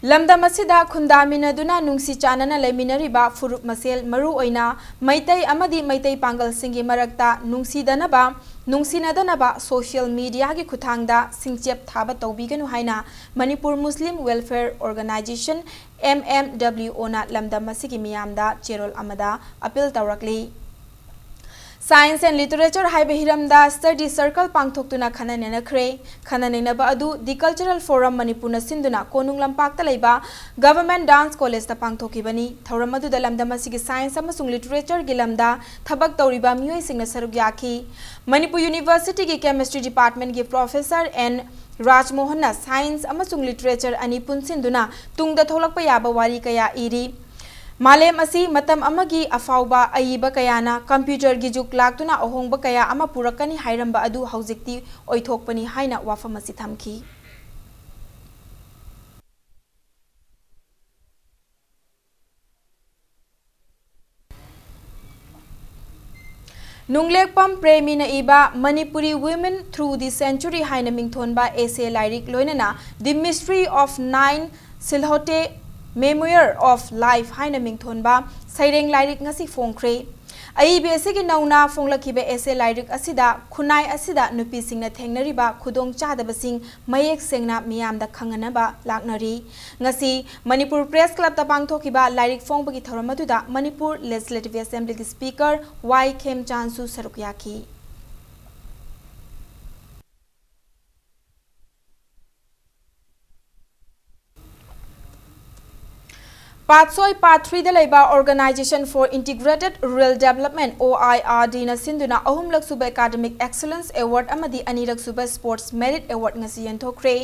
ꯂꯝꯗꯝ ꯑꯁꯤꯗ ꯈꯨꯟꯗꯥꯃꯤꯟꯅꯗꯨꯅ ꯅꯨꯡꯁꯤ ꯆꯥꯟꯅꯅ ꯂꯩꯃꯤꯟꯅꯔꯤꯕ ꯐꯨꯔꯨꯞ ꯃꯁꯦꯜ, ꯃꯔꯨꯑꯣꯏꯅ ꯃꯩꯇꯩ ꯑꯃꯗꯤ ꯃꯩꯇꯩ ꯄꯥꯡꯒꯜꯁꯤꯡꯒꯤ ꯃꯔꯛꯇ ꯅꯨꯡꯁꯤꯗꯅꯕ, ꯅꯨꯡꯁꯤꯅꯗꯅꯕ social mediaꯒꯤ ꯈꯨꯠꯊꯥꯡꯗ ꯁꯤꯡꯆꯦꯞ ꯊꯥꯕ ꯇꯧꯕꯤꯒꯅꯨ ꯍꯥꯏꯅ Manipur Muslim Welfare Organisation, M M W Oꯅ ꯂꯝꯗꯝ ꯑꯁꯤꯒꯤ ꯃꯤꯌꯥꯝꯗ ꯆꯦꯔꯣꯜ ꯑꯃꯗ appeal ꯇꯧꯔꯛꯂꯤ꯫ Science and Literature ꯍꯥꯏꯕ ꯍꯤꯔꯝꯗ study circle ꯄꯥꯡꯊꯣꯛꯇꯨꯅ ꯈꯟꯅ ꯅꯩꯅꯈ꯭ꯔꯦ꯫ ꯈꯟꯅ ꯅꯩꯅꯕ ꯑꯗꯨ The Cultural Forum ꯃꯅꯤꯄꯨꯔꯅ ꯁꯤꯟꯗꯨꯅ ꯀꯣꯅꯨꯡ ꯂꯝꯄꯥꯛꯇ ꯂꯩꯕ Government Dance Collegeꯇ ꯄꯥꯡꯊꯣꯛꯈꯤꯕꯅꯤ꯫ ꯊꯧꯔꯝ ꯑꯗꯨꯗ ꯂꯝꯗꯝ ꯑꯁꯤꯒꯤ science ꯑꯃꯁꯨꯡ literatureꯒꯤ ꯂꯝꯗ ꯊꯕꯛ ꯇꯧꯔꯤꯕ ꯃꯤꯑꯣꯏꯁꯤꯡꯅ ꯁꯔꯨꯛ ꯌꯥꯈꯤ꯫ Manipur Universityꯒꯤ Chemistry Departmentꯀꯤ Professor N ꯔꯥꯖꯃꯣꯍꯟꯅ science ꯑꯃꯁꯨꯡ literature ꯑꯅꯤ ꯄꯨꯟꯁꯤꯟꯗꯨꯅ ꯇꯨꯡꯗ ꯊꯣꯛꯂꯛꯄ ꯌꯥꯕ ꯋꯥꯔꯤ ꯀꯌꯥ ꯏꯔꯤ꯫ ꯃꯥꯂꯦꯝ ꯑꯁꯤ ꯃꯇꯝ ꯑꯃꯒꯤ ꯑꯐꯥꯎꯕ ꯑꯏꯕ ꯀꯌꯥꯅ computerꯒꯤ ꯖꯨꯒ ꯂꯥꯛꯇꯨꯅ ꯑꯍꯣꯡꯕ ꯀꯌꯥ ꯑꯃ ꯄꯨꯔꯛꯀꯅꯤ ꯍꯥꯏꯔꯝꯕ ꯑꯗꯨ ꯍꯧꯖꯤꯛꯇꯤ ꯑꯣꯏꯊꯣꯛꯄꯅꯤ ꯍꯥꯏꯅ ꯋꯥꯐꯝ ꯑꯁꯤ ꯊꯝꯈꯤ꯫ ꯅꯨꯡꯂꯦꯛꯄꯝ ꯄ꯭ꯔꯦꯃꯤꯅ ꯏꯕ Manipuri Women Through the Century ꯍꯥꯏꯅ ꯃꯤꯡꯊꯣꯟꯕ essay ꯂꯥꯏꯔꯤꯛ ꯂꯣꯏꯅꯅ The Mystery of Nine Silhouette, Memoir of Life ꯍꯥꯏꯅ ꯃꯤꯡꯊꯣꯟꯕ ꯁꯩꯔꯦꯡ ꯂꯥꯏꯔꯤꯛ ꯉꯁꯤ ꯐꯣꯡꯈ꯭ꯔꯦ꯫ ꯑꯏꯕꯤ ꯑꯁꯤꯒꯤ ꯅꯧꯅ ꯐꯣꯡꯂꯛꯈꯤꯕ essay ꯂꯥꯏꯔꯤꯛ ꯑꯁꯤꯗ ꯈꯨꯟꯅꯥꯏ ꯑꯁꯤꯗ ꯅꯨꯄꯤꯁꯤꯡꯅ ꯊꯦꯡꯅꯔꯤꯕ ꯈꯨꯗꯣꯡꯆꯥꯗꯕꯁꯤꯡ ꯃꯌꯦꯛ ꯁꯦꯡꯅ ꯃꯤꯌꯥꯝꯗ ꯈꯪꯍꯟꯅꯕ ꯂꯥꯛꯅꯔꯤ꯫ ꯉꯁꯤ ꯃꯅꯤꯄꯨꯔ Press Clubꯇ ꯄꯥꯡꯊꯣꯛꯈꯤꯕ ꯂꯥꯏꯔꯤꯛ ꯐꯣꯡꯕꯒꯤ ꯊꯧꯔꯝ ꯑꯗꯨꯗ ꯃꯅꯤꯄꯨꯔ Legislative Assemblyꯒꯤ Speaker ꯋꯥꯏ ꯈꯦꯝꯆꯥꯟꯁꯨ ꯁꯔꯨꯛ ꯌꯥꯈꯤ꯫ ꯄꯥꯠꯁꯣꯏ Part Threeꯗ ꯂꯩꯕ Organisation for Integrated Rural Development, OIRDꯅ ꯁꯤꯟꯗꯨꯅ ꯑꯍꯨꯝꯂꯛ ꯁꯨꯕ Academic Excellence Award ꯑꯃꯗꯤ ꯑꯅꯤꯔꯛ ꯁꯨꯕ Sports Merit Award ꯉꯁꯤ ꯌꯦꯟꯊꯣꯛꯈ꯭ꯔꯦ꯫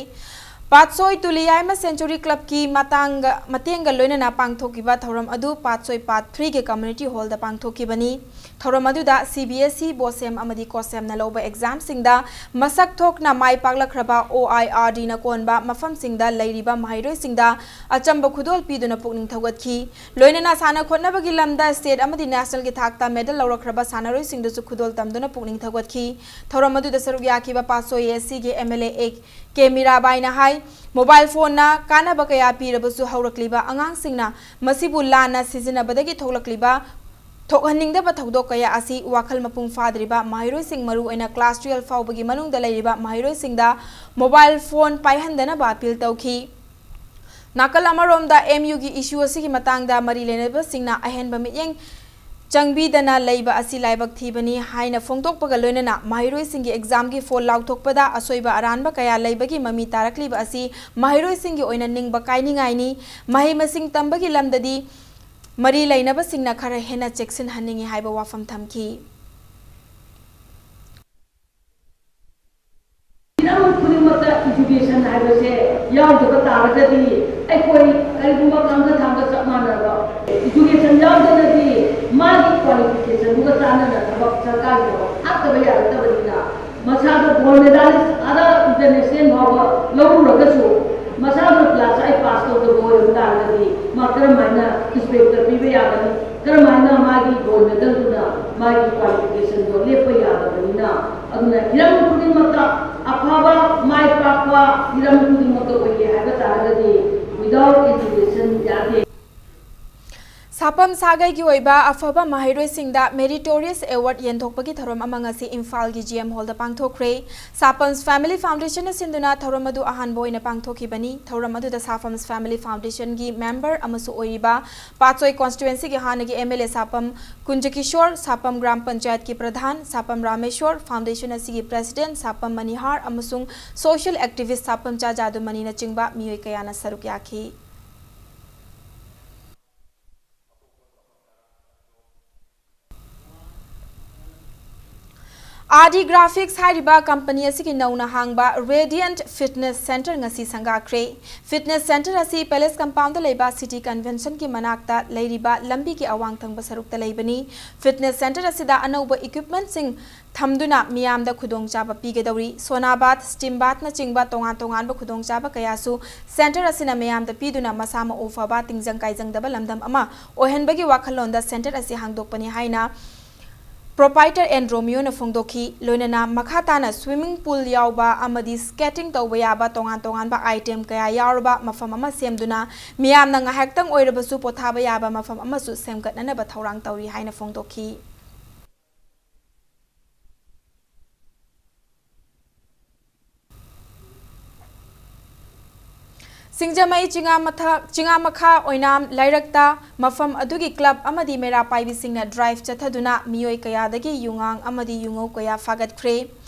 ꯄꯥꯠꯁꯣꯏ ꯇꯨꯂꯤꯌꯥꯏꯃ Century Clubꯀꯤ ꯃꯇꯥꯡꯒ, ꯃꯇꯦꯡꯒ ꯂꯣꯏꯅꯅ ꯄꯥꯡꯊꯣꯛꯈꯤꯕ ꯊꯧꯔꯝ ꯑꯗꯨ ꯄꯥꯠꯁꯣꯏ Part Threeꯒꯤ Community Hallꯗ ꯄꯥꯡꯊꯣꯛꯈꯤꯕꯅꯤ꯫ ꯊꯧꯔꯝ ꯑꯗꯨꯗ CBSE, BOSEM ꯑꯃꯗꯤ COSEMꯅ ꯂꯧꯕ examꯁꯤꯡꯗ ꯃꯁꯛ ꯊꯣꯛꯅ ꯃꯥꯏ ꯄꯥꯛꯂꯛꯈ꯭ꯔꯕ OIRDꯅ ꯀꯣꯟꯕ ꯃꯐꯝꯁꯤꯡꯗ ꯂꯩꯔꯤꯕ ꯃꯍꯩꯔꯣꯏꯁꯤꯡꯗ ꯑꯆꯝꯕ ꯈꯨꯗꯣꯜ ꯄꯤꯗꯨꯅ ꯄꯨꯛꯅꯤꯡ ꯊꯧꯒꯠꯈꯤ꯫ ꯂꯣꯏꯅꯅ ꯁꯥꯟꯅ ꯈꯣꯠꯅꯕꯒꯤ ꯂꯝꯗ state ꯑꯃꯗꯤ nationalꯒꯤ ꯊꯥꯛꯇ medal ꯂꯧꯔꯛꯈ꯭ꯔꯕ ꯁꯥꯟꯅꯔꯣꯏꯁꯤꯡꯗꯁꯨ ꯈꯨꯗꯣꯜ ꯇꯝꯗꯨꯅ ꯄꯨꯛꯅꯤꯡ ꯊꯧꯒꯠꯈꯤ꯫ ꯊꯧꯔꯝ ꯑꯗꯨꯗ ꯁꯔꯨꯛ ꯌꯥꯈꯤꯕ ꯄꯥꯠꯁꯣꯏ ASCꯒꯤ MLA A K ꯃꯤꯔꯥꯕꯥꯏꯅ high, mobile phoneꯅ ꯀꯥꯟꯅꯕ ꯀꯌꯥ ꯄꯤꯔꯕꯁꯨ ꯍꯧꯔꯛꯂꯤꯕ ꯑꯉꯥꯡꯁꯤꯡꯅ ꯃꯁꯤꯕꯨ ꯂꯥꯟꯅ ꯁꯤꯖꯤꯟꯅꯕꯗꯒꯤ ꯊꯣꯛꯂꯛꯂꯤꯕ ꯊꯣꯛꯍꯟꯅꯤꯡꯗꯕ ꯊꯧꯗꯣꯛ ꯀꯌꯥ ꯑꯁꯤ ꯋꯥꯈꯜ ꯃꯄꯨꯡ ꯐꯥꯗ꯭ꯔꯤꯕ ꯃꯍꯩꯔꯣꯏꯁꯤꯡ, ꯃꯔꯨꯑꯣꯏꯅ class twelve ꯐꯥꯎꯕꯒꯤ ꯃꯅꯨꯡꯗ ꯂꯩꯔꯤꯕ ꯃꯍꯩꯔꯣꯏꯁꯤꯡꯗ mobile phone ꯄꯥꯏꯍꯟꯗꯅꯕ appeal ꯇꯧꯈꯤ꯫ ꯅꯥꯀꯜ ꯑꯃꯔꯣꯝꯗ MUꯒꯤ issue ꯑꯁꯤꯒꯤ ꯃꯇꯥꯡꯗ ꯃꯔꯤ ꯂꯩꯅꯕꯁꯤꯡꯅ ꯑꯍꯦꯟꯕ ꯃꯤꯠꯌꯦꯡ ꯆꯪꯕꯤꯗꯅ ꯂꯩꯕ ꯑꯁꯤ ꯂꯥꯏꯕꯛ ꯊꯤꯕꯅꯤ ꯍꯥꯏꯅ ꯐꯣꯡꯗꯣꯛꯄꯒ ꯂꯣꯏꯅꯅ ꯃꯍꯩꯔꯣꯏꯁꯤꯡꯒꯤ ꯑꯦꯛꯖꯥꯝꯒꯤ ꯐꯣꯜ ꯂꯥꯎꯊꯣꯛꯄꯗ ꯑꯁꯣꯏꯕ ꯑꯔꯥꯟꯕ ꯀꯌꯥ ꯂꯩꯕꯒꯤ ꯃꯃꯤ ꯇꯥꯔꯛꯂꯤꯕ ꯑꯁꯤ ꯃꯍꯩꯔꯣꯏꯁꯤꯡꯒꯤ ꯑꯣꯏꯅ ꯅꯤꯡꯕ ꯀꯥꯏꯅꯤꯡꯉꯥꯏꯅꯤ꯫ ꯃꯍꯩ ꯃꯁꯤꯡ ꯇꯝꯕꯒꯤ ꯂꯝꯗꯗꯤ ꯃꯔꯤ ꯂꯩꯅꯕꯁꯤꯡꯅ ꯈꯔ ꯍꯦꯟꯅ ꯆꯦꯛꯁꯤꯟꯍꯟꯅꯤꯡꯏ ꯍꯥꯏꯕ ꯋꯥꯐꯝ ꯊꯝꯈꯤ꯫ ꯍꯤꯔꯝ ꯈꯨꯗꯤꯡꯃꯛꯇ education ꯍꯥꯏꯕꯁꯦ ꯌꯥꯎꯗꯕ ꯇꯥꯔꯒꯗꯤ ꯑꯩꯈꯣꯏ ꯀꯔꯤꯒꯨꯝꯕ ꯀꯥꯡꯒ ꯊꯥꯡꯒ ꯆꯞ ꯃꯥꯟꯅꯕ꯫ Education ꯌꯥꯎꯗꯅꯗꯤ ꯃꯥꯒꯤ qualificationꯗꯨꯒ ꯆꯥꯟꯅꯅ ꯊꯕꯛ ꯁꯔꯀꯥꯔꯒꯤ ꯊꯕꯛ ꯍꯥꯞꯇꯕ ꯌꯥꯔꯛꯇꯕꯅꯤꯅ ꯃꯁꯥꯗ gold medalist ꯑꯥꯗ international ꯐꯥꯎꯕ ꯂꯧꯔꯨꯔꯒꯁꯨ ꯃꯁꯥꯗ class eight pass ꯇꯧꯗꯕ ꯑꯣꯏꯔꯝ ꯇꯥꯔꯒꯗꯤ ꯃꯥ ꯀꯔꯝꯍꯥꯏꯅ inspector ꯄꯤꯕ ꯌꯥꯒꯅꯤ? ꯀꯔꯝꯍꯥꯏꯅ ꯃꯥꯒꯤ gold medalꯗꯨꯅ ꯃꯥꯒꯤ qualificationꯗꯣ ꯂꯦꯞꯄ ꯌꯥꯗꯕꯅꯤꯅ? ꯑꯗꯨꯅ ꯍꯤꯔꯝ ꯈꯨꯗꯤꯡꯃꯛꯇ ꯑꯐꯕ, ꯃꯥꯏ ꯄꯥꯛꯄ ꯍꯤꯔꯝ ꯈꯨꯗꯤꯡꯃꯛꯇ ꯑꯣꯏꯒꯦ ꯍꯥꯏꯕ ꯇꯥꯔꯒꯗꯤ without education ꯌꯥꯗꯦ꯫ ꯁꯥꯐꯝ ꯁꯥꯒꯩꯒꯤ ꯑꯣꯏꯕ ꯑꯐꯕ ꯃꯍꯩꯔꯣꯏꯁꯤꯡꯗ Meritorious Award ꯌꯦꯟꯊꯣꯛꯄꯒꯤ ꯊꯧꯔꯝ ꯑꯃ ꯉꯁꯤ ꯏꯝꯐꯥꯜꯒꯤ G M Hallꯗ ꯄꯥꯡꯊꯣꯛꯈ꯭ꯔꯦ꯫ ꯁꯥꯐꯝꯁ Family Foundationꯅ ꯁꯤꯟꯗꯨꯅ ꯊꯧꯔꯝ ꯑꯗꯨ ꯑꯍꯥꯟꯕ ꯑꯣꯏꯅ ꯄꯥꯡꯊꯣꯛꯈꯤꯕꯅꯤ꯫ ꯊꯧꯔꯝ ꯑꯗꯨꯗ ꯁꯥꯐꯝꯁ Family Foundationꯒꯤ member ꯑꯃꯁꯨ ꯑꯣꯏꯔꯤꯕ ꯄꯥꯠꯁꯣꯏ constituencyꯒꯤ ꯍꯥꯟꯅꯒꯤ M L A ꯁꯥꯐꯝ ꯀꯨꯟꯖꯀꯤꯁꯣꯔ, ꯁꯥꯐꯝ ꯒ꯭ꯔꯥꯝ ꯄꯟꯆꯥꯌꯠꯀꯤ ꯄ꯭ꯔꯙꯥꯟ ꯁꯥꯐꯝ ꯔꯥꯃꯦꯁꯣꯔ, foundation ꯑꯁꯤꯒꯤ president ꯁꯥꯐꯝ ꯃꯅꯤꯍꯥꯔ ꯑꯃꯁꯨꯡ social activist ꯁꯥꯐꯝ ꯆꯥ ꯖꯥꯗꯨꯃꯅꯤꯅꯆꯤꯡꯕ ꯃꯤꯑꯣꯏ ꯀꯌꯥꯅ ꯁꯔꯨꯛ ꯌꯥꯈꯤ꯫ ꯑꯥꯔ ꯗꯤ ꯒ꯭ꯔꯥꯐꯤꯛꯁ ꯍꯥꯏꯔꯤꯕ ꯀꯝꯄꯅꯤ ꯑꯁꯤꯒꯤ ꯅꯧꯅ ꯍꯥꯡꯕ Radiant Fitness Center ꯉꯁꯤ ꯁꯪꯒꯥꯈ꯭ꯔꯦ꯫ Fitness center ꯑꯁꯤ Palace Compoundꯗ ꯂꯩꯕ City Conventionꯒꯤ ꯃꯅꯥꯛꯇ ꯂꯩꯔꯤꯕ ꯂꯝꯕꯤꯒꯤ ꯑꯋꯥꯡ ꯊꯪꯕ ꯁꯔꯨꯛꯇ ꯂꯩꯕꯅꯤ꯫ Fitness center ꯑꯁꯤꯗ ꯑꯅꯧꯕ equipmentꯁꯤꯡ ꯊꯝꯗꯨꯅ ꯃꯤꯌꯥꯝꯗ ꯈꯨꯗꯣꯡꯆꯥꯕ ꯄꯤꯒꯗꯧꯔꯤ꯫ Sauna bath, steam bathꯅꯆꯤꯡꯕ ꯇꯣꯉꯥꯟ ꯇꯣꯉꯥꯟꯕ ꯈꯨꯗꯣꯡꯆꯥꯕ ꯀꯌꯥꯁꯨ center ꯑꯁꯤꯅ ꯃꯤꯌꯥꯝꯗ ꯄꯤꯗꯨꯅ ꯃꯁꯥ ꯃꯎ ꯐꯕ, ꯇꯤꯡꯖꯪ ꯀꯥꯏꯖꯪꯗꯕ ꯂꯝꯗꯝ ꯑꯃ ꯑꯣꯏꯍꯟꯕꯒꯤ ꯋꯥꯈꯜꯂꯣꯟꯗ center ꯑꯁꯤ ꯍꯥꯡꯗꯣꯛꯄꯅꯤ ꯍꯥꯏꯅ proprietor N Romeoꯅ ꯐꯣꯡꯗꯣꯛꯈꯤ꯫ ꯂꯣꯏꯅꯅ ꯃꯈꯥ ꯇꯥꯅ swimming pool ꯌꯥꯎꯕ ꯑꯃꯗꯤ skating ꯇꯧꯕ ꯌꯥꯕ ꯇꯣꯉꯥꯟ ꯇꯣꯉꯥꯟꯕ item ꯀꯌꯥ ꯌꯥꯎꯔꯕ ꯃꯐꯝ ꯑꯃ ꯁꯦꯝꯗꯨꯅ ꯃꯤꯌꯥꯝꯅ ꯉꯥꯏꯍꯥꯛꯇꯪ ꯑꯣꯏꯔꯕꯁꯨ ꯄꯣꯊꯥꯕ ꯌꯥꯕ ꯃꯐꯝ ꯑꯃꯁꯨ ꯁꯦꯝꯒꯠꯅꯅꯕ ꯊꯧꯔꯥꯡ ꯇꯧꯔꯤ ꯍꯥꯏꯅ ꯐꯣꯡꯗꯣꯛꯈꯤ꯫ ꯁꯤꯡꯖꯃꯩ ꯆꯤꯉꯥ ꯃꯊꯛ, ꯆꯤꯉꯥ ꯃꯈꯥ ꯑꯣꯏꯅꯥꯝ ꯂꯩꯔꯛꯇ ꯃꯐꯝ ꯑꯗꯨꯒꯤ club ꯑꯃꯗꯤ ꯃꯩꯔꯥ ꯄꯥꯏꯕꯤꯁꯤꯡꯅ drive ꯆꯠꯊꯗꯨꯅ ꯃꯤꯑꯣꯏ ꯀꯌꯥꯗꯒꯤ ꯌꯨꯉꯥꯡ ꯑꯃꯗꯤ ꯌꯨꯉꯧ ꯀꯌꯥ ꯐꯥꯒꯠꯈ꯭ꯔꯦ꯫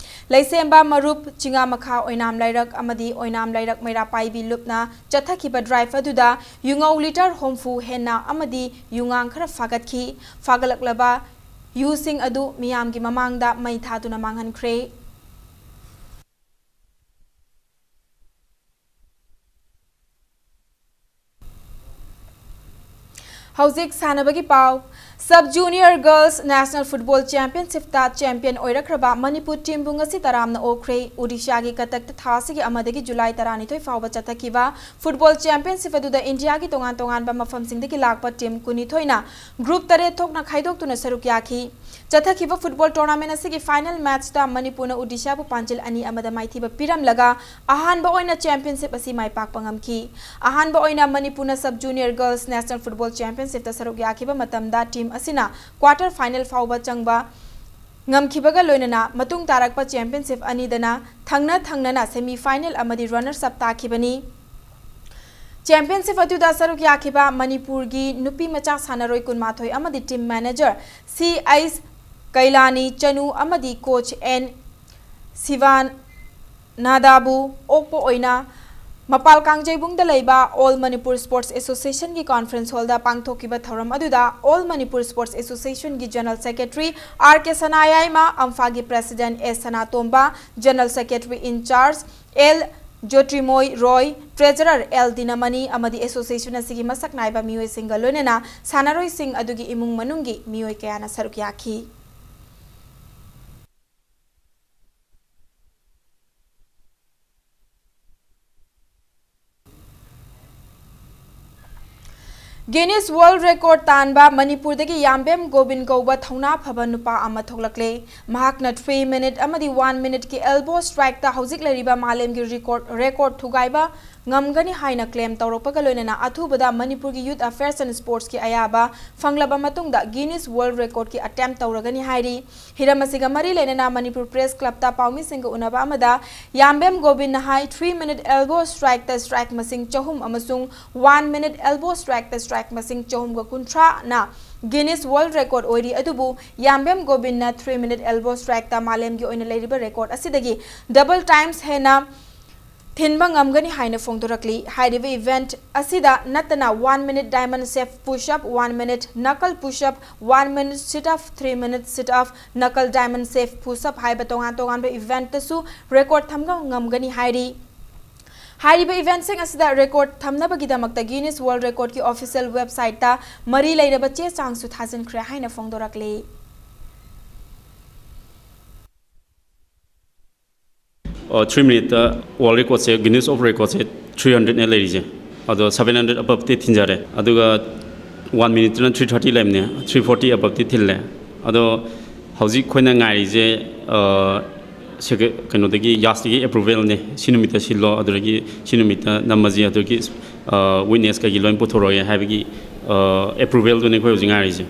ꯂꯩꯁꯦꯝꯕ ꯃꯔꯨꯞ, ꯆꯤꯉꯥ ꯃꯈꯥ ꯑꯣꯏꯅꯥꯝ ꯂꯩꯔꯛ ꯑꯃꯗꯤ ꯑꯣꯏꯅꯥꯝ ꯂꯩꯔꯛ ꯃꯩꯔꯥ ꯄꯥꯏꯕꯤ ꯂꯨꯞꯅ ꯆꯠꯊꯈꯤꯕ drive ꯑꯗꯨꯗ ꯌꯨꯉꯧ litre ꯍꯨꯝꯐꯨ ꯍꯦꯟꯅ ꯑꯃꯗꯤ ꯌꯨꯉꯥꯡ ꯈꯔ ꯐꯥꯒꯠꯈꯤ꯫ ꯐꯥꯒꯠꯂꯛꯂꯕ ꯌꯨꯁꯤꯡ ꯑꯗꯨ ꯃꯤꯌꯥꯝꯒꯤ ꯃꯃꯥꯡꯗ ꯃꯩ ꯊꯥꯗꯨꯅ ꯃꯥꯡꯍꯟꯈ꯭ꯔꯦ꯫ ꯍꯧꯖꯤꯛ ꯁꯥꯟꯅꯕꯒꯤ ꯄꯥꯎ꯫ Sub Junior Girls National Football Championship ꯇ champion ꯑꯣꯏꯔꯛꯈ꯭ꯔꯕ ꯃꯅꯤꯄꯨꯔ team ꯕꯨ ꯉꯁꯤ ꯇꯔꯥꯝꯅ ꯑꯣꯛꯈ꯭ꯔꯦ꯫ ꯑꯣꯗꯤꯁꯥꯒꯤ ꯀꯇꯛꯇ ꯊꯥ ꯑꯁꯤꯒꯤ ꯑꯃꯗꯒꯤ ꯖꯨꯂꯥꯏ ꯇꯔꯥꯅꯤꯊꯣꯏ ꯐꯥꯎꯕ ꯆꯠꯊꯈꯤꯕ football championship ꯑꯗꯨꯗ ꯏꯟꯗꯤꯌꯥꯒꯤ ꯇꯣꯉꯥꯟ ꯇꯣꯉꯥꯟꯕ ꯃꯐꯝꯁꯤꯡꯗꯒꯤ ꯂꯥꯛꯄ team ꯀꯨꯟꯅꯤꯊꯣꯏꯅ group ꯇꯔꯦꯠ ꯊꯣꯛꯅ ꯈꯥꯏꯗꯣꯛꯇꯨꯅ ꯁꯔꯨꯛ ꯌꯥꯈꯤ꯫ ꯆꯠꯊꯈꯤꯕ football tournament ꯑꯁꯤꯒꯤ final match ꯇ ꯃꯅꯤꯄꯨꯔꯅ ꯑꯣꯗꯤꯁꯥꯕꯨ ꯄꯥꯟꯖꯤꯜ ꯑꯅꯤ ꯑꯃꯗ ꯃꯥꯏꯊꯤꯕ ꯄꯤꯔꯝꯂꯒ ꯑꯍꯥꯟꯕ ꯑꯣꯏꯅ championship ꯑꯁꯤ ꯃꯥꯏ ꯄꯥꯛꯄ ꯉꯝꯈꯤ꯫ ꯑꯍꯥꯟꯕ ꯑꯣꯏꯅ ꯃꯅꯤꯄꯨꯔꯅ Sub Junior Girls National Football Championship ꯇ ꯁꯔꯨꯛ ꯌꯥꯈꯤꯕ ꯃꯇꯝꯗ team ꯑꯁꯤꯅ quarter final ꯐꯥꯎꯕ ꯆꯪꯕ ꯉꯝꯈꯤꯕꯒ ꯂꯣꯏꯅꯅ ꯃꯇꯨꯡ ꯇꯥꯔꯛꯄ championship ꯑꯅꯤꯗꯅ ꯊꯪꯅ ꯊꯪꯅꯅ semi final ꯑꯃꯗꯤ runners up ꯇꯥꯈꯤꯕꯅꯤ꯫ Championship ꯑꯗꯨꯗ ꯁꯔꯨꯛ ꯌꯥꯈꯤꯕ ꯃꯅꯤꯄꯨꯔꯒꯤ ꯅꯨꯄꯤ ꯃꯆꯥ ꯁꯥꯟꯅꯔꯣꯏ ꯀꯨꯟꯃꯥꯊꯣꯏ ꯑꯃꯗꯤ team manager ꯁꯤ ꯑꯩꯆ ꯀꯩꯂꯥꯅꯤ ꯆꯅꯨ ꯑꯃꯗꯤ coach ꯑꯦꯟ ꯁꯤꯕꯥꯅꯥꯗꯥꯕꯨ ꯑꯣꯛꯄ ꯑꯣꯏꯅ ꯃꯄꯥꯜ ꯀꯥꯡꯖꯩꯕꯨꯡꯗ ꯂꯩꯕ All Manipur Sports Association ꯒꯤ conference hall ꯗ ꯄꯥꯡꯊꯣꯛꯈꯤꯕ ꯊꯧꯔꯝ ꯑꯗꯨꯗ All Manipur Sports Association ꯒꯤ general secretary R K Sanayaima, ꯑꯝꯐꯥꯒꯤ president S Sanatomba, general secretary in charge L Jotrimoi Roy, treasurer L Dinamani ꯑꯃꯗꯤ association ꯑꯁꯤꯒꯤ ꯃꯁꯛ ꯅꯥꯏꯕ ꯃꯤꯑꯣꯏꯁꯤꯡꯒ ꯂꯣꯏꯅꯅ ꯁꯥꯟꯅꯔꯣꯏꯁꯤꯡ ꯑꯗꯨꯒꯤ ꯏꯃꯨꯡ ꯃꯅꯨꯡꯒꯤ ꯃꯤꯑꯣꯏ ꯀꯌꯥꯅ ꯁꯔꯨꯛ ꯌꯥꯈꯤ꯫ Guinness World Record ꯇꯥꯟꯕ ꯃꯅꯤꯄꯨꯔꯗꯒꯤ ꯌꯥꯝꯕꯦꯝ ꯒꯣꯕꯤꯟ ꯀꯧꯕ ꯊꯧꯅꯥ ꯐꯕ ꯅꯨꯄꯥ ꯑꯃ ꯊꯣꯛꯂꯛꯂꯦ꯫ ꯃꯍꯥꯛꯅ three minute ꯑꯃꯗꯤ one minute ꯀꯤ elbow strike ꯇ ꯍꯧꯖꯤꯛ ꯂꯩꯔꯤꯕ ꯃꯥꯂꯦꯝꯒꯤ record, record ꯊꯨꯒꯥꯏꯕ ꯉꯝꯒꯅꯤ ꯍꯥꯏꯅ claim ꯇꯧꯔꯛꯄꯒ ꯂꯣꯏꯅꯅ ꯑꯊꯨꯕꯗ ꯃꯅꯤꯄꯨꯔꯒꯤ Youth Affairs and Sportsꯀꯤ ꯑꯌꯥꯕ ꯐꯪꯂꯕ ꯃꯇꯨꯡꯗ Guinness World Recordꯀꯤ attempt ꯇꯧꯔꯒꯅꯤ ꯍꯥꯏꯔꯤ꯫ ꯍꯤꯔꯝ ꯑꯁꯤꯒ ꯃꯔꯤ ꯂꯩꯅꯅ ꯃꯅꯤꯄꯨꯔ Press Clubꯇ ꯄꯥꯎꯃꯤꯁꯤꯡꯒ ꯎꯅꯕ ꯑꯃꯗ ꯌꯥꯝꯕꯦꯝ ꯒꯣꯕꯤꯟꯅ ꯍꯥꯏ, three minute elbow strikeꯇ strike ꯃꯁꯤꯡ ꯆꯍꯨꯝ ꯑꯃꯁꯨꯡ one minute elbow strikeꯇ strike ꯃꯁꯤꯡ ꯆꯍꯨꯝꯒ ꯀꯨꯟꯊ꯭ꯔꯥꯅ Guinness World Record ꯑꯣꯏꯔꯤ꯫ ꯑꯗꯨꯕꯨ ꯌꯥꯝꯕꯦꯝ ꯒꯣꯕꯤꯟꯅ three minute elbow strikeꯇ ꯃꯥꯂꯦꯝꯒꯤ ꯑꯣꯏꯅ ꯂꯩꯔꯤꯕ record ꯑꯁꯤꯗꯒꯤ double times ꯍꯦꯟꯅ ꯊꯤꯟꯕ ꯉꯝꯒꯅꯤ ꯍꯥꯏꯅ ꯐꯣꯡꯗꯣꯔꯛꯂꯤ꯫ ꯍꯥꯏꯔꯤꯕ event ꯑꯁꯤꯗ ꯅꯠꯇꯅ one minute diamond safe push up, one minute knuckle push up, one minute sit up, three minute sit up, knuckle diamond safe push up ꯍꯥꯏꯕ ꯇꯣꯉꯥꯟ ꯇꯣꯉꯥꯟꯕ eventꯇꯁꯨ record ꯊꯝꯕ ꯉꯝꯒꯅꯤ ꯍꯥꯏꯔꯤ꯫ ꯍꯥꯏꯔꯤꯕ eventꯁꯤꯡ ꯑꯁꯤꯗ record ꯊꯝꯅꯕꯒꯤꯗꯃꯛꯇ Guinness World Recordꯀꯤ official websiteꯇ ꯃꯔꯤ ꯂꯩꯅꯕ ꯆꯦ ꯆꯥꯡꯁꯨ ꯊꯥꯖꯤꯟꯈ꯭ꯔꯦ ꯍꯥꯏꯅ ꯐꯣꯡꯗꯣꯔꯛꯂꯤ꯫ Three ꯃꯤꯅꯤꯠꯇ world ꯔꯦꯀꯣꯔꯠꯁꯦ, Guinness of ꯔꯦꯀꯣꯔꯠꯁꯦ three ꯍꯟꯗ꯭ꯔꯦꯠꯅꯦ ꯂꯩꯔꯤꯁꯦ꯫ ꯑꯗꯣ ꯁꯕꯦꯟ ꯍꯟꯗ꯭ꯔꯦꯠ ꯑꯕꯞꯇꯤ ꯊꯤꯟꯖꯔꯦ꯫ ꯑꯗꯨꯒ ꯋꯥꯟ ꯃꯤꯅꯤꯠꯇꯨꯅ ꯊ꯭ꯔꯤ ꯊꯥꯔꯇꯤ ꯂꯩꯕꯅꯦ, ꯊ꯭ꯔꯤ ꯐꯣꯔꯇꯤ ꯑꯕꯞꯇꯤ ꯊꯤꯜꯂꯦ꯫ ꯑꯗꯣ ꯍꯧꯖꯤꯛ ꯑꯩꯈꯣꯏꯅ ꯉꯥꯏꯔꯤꯁꯦ, ꯑ, ꯁꯦꯀ꯭ꯔꯦ-, ꯀꯩꯅꯣꯗꯒꯤ, ꯌꯥꯁꯇꯒꯤ ꯑꯦꯄ꯭ꯔꯨꯚꯦꯜꯅꯦ꯫ "ꯁꯤ ꯅꯨꯃꯤꯠꯇ ꯁꯤꯜꯂꯣ, ꯑꯗꯨꯗꯒꯤ ꯁꯤ ꯅꯨꯃꯤꯠꯇ ꯅꯝꯃꯁꯤ, ꯑꯗꯨꯒꯤ, ꯑ, ꯋꯤꯠꯅꯦꯁ ꯀꯩꯀꯩ ꯂꯣꯏ ꯄꯨꯊꯣꯔꯛꯑꯒꯦ" ꯍꯥꯏꯕꯒꯤ, ꯑ, ꯑꯦꯄ꯭ꯔꯨꯚꯦꯜꯗꯨꯅꯦ ꯑꯩꯈꯣꯏ ꯍꯧꯖꯤꯛ ꯉꯥꯏꯔꯤꯁꯦ꯫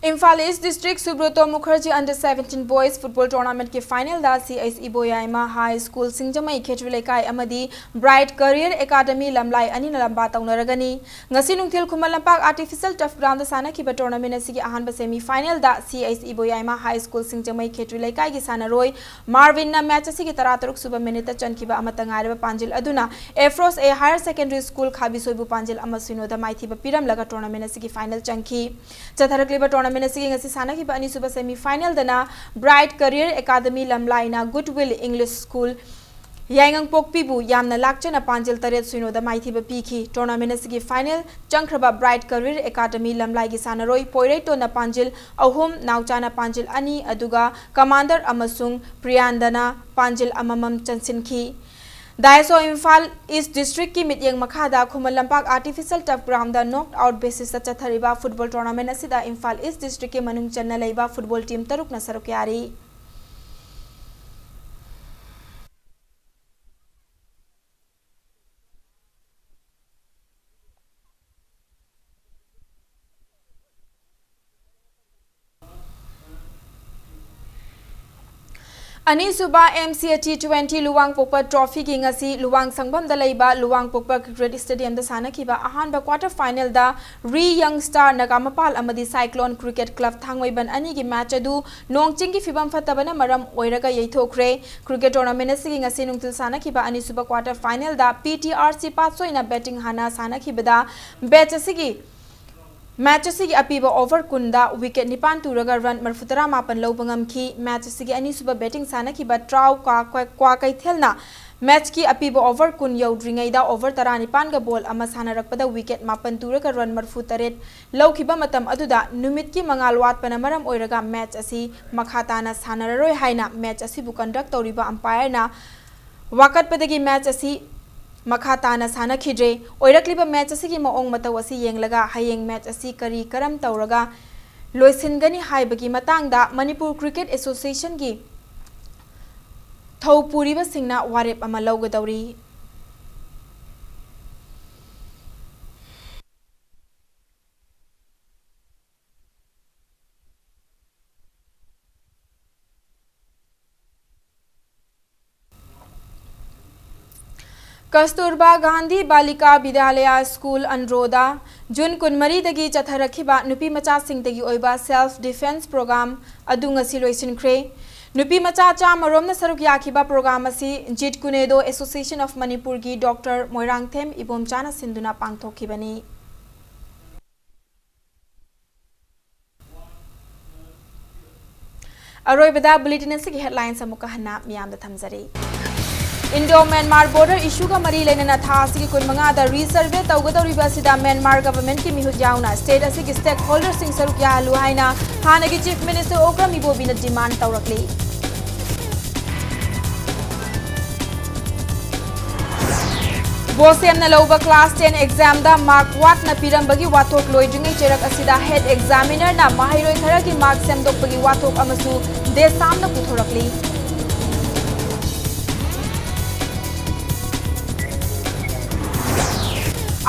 Imphal east district Subroto Mukherjee under seventeen boys football tournamentꯀꯤ finalꯗ C H E Boyaima high school Singjamei Khetri Leikai ꯑꯃꯗꯤ Bright Career Academy ꯂꯝꯂꯥꯏ ꯑꯅꯤꯅ ꯂꯝꯕꯥ ꯇꯧꯅꯔꯒꯅꯤ꯫ ꯉꯁꯤ ꯅꯨꯡꯊꯤꯜ ꯈꯨꯃꯟ ꯂꯝꯄꯥꯛ Artificial Turf Groundꯗ ꯁꯥꯟꯅꯈꯤꯕ tournament ꯑꯁꯤꯒꯤ ꯑꯍꯥꯟꯕ semi finalꯗ C H E Boyaima high school Singjamei Khetri ꯂꯩꯀꯥꯏꯒꯤ ꯁꯥꯟꯅꯔꯣꯏ ꯃꯥꯔꯚꯤꯟꯅ match ꯑꯁꯤꯒꯤ ꯇꯔꯥꯇꯔꯨꯛ ꯁꯨꯕ minuteꯇ ꯆꯟꯈꯤꯕ ꯑꯃꯠꯇ ꯉꯥꯏꯔꯕ ꯄꯥꯟꯖꯤꯜ ꯑꯗꯨꯅ Afros A Higher Secondary School ꯈꯥꯕꯤꯁꯣꯏꯕꯨ ꯄꯥꯟꯖꯤꯜ ꯑꯃ ꯁꯤꯅꯣꯗ ꯃꯥꯏꯊꯤꯕ ꯄꯤꯔꯝꯂꯒ tournament ꯑꯁꯤꯒꯤ final ꯆꯪꯈꯤ꯫ ꯆꯠꯊꯔꯛꯂꯤꯕ tournament ꯑꯁꯤꯒꯤ ꯉꯁꯤ ꯁꯥꯟꯅꯈꯤꯕ ꯑꯅꯤꯁꯨꯕ semi finalꯗꯅ Bright Career Academy ꯂꯝꯂꯥꯏꯅ Goodwill English School ꯌꯥꯏꯉꯪꯄꯣꯛꯄꯤꯕꯨ ꯌꯥꯝꯅ ꯂꯥꯛꯆꯅ ꯄꯥꯟꯖꯤꯜ ꯇꯔꯦꯠ ꯁꯤꯅꯣꯗ ꯃꯥꯏꯊꯤꯕ ꯄꯤꯈꯤ꯫ Tournament ꯑꯁꯤꯒꯤ final ꯆꯪꯈ꯭ꯔꯕ Bright Career Academy ꯂꯝꯂꯥꯏꯒꯤ ꯁꯥꯟꯅꯔꯣꯏ ꯄꯣꯏꯔꯩꯇꯣꯟꯅ ꯄꯥꯟꯖꯤꯜ ꯑꯍꯨꯝ, ꯅꯥꯎꯆꯥꯅ ꯄꯥꯟꯖꯤꯜ ꯑꯅꯤ, ꯑꯗꯨꯒ ꯀꯃꯥꯟꯗꯔ ꯑꯃꯁꯨꯡ ꯄ꯭ꯔꯤꯌꯥꯟꯗꯅ ꯄꯥꯟꯖꯤꯜ ꯑꯃꯃꯝ ꯆꯟꯁꯤꯟꯈꯤ꯫ Daiso Imphal East Districtꯀꯤ ꯃꯤꯠꯌꯦꯡ ꯃꯈꯥꯗ Khuman Lampak Artificial Turf Groundꯗ knock out basisꯇ ꯆꯠꯊꯔꯤꯕ football tournament ꯑꯁꯤꯗ ꯏꯝꯐꯥꯜ East Districtꯀꯤ ꯃꯅꯨꯡ ꯆꯟꯅ ꯂꯩꯕ football team ꯇꯔꯨꯛꯅ ꯁꯔꯨꯛ ꯌꯥꯔꯤ꯫ ꯑꯅꯤꯁꯨꯕ M C A T twenty ꯂꯨꯋꯥꯡꯄꯣꯛꯄ ꯇ꯭ꯔꯣꯐꯤꯒꯤ ꯉꯁꯤ ꯂꯨꯋꯥꯡ ꯁꯪꯐꯝꯗ ꯂꯩꯕ ꯂꯨꯋꯥꯡꯄꯣꯛꯄ ꯀ꯭ꯔꯤꯀꯦꯠ ꯁ꯭ꯇꯦꯗꯤꯌꯝꯗ ꯁꯥꯟꯅꯈꯤꯕ ꯑꯍꯥꯟꯕ ꯀ꯭ꯋꯥꯇꯔ ꯐꯥꯏꯅꯦꯜꯗ ꯔꯤ ꯌꯪ ꯁ꯭ꯇꯥꯔ ꯅꯒꯥꯃꯄꯥꯜ ꯑꯃꯗꯤ ꯁꯥꯏꯀ꯭ꯂꯣꯟ ꯀ꯭ꯔꯤꯀꯦꯠ ꯀ꯭ꯂꯕ ꯊꯥꯡꯃꯩꯕꯟ ꯑꯅꯤꯒꯤ ꯃꯦꯆ ꯑꯗꯨ ꯅꯣꯡ ꯆꯤꯡꯒꯤ ꯐꯤꯕꯝ ꯐꯠꯇꯕꯅ ꯃꯔꯝ ꯑꯣꯏꯔꯒ ꯌꯩꯊꯣꯛꯈ꯭ꯔꯦ꯫ ꯀ꯭ꯔꯤꯀꯦꯠ ꯇꯣꯔꯅꯥꯃꯦꯟꯠ ꯑꯁꯤꯒꯤ ꯉꯁꯤ ꯅꯨꯡꯊꯤꯜ ꯁꯥꯟꯅꯈꯤꯕ ꯑꯅꯤꯁꯨꯕ ꯀ꯭ꯋꯥꯇꯔ ꯐꯥꯏꯅꯦꯜꯗ P T R C ꯄꯥꯠꯁꯣꯏꯅ ꯕꯦꯇꯤꯡ ꯍꯥꯟꯅ ꯁꯥꯟꯅꯈꯤꯕꯗ ꯃꯦꯆ ꯑꯁꯤꯒꯤ ꯃꯦꯆ ꯑꯁꯤꯒꯤ ꯑꯄꯤꯕ ꯑꯣꯚꯔ ꯀꯨꯟꯗ ꯋꯤꯀꯦꯠ ꯅꯤꯄꯥꯟ ꯇꯨꯔꯒ ꯔꯟ ꯃꯔꯐꯨꯇꯔꯥ ꯃꯥꯄꯟ ꯂꯧꯕ ꯉꯝꯈꯤ꯫ ꯃꯦꯆ ꯑꯁꯤꯒꯤ ꯑꯅꯤꯁꯨꯕ ꯕꯦꯇꯤꯡ ꯁꯥꯟꯅꯈꯤꯕ ꯇ꯭ꯔꯥꯎ ꯀ꯭ꯋꯥ-, ꯀ꯭ꯋꯥ-, ꯀ꯭ꯋꯥꯀꯩꯊꯦꯜꯅ ꯃꯦꯆꯀꯤ ꯑꯄꯤꯕ ꯑꯣꯚꯔ ꯀꯨꯟ ꯌꯧꯗ꯭ꯔꯤꯉꯩꯗ ꯑꯣꯚꯔ ꯇꯔꯥꯅꯤꯄꯥꯟꯒ ꯕꯣꯜ ꯑꯃ ꯁꯥꯟꯅꯔꯛꯄꯗ ꯋꯤꯀꯦꯠ ꯃꯥꯄꯟ ꯇꯨꯔꯒ ꯔꯟ ꯃꯔꯐꯨꯇꯔꯦꯠ ꯂꯧꯈꯤꯕ ꯃꯇꯝ ꯑꯗꯨꯗ ꯅꯨꯃꯤꯠꯀꯤ ꯃꯉꯥꯜ ꯋꯥꯠꯄꯅ ꯃꯔꯝ ꯑꯣꯏꯔꯒ ꯃꯦꯆ ꯑꯁꯤ ꯃꯈꯥ ꯇꯥꯅ ꯁꯥꯟꯅꯔꯔꯣꯏ ꯍꯥꯏꯅ ꯃꯦꯆ ꯑꯁꯤꯕꯨ ꯀꯟꯗꯛ ꯇꯧꯔꯤꯕ ꯑꯝꯄꯥꯌꯔꯅ ꯋꯥꯀꯠꯄꯗꯒꯤ ꯃꯦꯆ ꯑꯁꯤ ꯃꯈꯥ ꯇꯥꯅ ꯁꯥꯟꯅꯈꯤꯗ꯭ꯔꯦ꯫ ꯑꯣꯏꯔꯛꯂꯤꯕ ꯃꯦꯆ ꯑꯁꯤꯒꯤ ꯃꯑꯣꯡ ꯃꯇꯧ ꯑꯁꯤ ꯌꯦꯡꯂꯒ ꯍꯌꯦꯡ ꯃꯦꯆ ꯑꯁꯤ ꯀꯔꯤ ꯀꯔꯝ ꯇꯧꯔꯒ ꯂꯣꯏꯁꯤꯟꯒꯅꯤ ꯍꯥꯏꯕꯒꯤ ꯃꯇꯥꯡꯗ ꯃꯅꯤꯄꯨꯔ ꯀ꯭ꯔꯤꯀꯦꯠ ꯑꯦꯁꯣꯁꯤꯌꯦꯁꯟꯒꯤ ꯊꯧ ꯄꯨꯔꯤꯕꯁꯤꯡꯅ ꯋꯥꯔꯦꯞ ꯑꯃ ꯂꯧꯒꯗꯧꯔꯤ꯫ ꯀꯁꯇꯨꯔꯕꯥ ꯒꯥꯟꯙꯤ ꯕꯥꯂꯤꯀꯥ ꯕꯤꯗ꯭ꯌꯥꯂꯌꯥ ꯁ꯭ꯀꯨꯜ ꯑꯟꯗ꯭ꯔꯣꯗ ꯖꯨꯟ ꯀꯨꯟꯃꯔꯤꯗꯒꯤ ꯆꯠꯊꯔꯛꯈꯤꯕ ꯅꯨꯄꯤ ꯃꯆꯥꯁꯤꯡꯗꯒꯤ ꯑꯣꯏꯕ ꯁꯦꯜꯐ ꯗꯤꯐꯦꯟꯁ ꯄ꯭ꯔꯣꯒ꯭ꯔꯥꯝ ꯑꯗꯨ ꯉꯁꯤ ꯂꯣꯏꯁꯤꯟꯈ꯭ꯔꯦ꯫ ꯅꯨꯄꯤ ꯃꯆꯥ ꯆꯥꯝꯃ ꯔꯣꯝꯅ ꯁꯔꯨꯛ ꯌꯥꯈꯤꯕ ꯄ꯭ꯔꯣꯒ꯭ꯔꯥꯝ ꯑꯁꯤ ꯖꯤꯠ ꯀꯨꯅꯦꯗꯣ ꯑꯦꯁꯣꯁꯤꯌꯦꯁꯟ ꯑꯣꯐ ꯃꯅꯤꯄꯨꯔꯒꯤ ꯗꯣꯛꯇꯔ ꯃꯣꯏꯔꯥꯡꯊꯦꯝ ꯏꯕꯣꯝꯆꯥꯅ ꯁꯤꯟꯗꯨꯅ ꯄꯥꯡꯊꯣꯛꯈꯤꯕꯅꯤ꯫ ꯑꯔꯣꯏꯕꯗ ꯕꯨꯂꯦꯇꯤꯟ ꯑꯁꯤꯒꯤ ꯍꯦꯗꯂꯥꯏꯟꯁ ꯑꯃꯨꯛꯀ ꯍꯟꯅ ꯃꯤꯌꯥꯝꯗ ꯊꯝꯖꯔꯤ꯫ ꯏꯟꯗꯣ ꯃ꯭ꯌꯥꯟꯃꯥꯔ ꯕꯣꯔꯗꯔ ꯏꯁꯨꯒ ꯃꯔꯤ ꯂꯩꯅꯅ ꯊꯥ ꯑꯁꯤꯒꯤ ꯀꯨꯟꯃꯉꯥꯗ ꯔꯤꯁꯔꯚꯦ ꯇꯧꯒꯗꯧꯔꯤꯕ ꯑꯁꯤꯗ ꯃ꯭ꯌꯥꯟꯃꯥꯔ ꯒꯚꯔꯟꯃꯦꯟꯠꯀꯤ ꯃꯤꯍꯨꯠ ꯌꯥꯎꯅ ꯁ꯭ꯇꯦꯠ ꯑꯁꯤꯒꯤ ꯁ꯭ꯇꯦꯛꯍꯣꯜꯗꯔꯁꯤꯡ ꯁꯔꯨꯛ ꯌꯥꯍꯜꯂꯨ ꯍꯥꯏꯅ ꯍꯥꯟꯅꯒꯤ ꯆꯤꯐ ꯃꯤꯅꯤꯁꯇꯔ ꯑꯣꯀ꯭ꯔꯝ ꯏꯕꯣꯕꯤꯅ ꯗꯤꯃꯥꯟꯗ ꯇꯧꯔꯛꯂꯤ꯫ ꯕꯣꯁꯦꯝꯅ ꯂꯧꯕ ꯀ꯭ꯂꯥꯁ ꯇꯦꯟ ꯑꯦꯛꯖꯥꯝꯗ ꯃꯥꯔꯛ ꯋꯥꯠꯅ ꯄꯤꯔꯝꯕꯒꯤ ꯋꯥꯊꯣꯛ ꯂꯣꯏꯗ꯭ꯔꯤꯉꯩ ꯆꯩꯔꯛ ꯑꯁꯤꯗ ꯍꯦꯗ ꯑꯦꯛꯖꯥꯃꯤꯅꯔꯅ ꯃꯍꯩꯔꯣꯏ ꯈꯔꯒꯤ ꯃꯥꯔꯛ ꯁꯦꯝꯗꯣꯛꯄꯒꯤ ꯋꯥꯊꯣꯛ ꯑꯃꯁꯨ ꯗꯦꯁꯥꯝꯅ ꯄꯨꯊꯣꯔꯛꯂꯤ꯫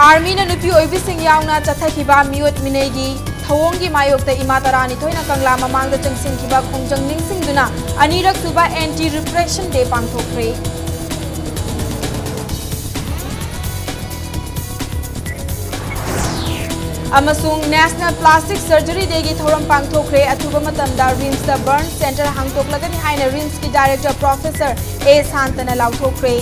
ꯑꯥꯔꯃꯤꯅ ꯅꯨꯄꯤ ꯑꯣꯏꯕꯤꯁꯤꯡ ꯌꯥꯎꯅ ꯆꯠꯊꯈꯤꯕ ꯃꯤꯑꯣꯠ ꯃꯤꯅꯩꯒꯤ ꯊꯧꯑꯣꯡꯒꯤ ꯃꯥꯌꯣꯛꯇ ꯏꯃꯥ ꯇꯔꯥꯅꯤꯊꯣꯏꯅ ꯀꯪꯂꯥ ꯃꯃꯥꯡꯗ ꯆꯪꯁꯤꯟꯈꯤꯕ ꯈꯣꯡꯖꯪ ꯅꯤꯡꯁꯤꯡꯗꯨꯅ ꯑꯅꯤꯔꯛ ꯁꯨꯕ Anti Repression Day ꯄꯥꯡꯊꯣꯛꯈ꯭ꯔꯦ꯫ ꯑꯃꯁꯨꯡ National Plastic Surgery Day ꯒꯤ ꯊꯧꯔꯝ ꯄꯥꯡꯊꯣꯛꯈ꯭ꯔꯦ꯫ ꯑꯊꯨꯕ ꯃꯇꯝꯗ RIMS ꯇ Burn Center ꯍꯥꯡꯗꯣꯛꯂꯒꯅꯤ ꯍꯥꯏꯅ RIMS ꯀꯤ Director Professor A ꯁꯥꯟꯇꯅ ꯂꯥꯎꯊꯣꯛꯈ꯭ꯔꯦ꯫